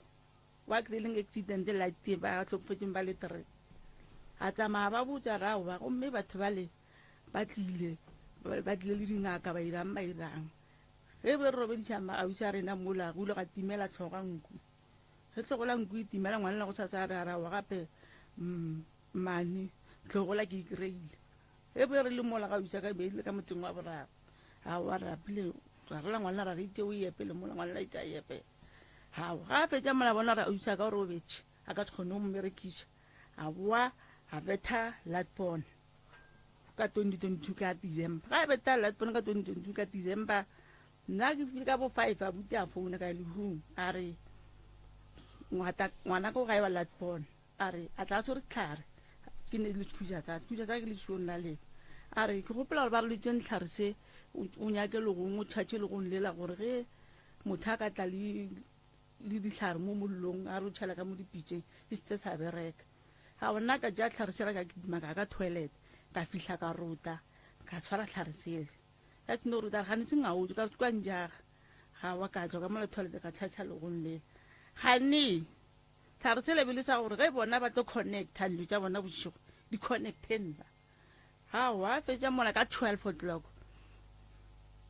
wa kry-ileng accident la tie ba hlokofetšeng ba le three. A tsamaya ba botša ra wa gomme batho bale ba tlile ba tlile le dingaka ba irang ba irang. Ge be re robadiša mma ausi a rena mola go ile ga timela tlhoga nku. Ge tlhogo la nku e timela ngwana la go sasa a re a ra wa gape mm. Mmane, hlogola ke e kry-ile. Ge be re le mola ga usa ka be ile ka motseng wa boraro. Aowa ra pele ra rela ngwana ra re itse o ye pele mola ngwana la itse a ye pele. Hao ga a fetša mola bona ra usa ka gore o betše a ka se kgone go mmerekiša. A boa a betha latpon ka 2022 ka December. Ga a betha latpon ka 2022 ka December nna ke file ka bo 5 abuti a founa ka lehung a re ngwata ngwana ko gae wa latpon. A re, a tla a tshwere sehlare, ke ne le thuša tsa, thuša tsa ke le šiong la lena. A re, ke gopola gore ba re letseng tlhare se, o nyake legong, o tšhatšhe legong lela gore ge motho a ka tla le, le dihlare mo mollong, a re o tšhela ka mo dipitšeng, di se sa bereka. A nna ka tšea tlhare sela ka kitima ka ka toilet, ka fihla ka rota, ka tshwara tlhare sele. Ka ke no rota, gane se ngaotse, ka re kwa njaga. Ga wa ka tšwa ka mola toilet ka tšhatšha legong lela. Gane! Tlhare sela bile sa gore ge bona ba tlo connecta dilo tša bona bošego di connecte nna. Ga wa fetša mola ka 12 o'clock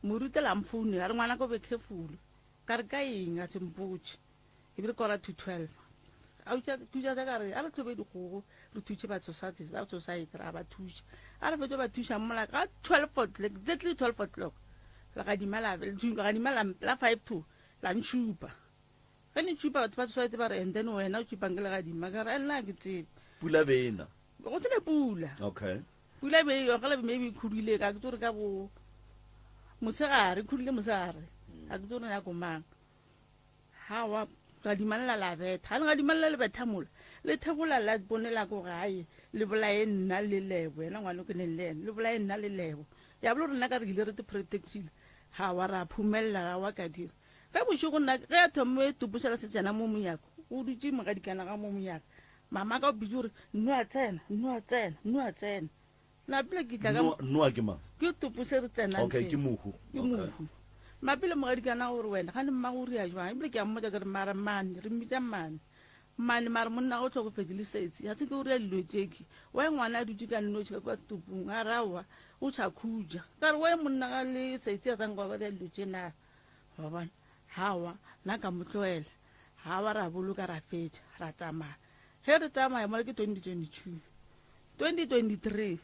moruti la mfounela a re ngwana ko be careful ka re ka eng a se mpotše e bile kora to 12 a utša thuša ka re a re tlhobe dikgogo re thuše ba society ba society ra ba thuša a re fetša ba thuša mola ka 12 o'clock exactly 12 o'clock legadima la legadima la 5 to la ntšhupa Ge ne tšupa batho ba society ba re and then wena o tšupang ke legadima ka re nna ke tsebe. Pula be ena. Go tsene pula. Okay. Pula be yo gela maybe e khudile ka ke tsore ka bo mosegare khudile mosegare. A ke tsore nako mang. Ha wa gadima la la betha. Ha le gadima la le betha mola. Le thebola la bone la ko gae le bolaye nna le lebo yena ngwana ke neng le ena le bolaye nna le lebo. Ya bolo rena ka re ile re te protectile. Ha wa ra phumelela ga wa ka dira. Ge bošego nna ge a thoma e toposela se tsena mo monyako, o dutše mogadikana ga mo monyako. Mama ka o bitše gore nno a tsena, nno a tsena, nno a tsena. Napile ke tla ka Noa ke mang? Ke topo se re tsenang Okay, ke mohu. Ke mohu. Mapele mogadikana gore wena gane mmago o ria jwang ebile ke a mmotsa ke re mara mane re mmitsa mane mane mare monna o tlhokofetse le setsi ga se ke o ria dilo tšeki wa ngwana a dutse ka nnoši ka kwa topong a rawa o sa khuja ka re wa monna ga le setsi a sanka ba ria dilo tše na wa bona hawa nna ka mo tloela hawa ra boloka ra fetša ra tsamaya ge re tsamaya mola ke 2022 2023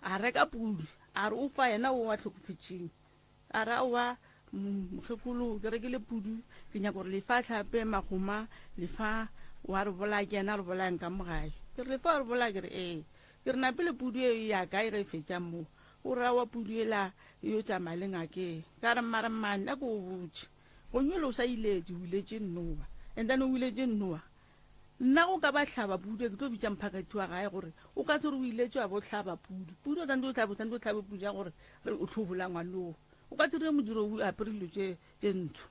a reka pudi a re o fa yena o wa tlhokofetšeng a re aowa mokgekolo ke rekile pudu ke nyaka gore lefa tlhape magoma lefa wa re bolaya ke yena re bolayang ka mogae ke re lefa wa re bolaya ke re ee ke re napele pudu e ya kae ge e fetša moo o ra wa pudu ela e yo tsamaya le ngakeng ka re mmare mmane a ko o botše gonyole o sa iletše o iletše nnowa and then o iletše nnowa Nna go ka ba hlaba pudu, ke tlo bitša mphakathi wa gae gore o ka tsore o iletšwe a bo hlaba pudu. Pudu o tshwanetse o hlabe, o tshwanetse o hlabe pudu ya gore re o hlobola ngwanoo. O ka tsore modiro o apere dilo tše tše ntsho.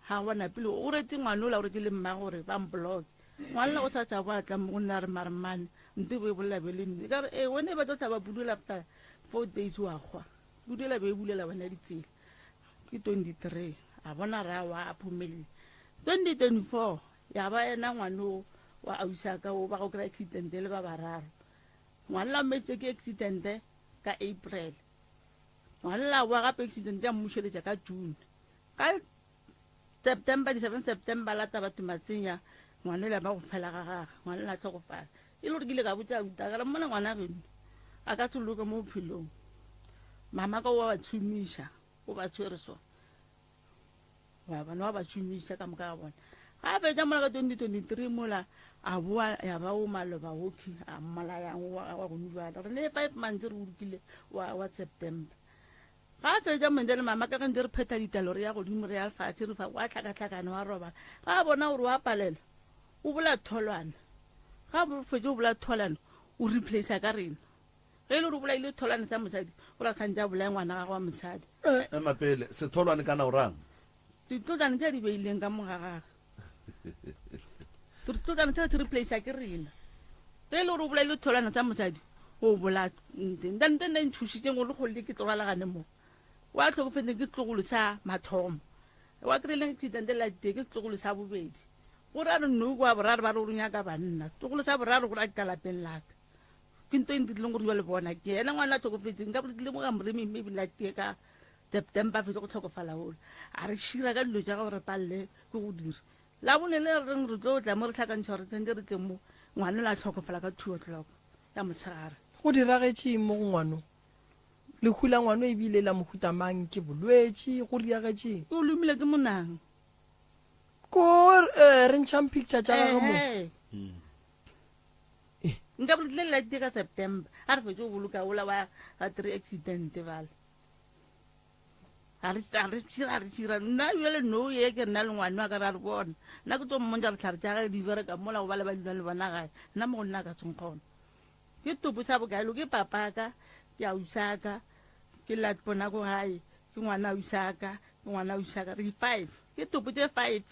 Ha bona pele o retse ngwanola o retse le mma gore ba mblock. Ngwanla o sa tsa bo atla mo go nna re mare mmane nte bo e bolela be le nne. Ka re eh wena e ba tlo hlaba pudu la after 4 days wa kgwa. Pudu la be e bulela wena ditsela. Ke 23 a bona ra wa a phomelle. 2024 Ya ba yena ngwano wa ausi-aka o ba go kry accident le ba bararo. Ngwana la mmetse ke accident ka April. Ngwana la boa gape accident ya mmušeletša ka June. Ka September, di 7 September la taba tumatsenya ngwana la ba go fela ga gagwe, ngwana la tlhokofala. E le gore ke ile ka botša abuti ka re mona ngwana geno a ka se loke mo bophelong. Mama ka o wa ba tshomiša, o ba tshwere so. Wa bona wa ba šomiša ka moka ga bona. Ga a fetša mola ka 2023 mola a boa ya ba o maloba hockey a mmolayang wa wa go nubana. Re ne 5 months re bolokile wa wa September. Ga a fetša mo le mama ka ge ntse re phetha ditalo re ya godimo re ya fatshe re fa wa tlhakatlhakana wa robala. Ga a bona gore wa palelwa o bola tholwana. Ga a fetše o bola tholwana o replace ka rena. Ge e le gore o bolaile tholwane sa mosadi, o ra tshwanetse a bolaye ngwana gagwe wa mosadi. Ema pele, setholwane kana o rang? Ditlotlane tse di beileng ka mo ga gagwe. Ditlotlane tse di replace ke rena. Ge e le gore o bolaile tholwane tsa mosadi, o bola nte. Nta nte nna nthušitšeng gore le kgolele ke tlogalagane mo. Wa tlhokofetseng ke setlogolo sa mathomo. Wa kry-ileng accident la tee ke setlogolo sa bobedi. Gore a re nno kwa boraro ba re o re nyaka banna. Setlogolo sa boraro gore a ke ka lapeng laka. Ke nto e ntirileng gore jale bona ke ena ngwana a tlhokofetseng ka tlile mo kamoreng mme ebile a tie ka September a fetse go tlhokofala ola a re šira ka dilo tša gore palele ke go dira la bone le reng re tlo tla mo re tlhakantšha gore tshwanetse re tle mo ngwana la tlhokofala ka 2 o'clock ya motshegare. Go diragetše eng mo go ngwano? Lehu la ngwano e bile la mohuta mang? Ke bolwetši? Go riagetše eng? O lomile ke monang. Ko eh, re ntšhang picture tša gagwe mo. Ehe. Nka bo tlile la ka September. A re fetse go boloka ola wa ga three accident bala. A re a re tshira a re tshira nna jale no ye ke nna le ngwana wa ka ra re bona. Nna ke tlo mmontša re tlhare tša gage di bereka mola go ba le ba dulang le bona gae. Nna mo go nna ka tshwenkgona. Ke topo sa bokaelo ke papaka ke ausaka ke la bona ko gae ke ngwana ausaka ke ngwana ausaka re five. Ke topo tše five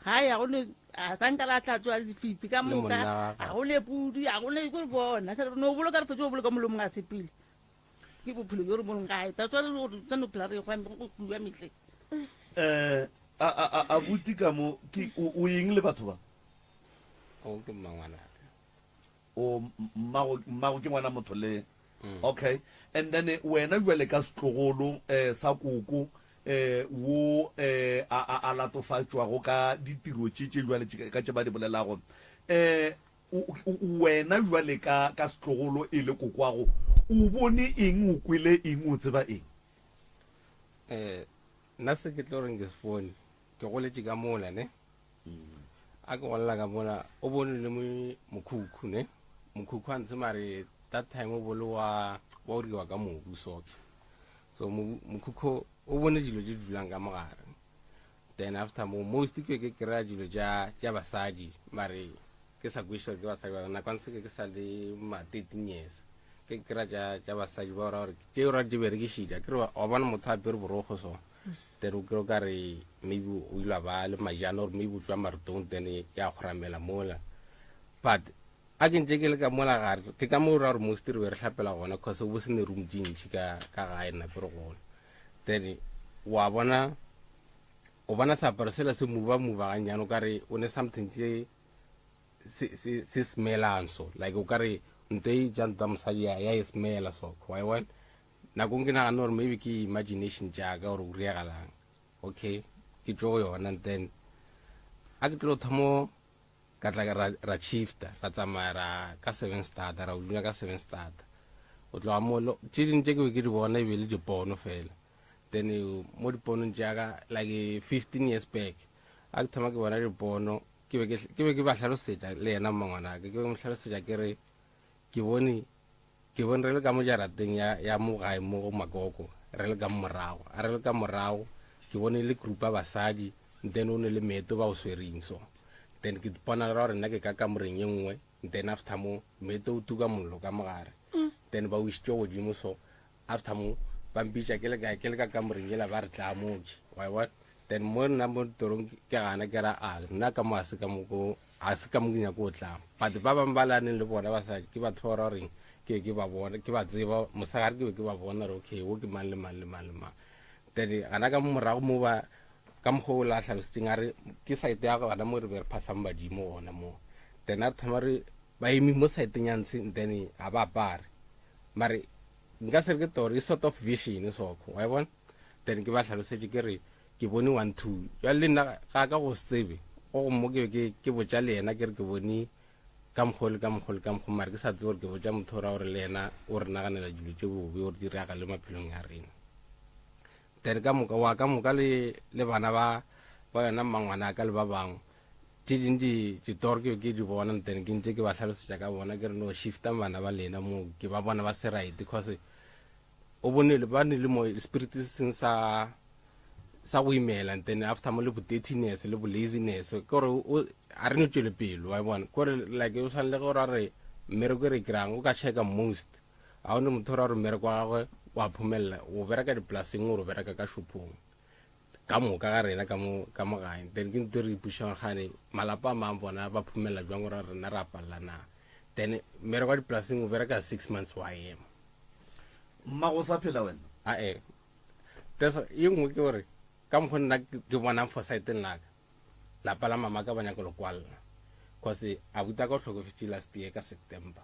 ga ya go ne a sa nka ra tla tswa lefifi ka Le moka monna wa a gagwe. go ne pudi a go ne ko re bona se re no boloka re fetse go boloka molomong a sepele ke bophelo bjo re bolong gae ta tswa re gore tsa no phela re gwa go bua mehle. Eh a a a abuti ka mo ke o o eng le batho ba? O ke mmangwanaka. O mmago mmago ke ngwana motho le okay and then wena jwale ka setlogolo eh sa koko eh wo eh a a a latofatšwago ka ditiro tše tše jwale tše ka tše ba di bolelago eh wena jwale ka ka setlogolo e le kokwago o bone eng o kwele eng o tseba eng? Eh nna se ke tlo reng ke se bone ke goletše ka mola ne a ke golela ka mola o bone le mokhukhu ne mokhukhu a ntse mare that time o bole wa wa o diriwa ka mobu soke so mokhukhu o bone dilo tše di dulang ka mogare then after mo most ke ke kry-a dilo tša tša basadi mare ke sa kwešiša gore ke basadi ba nako ntse ke ke sa le ma 13 years. Ke kry-a tša tša basadi ba ora gore tše ora di berekišitše. Akere wa bona motho a apere borokgo so. Then o kry-e o ka re maybe o ile a ba le majana or maybe o tšwa marotong then ya kgoramela mola. But a ke ntše ke le ka mola gare ke ka mo ra gore most re be re hlapela gona cause o bo se ne room tše ntši ka ka gae nako re gola. Then wa bona o bona seaparo sela se mova mova gannyane o ka re o ne something se se se se smellang so like o ka re nto e ja ntwa mosadi ya ya e smela so wa e bona nakong ke nagana gore maybe ke imagination jaaka gore o riagalang okay ke tlo go yona and then a ke tlo thomo ka tla ra ra shifta ra tsamaya ra ka seven starter ra o dula ka seven starter o tloga mo tše dingwe tše ke be ke di bona e be le dipono fela then mo diponong tša ka like 15 years back a ke thoma ke bona dipono ke be ke be ke ba hlalosetša le yena mmangwanaka ke be mo hlalosetša ke re ke bone ke bone re le ka mo jarateng ya ya mo gae mo go makoko re le ka morago a re le ka morago ke bone le group ya basadi then o ne le meto ba o swereng so then ke bona ra gore nna ke ka kamoreng ye nngwe then after mo meto o tuka mollo ka mogare mm. then ba o isitše godimo so After mo, ba mpitša ke le kae, ke le ka kamoreng yela ba re tla mo ke. Wa e bona? Then mo nna mo torong ke gana ke ra a nna ka mo a se ka mo ko a se ka mo ke nyako o tla. But ba bangwe ba laneng le bona basadi ke batho ba ba reng ke ke ba bona ke ba tseba mosegare ke be ke ba bona re okay wo ke mang le mang le mang le mang. Then gana ka mo morago mo ba ka mokgwa o la hlalositseng a re ke site ya gona mo re be re phasang badimo gona mo. Then a re thoma re ba eme mo siteng ya ntshe then ga ba apare. Mare nka se re ke toro e sort of vision soko wa e bona then ke ba hlalosetše ke re ke bone one two jale le nna ga ka go se tsebe go go mo ke ke ke botša le yena ke re ke bone ka mokgwa le ka mokgwa le ka mokgwa mare ke sa tsebe gore ke botša motho o ra gore le yena o re naganela dilo tše bobe gore di reagale maphelong a rena then ka moka wa ka moka le le bana ba ba yona mmangwana ka le ba bangwe Tše ding di ditoro ke ke di bona then ke ntse ke ba hlalosetša ka bona ke re no shifta bana ba lena mo ke ba bona ba se right cause o bone ba ne le mo spirit se seng sa sa go imela and then after mo le bo dirtiness le bo laziness ke gore o a re no tšwele pele wa bona kore like o tshwanele gore a re mmereko e re kry-ang o ka checka most ga o ne motho o ra gore mmereko wa gagwe wa phomelela o bereka dipolaseng gore o bereka ka shopong Ka moka ga rena ka mo ka mo gae then ke nto re ipuša gore gane malapa a mang bona ba phumelela jwang gore rena re a palela na then mmereko wa dipolaseng o bereka six months wa ema mmago sa phela wena ae teso ye nngwe ke gore ka mokgwa nna ke bonang forsighteng laka lapa la mama ka ba nyaka lo kwalla cause abuti a ka o hlokofetše last year ka september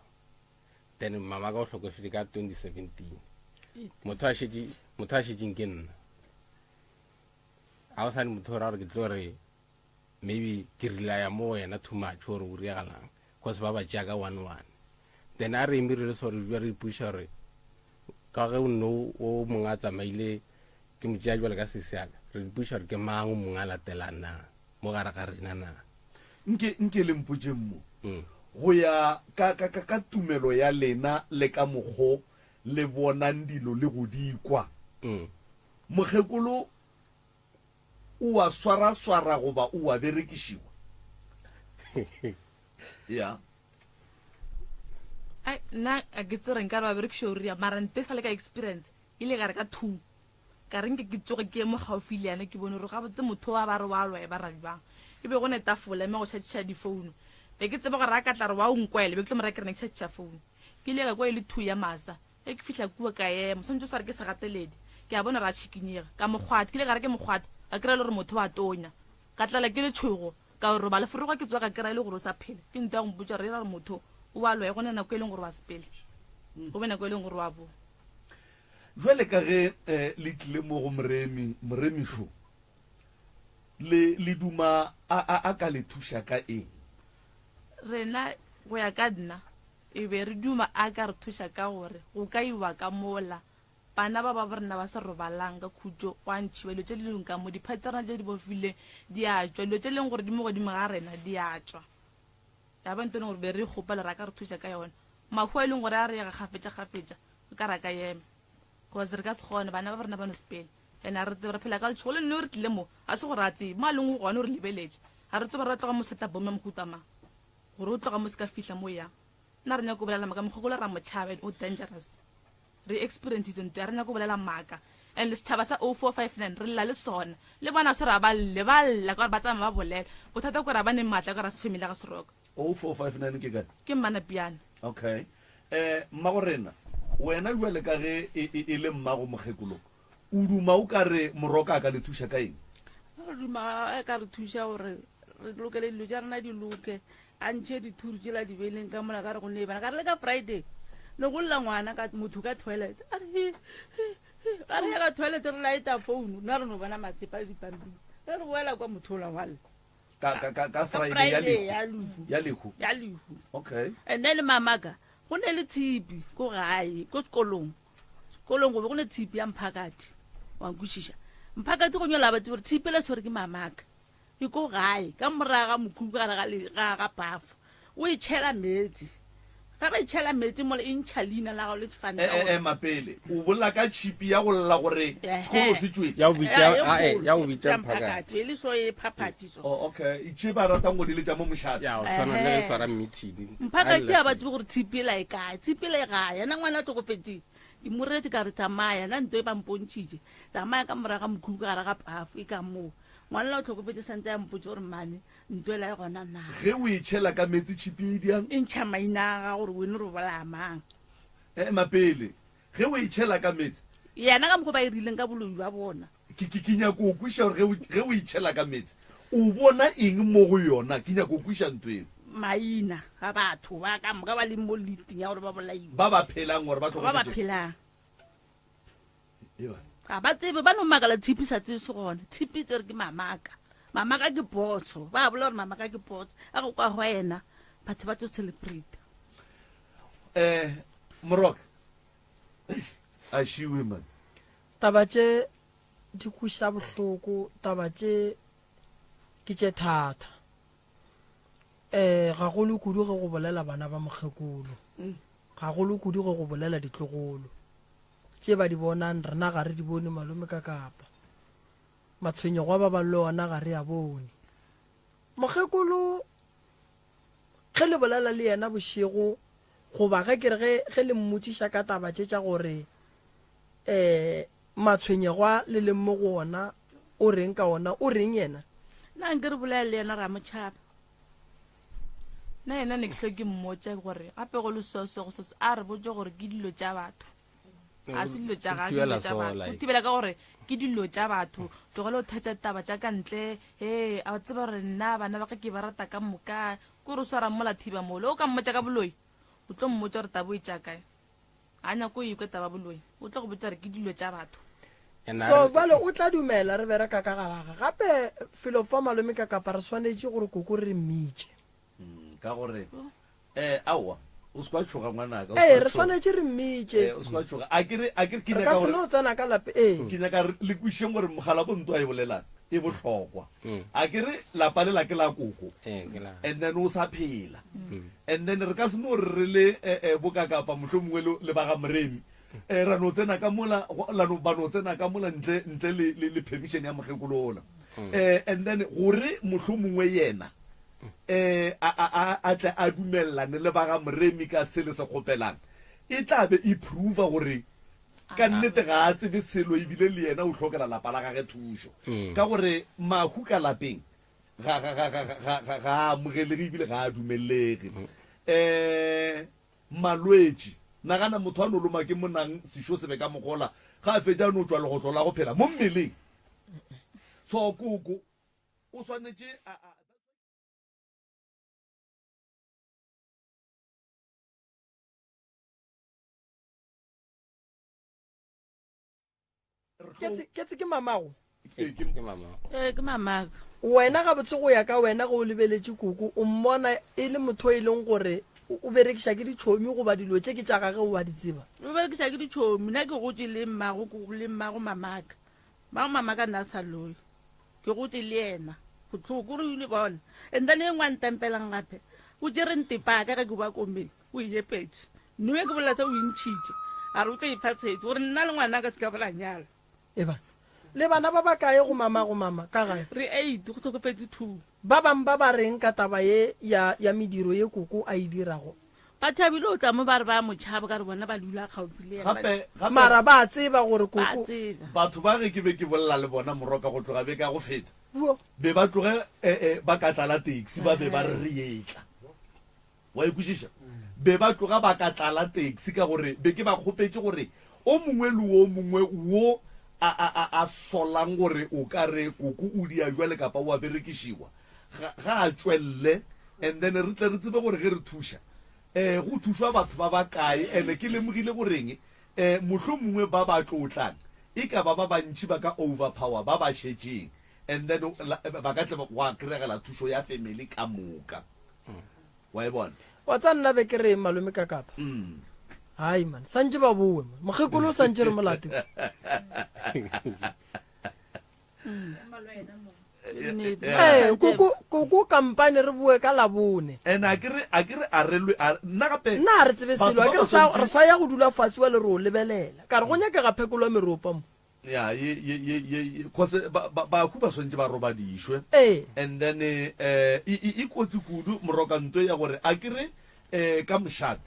then mama ka o hlokofetše ka 2017 motho a šetše motho a šetšeng ke nna ga o sane motho o ra gore ke tlo re maybe ke relaya mo wena too much gore o riagalang cause ba ba tšea ka one one then a re eme re le so re dula re ipuša gore ka ge o nno o mongwe a tsamaile ke mo tšea jwale ka sese yaka re ipuša gore ke mang o mongwe a latelang na mo gare ga rena na Nke, nke le mpotšeng mo, go ya ka, ka, ka, ka tumelo ya lena le ka mokgo le bonang dilo le go di kwa, mokgekolo o a swaraswara goba o a berekišiwa? Ya. Ai, nna a ke tsere nka re ba berekiša o ria mara nte sa le ka experience ile ka re ka two Ka re nke ke tsoge ke ye mo gaufi le yena ke bone gore gabotse motho wa ba re wa lwa e ba ra bjang. E be go ne tafola mme go tšhatšiša difouno. Be ke tseba gore a ka tla re wa o nkwele, be ke tlo mo raya ke re ne ke tšhatšiša founo. Ke ile ka kwa e le thu ya masa. Ge ke fihla kua ka ema, swantše o sa re ke segateledi. Ke a bona gore a tšhikinyega. Ka mo kgwatha, ke ile ka re ke mo kgwatha, ka kry-a e le gore motho wa tonya. Ka tlala ke letšhogo, ka yo robala. Foroga ke tsoga ka kry-a e le gore o sa phela. Ke nto ya go mpotša gore e ra gore motho o wa lwa, go ne nako e leng gore wa sepela, go be nako e leng gore wa boa. Bjale ka ge le tlile mo go Moremi, Moremi šo, le, le duma a, a, a ka le thuša ka eng? Rena, go ya ka nna, e be re duma a ka re thuša ka gore go ka iwa ka mola bana ba babo rena ba sa robalang ka khutšo, gwa ntšhiwa dilo tše di leng ka mo, diphate tša rena tše di bofileng di a tšwa, dilo tše leng gore di mo godimo ga rena di a tšwa. Ya ba nto e leng gore be re kgopela gore a ka re thuša ka yona. Mahu a e leng gore a re yega kgafetša-kgafetša, o ka re a ka ema. Cause re ka se kgone, bana ba rena ba no sepela. And a re tsebe, re phela ka letšhogo. Le nne re tlile mo, ga se gore a tsebe. Mo a leng gona o re lebeletše. Ga re tsebe gore a tloga mo setup-ong ya mohuta mang. Gore o tloga mo se ka fihla mo yang. Nna re nyako bolela maaka, mokgekolo ra mo tšhaba and o dangerous. Re experiencitse ntho ya re nyako bolela maaka. And setšhaba sa 0459 re lla le sona. Le bona se ra ba lle, ba lla ka gore ba tsamaya ba bolela. Bothata ke gore a ba ne maatla ka gore a se family ya ga Seroka. 0459 ke kae? Ke Mmanapiana. Okay. Eh, mmago rena, wena jwale ka ge e, e, e le mmago mokgekolo, o duma o ka re Moroka a ka le thuša ka eng? Re duma a ka re thuša gore re lokele dilo tša rena di loke, a ntšhe dithuri tšela di beileng ka mola ka re go ne bana ka re le ka Friday ne go lla ngwana ka motho ka toilet a re hi, hi, hi. Ga re ya ka toilet re lighta phone nna re no bona matsepa le dipampiri ge re boela kwa motho ola wa lla. Ka, ka, ka, ka Friday ya lehu. Ya lehu. Ya lehu. Ya lehu. Okay. And then mamaka, go ne le tshipi ko gae, ko sekolong. Sekolong go be go ne tshipi ya mphakathi. Wa nkwešiša? Mphakathi go nyola ba tsebe gore tshipi le tshwere ke mamaka. E ko gae, ka morago ga mokhukhu gare ga le, ga, ga pafo. O e tšhela meetse. Ge ba e tšhela meetse mola e ntšha leina la gago le sefane sa gore. Ema pele. O bolela ka tšhipi ya go lla gore sekolo se tšwele. Ya go bitša, E a, e, kgolo, ya go bitša ya mphakathi. mphakathi, e le so e phaphathi so. Oh, okay. Tše ba ratang go di letša mo mošate. Ya, go swana le ge swara meeting. Mphakathi a ba tsebe gore tshipi ela e kae. Tshipi ela e gae. Yena ngwana a hlokofetšeng. Ke mo reetše ka re tsamaya, nna nto e ba mpontšhitše. Tsamaya ka morago ga mokhukhu ka gare ga pafo e ka moo. Ngwana ola o hlokofetše santse a mpotše gore mmane Nto ela e gona na? Ge o e tšhela ka meetse tšhipi e diang? E ntšha maina a gago gore wene re bolaya mang. Ema pele. Ge o e tšhela ka meetse. Yena ka mokgwa ba e rileng ka boloi bja bona. Ke, ke, ke nyako go kweša gore ge o, ge o e tšhela ka meetse, o bona eng mo go yona? Ke nyako go kweša nto eo. Maina a batho ba ka moka ba leng mo listing ya gore ba bolaiwe. Ba ba phelang gore ba Ba ba hlokofetšego. phelang. Ga ba tsebe, ba no makala tshipi sa tsebe se gona. Tshipi tsere ke mamaka. Mamaka ke potso. Ba bolela gore mamaka ke potso. A go kwa go ena, batho ba tlo celebrate. Eh, Moroka. A šiwe man. Taba tše di kweša bohloko, taba tše ke tše thata. Eh, gagolo kudu ge go bolela bana ba mokgekolo. Gagolo kudu ge go bolela ditlogolo. Tše ba di bonang rena ga re di bone malome ka kapa. Matshwenyego a ba bang le ona ga re a bone. Mokgekolo ge le bolela le yena bošego goba ge ke re ge ge le mmotšiša ka taba tše tša gore um matshwenyego a le leng mo go ona o reng ka ona o reng yena? Nna nke re bolela le yena ra mo tšhaba. Nna yena ne ke hlwe ke mmotša gore gape go le so so go so so a re botše gore ke dilo tša batho. A se dilo tša gagwe, ke dilo tša batho. O thibela ka gore ke dilo tša batho. Tlogela go thetša taba tša ka ntle. He, a tseba gore nna bana ba ka ke ba rata ka moka. Ke gore o swara mola thiba mola. O ka mmotša ka boloi, o tlo mmotša gore taba o e tšea kae. Ga a nyake go ekwa taba boloi. O tlo go botša gore ke dilo tša batho. So bjale o tla dumela re bereka ka galaga. Gape felo fa malome ka kapa re swanetše gore koko re mmitše. Ka gore eh aowa o se kwa tšhoga ngwanaka. Ee re swanetše re mmitše. O se kwa tšhoga. A ke re a ke ke Re ka se no tsena ka lape ee. Ke nyaka le kwišeng gore mogala bo ntwa e bolelang e bohlokwa. A ke re lapa le la ke la koko. And then o sa phela. And then re ka se no re re le bokakapa mohlomongwe le ba ga Moremi. Eh, ra no tsena ka mola, la no, ba no tsena ka mola ntle, ntle le, le, le permission ya mokgekolo ola. Eh, and then gore mohlomongwe yena eh, a, a, a, a tle a dumellane le ba ga Moremi ka se le se kgopelang, e tla be e prova gore ka nnete ga a tsebe selo ebile le yena o hlokela lapa la gage thušo. Ka gore mahu ka lapeng ga, ga, ga, ga, ga, ga, ga a amogelege ebile ga a dumellege. Eh, Malwetši. Nagana motho a no loma ke monang sešo se be ka mogola, ge a fetša a no tšwa legotlo la go phela mo mmeleng. So koko o swanetše a, a. Ketse ke mamago? Ee, ke mamago. Ee, ke mamago. Wena gabotse go ya ka wena ge o lebeletše koko o mmona e le motho e leng gore o berekiša ke ditšhomi goba dilo tše ke tša gage o a di tseba? O berekiša ke ditšhomi. Nna ke gotše le mmago, le mmago mamaka. Mmago mamaka nna a sa loye. Ke gotše le yena. Bohloko re ile bona. And then e nngwe a ntempelang gape. O tšere ntepaka ge ke boa komeng. O e epetše. Nnoe ke bolela tša o e ntšhitše. A re o tlo ipha tshetše gore nna le ngwanaka se ka ba ra nyala. Eba le bana ba bakae go mama go mama ka gae? Re eight, go hlokofetše two. Ba bang ba ba reng ka taba ye ya ya mediro ye koko a e dirago? Ba thabile o tla mo ba re ba mo tšhaba ka re bona ba dula kgaufsi le yena. Gape, gape. Mara ba tseba gore Ba koko. tseba. Batho ba ge ke be ke bolela le bona moroka go tloga beke ya go feta, Buo. be ba tloge eh, eh, ba ka tlala taxi ba be ba re re etla. Wa e kwešiša? Be ba tloga ba ka tlala taxi ka gore be ke ba kgopetše gore o mongwe le o mongwe wo a, a, a, a solang gore o ka re koko o dia jwale kapa o a berekišiwa, ga, ga a tšwelele and then re tle re tsebe gore ge re thuša um go thušwa batho ba bakae. And ke lemogile goreng um mohlomongwe ba ba tlo tlang e ka ba ba bantši ba ka overpower ba ba šetšeng and then ba ka tle gwa kregela thušo ya family ka moka. Wa e bona? Wa tsa nna be ke reng malome ka kapa? Hai man, santše ba bowe man. Mokgekolo o santše re molate. Ee, koko koko kampane re boe ka labone. And a ke re a ke re a re lwe a nna gape Nna ga re tsebe batho selo, a ba ke ba re sa swantše re sa ya go dula fase wa le re o lebelela. Ka re go nyakega phekolo ya meropa mo. Ya ye ye ye ye ye cause ba ba bahu ba swantše ba robadišwe. Ee. And then eh e e e kotsi kudu morokanto ya gore a ke re eh ka mošate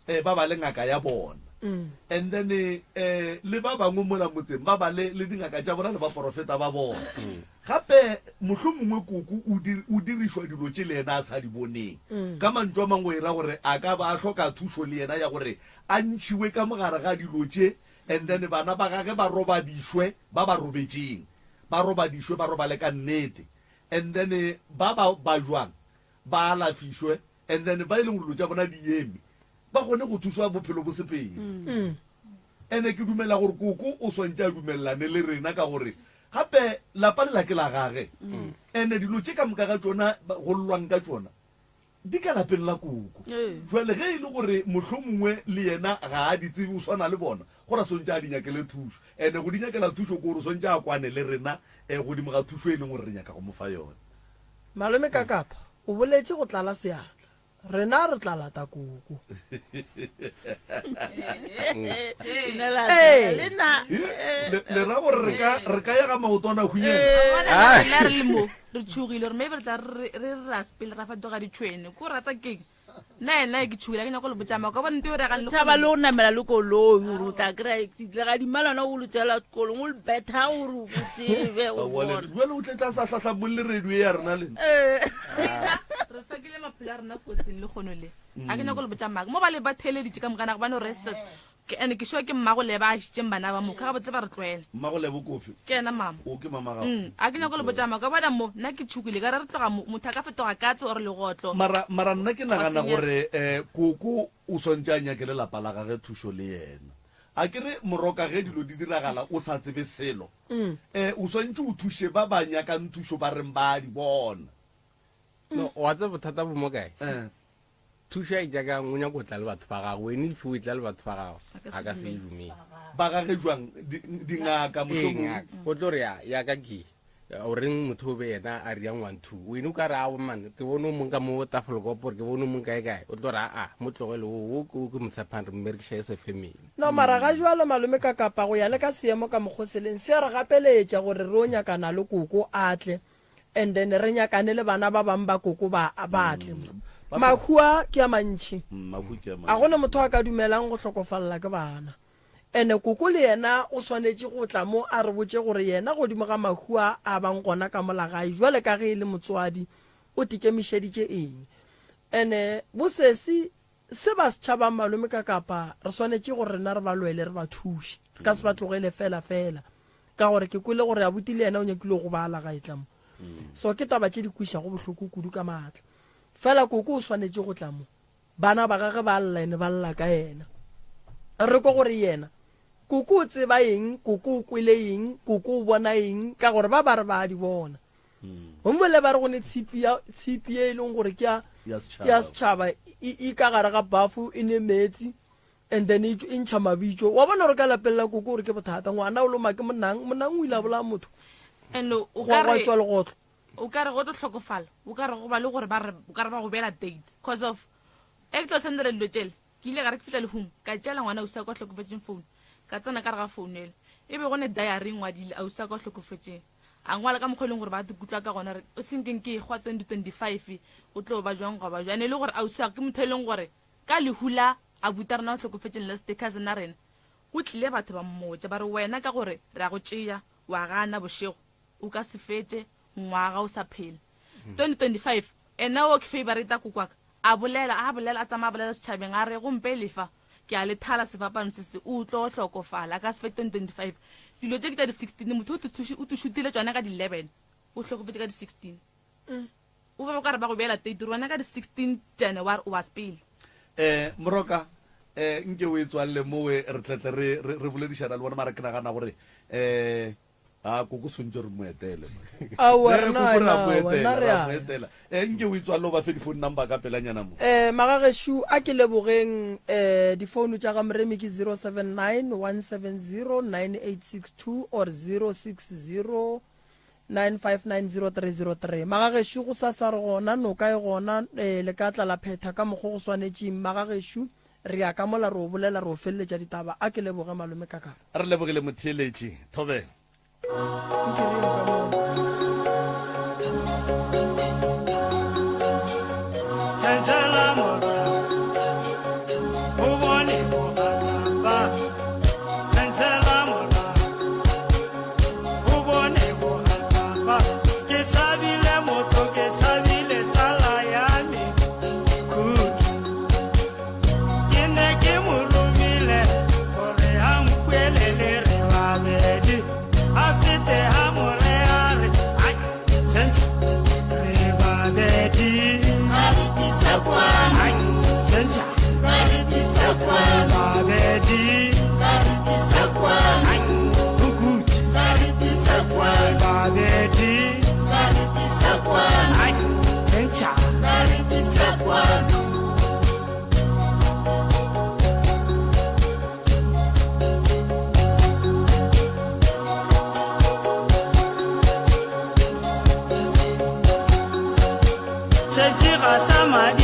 eh ba ba le ngaka ya bona. And then eh le ba bangwe mola motseng ba ba le le dingaka tša bona le baporofeta ba bona. Gape mohlomongwe koko o di o dirišwa dilo tše le yena a sa di boneng. Ka mantšu a mangwe e ra gore a ka ba a hloka thušo le yena ya gore a ntšhiwe ka mogare ga dilo tše And then bana ba gage ba robadišwe, ba ba robetšeng, ba robadišwe, ba robale ka nnete. And then ba ba bajwang ba alafišwe, and then ba e leng gore dilo tša bona di eme, ba kgone go thušwa bophelo bo sepele. And ke dumela gore koko o swantše a dumelelane le rena ka gore gape lapa lela ke la gage. And dilo tše ka moka ga tšona go llwang ka tšona, Di ka lapeng la koko. Jwale ge e le gore mohlomongwe le yena ga a di tsebe, o swana le bona, go ra swantše a di nyakele thušo. Ene go di nyakela thušo ke gore o swantše a kwane le rena godimo ga thušo e leng gore re nyaka go mo fa yona. Malome Kakapa o boletše go tlala seatla. Rena re tla lata koko. Ee. Le ra gore re ka re ka ya ga maotwana hunyela? Rena re le mo re tšhogile gore maybe re tla re re ra sepele ra fatoga ditšhwene ko ratsa keng nna ena ke tšhogile ke nyako le botša maka bona nto e regang le tšhaba le go namela le koloi gore o tla kry-a le gadima lona o le tsela sekolong o le betha gore o tsebe o bone jale o tle tla sa hlahlamong le radio ya rena lena re fakile maphelo a rena kotsing le kgono le a ke nyako le botša maka mo ba le ba theeleditše ka mokana gobane re ses Ke ene ke sure ke mmago Leba a išitšeng bana ba mo ka gabotse ba re tlwaele. Mmago Lebo ke ofe? Ke yena mama. O ke mama gago? Mm, a ke nyako le botša maka bona mo nna ke tšhukile ka re re tloga mo motho a ka fetoga katse or legotlo. Mara mara nna ke Gwa nagana senyega. gore eh koko o swantše a nyakele lapa la gage thušo le yena. A ke re moroka ge dilo di diragala o sa tsebe selo eh o swantše o thuše ba ba nyakang thušo ba reng ba a di bona. No, wa tseba bothata bo mo kae? Eh. Thušo ya etša kang o nyaka go tla le batho ba gago wene if o etla le batho ba gago a ka se e dumele. Ba gage jwang? Dingaka Ee, mohlomong? ngaka. O tlo re ya ya ka ke o reng motho o be yena a riang one two wene o ka re ao man ke bone o mong ka mo tafelkopo gore ke bone o mong kae kae o tlo re aa mo tlogele o o ke o ke mo tshepang re mmerekiša e se family. No mara ga jwalo malome ka kapa go ya le ka seemo ka mokgo se leng se a re gapeletša gore re o nyakana le koko a tle And then re nyakane le bana ba bang ba koko ba ba tle mo. Mahu a ke a mantši. A gona motho a ka dumelang go hlokofalela ke bana. And koko le yena o swanetše go tla mo a re botše gore yena godimo ga mahu a a bang gona ka mola gae jwale ka ge e le motswadi o tikemišeditše eng. And bo sesi se ba se tšhabang malome ka kapa re swanetše gore rena re ba lwele re ba thuše. Re ka se ba tlogele fela fela. Ka gore ke kwele gore abuti le yena o nyakile go gobala ga e tla mo. So ke taba tše di kwišago bohloko kudu ka maatla. Fela koko o swanetše go tla mo. Bana ba gage ba lla ene ba lla ka yena. Re kwe gore yena koko o tseba eng, koko o kwele eng, koko o bona eng, ka gore ba ba re ba a di bona. Gongwe ba re go ne tshipi ya tshipi e leng gore ke ya ya setšhaba e e ka gare ga bafu e ne metsi and then e e ntšha mabitso wa bona gore ka lapeng la koko gore ke bothata ngwana o loma ke monang monang o ile a bolaya motho and o gwa ka gwa re tšwa legotlo o ka re go tlo hlokofala o ka re go ba le gore ba re o ka re ba go beela date cause of e ke tlo sendela dilo tšele ke ile ka re ke fihla lehung ka tšela ngwana ausi wa ka o hlokofetšeng phone ka tsena ka re ga phone ele e be go ne diary e ngwadile ausi wa ka o hlokofetšeng a ngwala ka mokgwa e leng gore ba ikutlwa ka gona re o senkeng ke ekgwa 2025 go tlo ba jwang gwa ba jwang ene e le gore ausi wa ke motho e leng gore. Ka lehu la abuti a rena o hlokofetšeng last cousin a rena, go tlile batho ba mmotša ba re wena ka gore re a go tšea wa gana bošego o ka se fetše ngwaga o sa phela. 2025 ena o ke favorite ya kokwaka a bolela a bolela a tsamaya a bolela setšhabeng a re gompe lefa ke a le thala sefapano se se o tlo hlokofala a ka se fete 2025 dilo tše ke tša di 16 motho o ti šutile tšona ka di 11 o hlokofetše ka di 16 O be o ka re ba go beela date gore wena ka di 16 January o wa sepele. Eh, Moroka, eh, nke o e tswalele mowe re tletle re, re, re boledišana le bona, mara ke nagana gore eh, a koko swantse re mo etele. Aowa, Eh, rena, koko re a mo aowa, etela, nna re re a mo a. etela. Eh, nke o e tswalele o ba fe di-phone number ka pelanyana mo. Eh, magagešo a ke lebogeng eh, difounu tša ga Moremi ke 079 170 9862 or 060 9590303 Magagešo go sasa re gona, noka e gona, ee, le ka tla la phetha ka mokgo go swanetšeng. Magagešo, re ya ka mola re o bolela, re o feleletša ditaba. A ke leboge Malome Kakapa. Re lebogile motheeletši. Thobela. Nke re yeng ka mola. Tšhentšhela morago, o bone bogataba. Tšhentšhela morago. O bone bogataba. Ke tshabile motho, ke tshabile tsala ya me, Khudu. Ke ne ke mo romile gore a nkuelele re babedi. A fete a mo re a re, ai, tšhentšha, re babedi. Ai, tšhentšha, re babedi. Ai, Nkuti, babedi. Ai, tšhentšha. Tšhetši ga sa madi.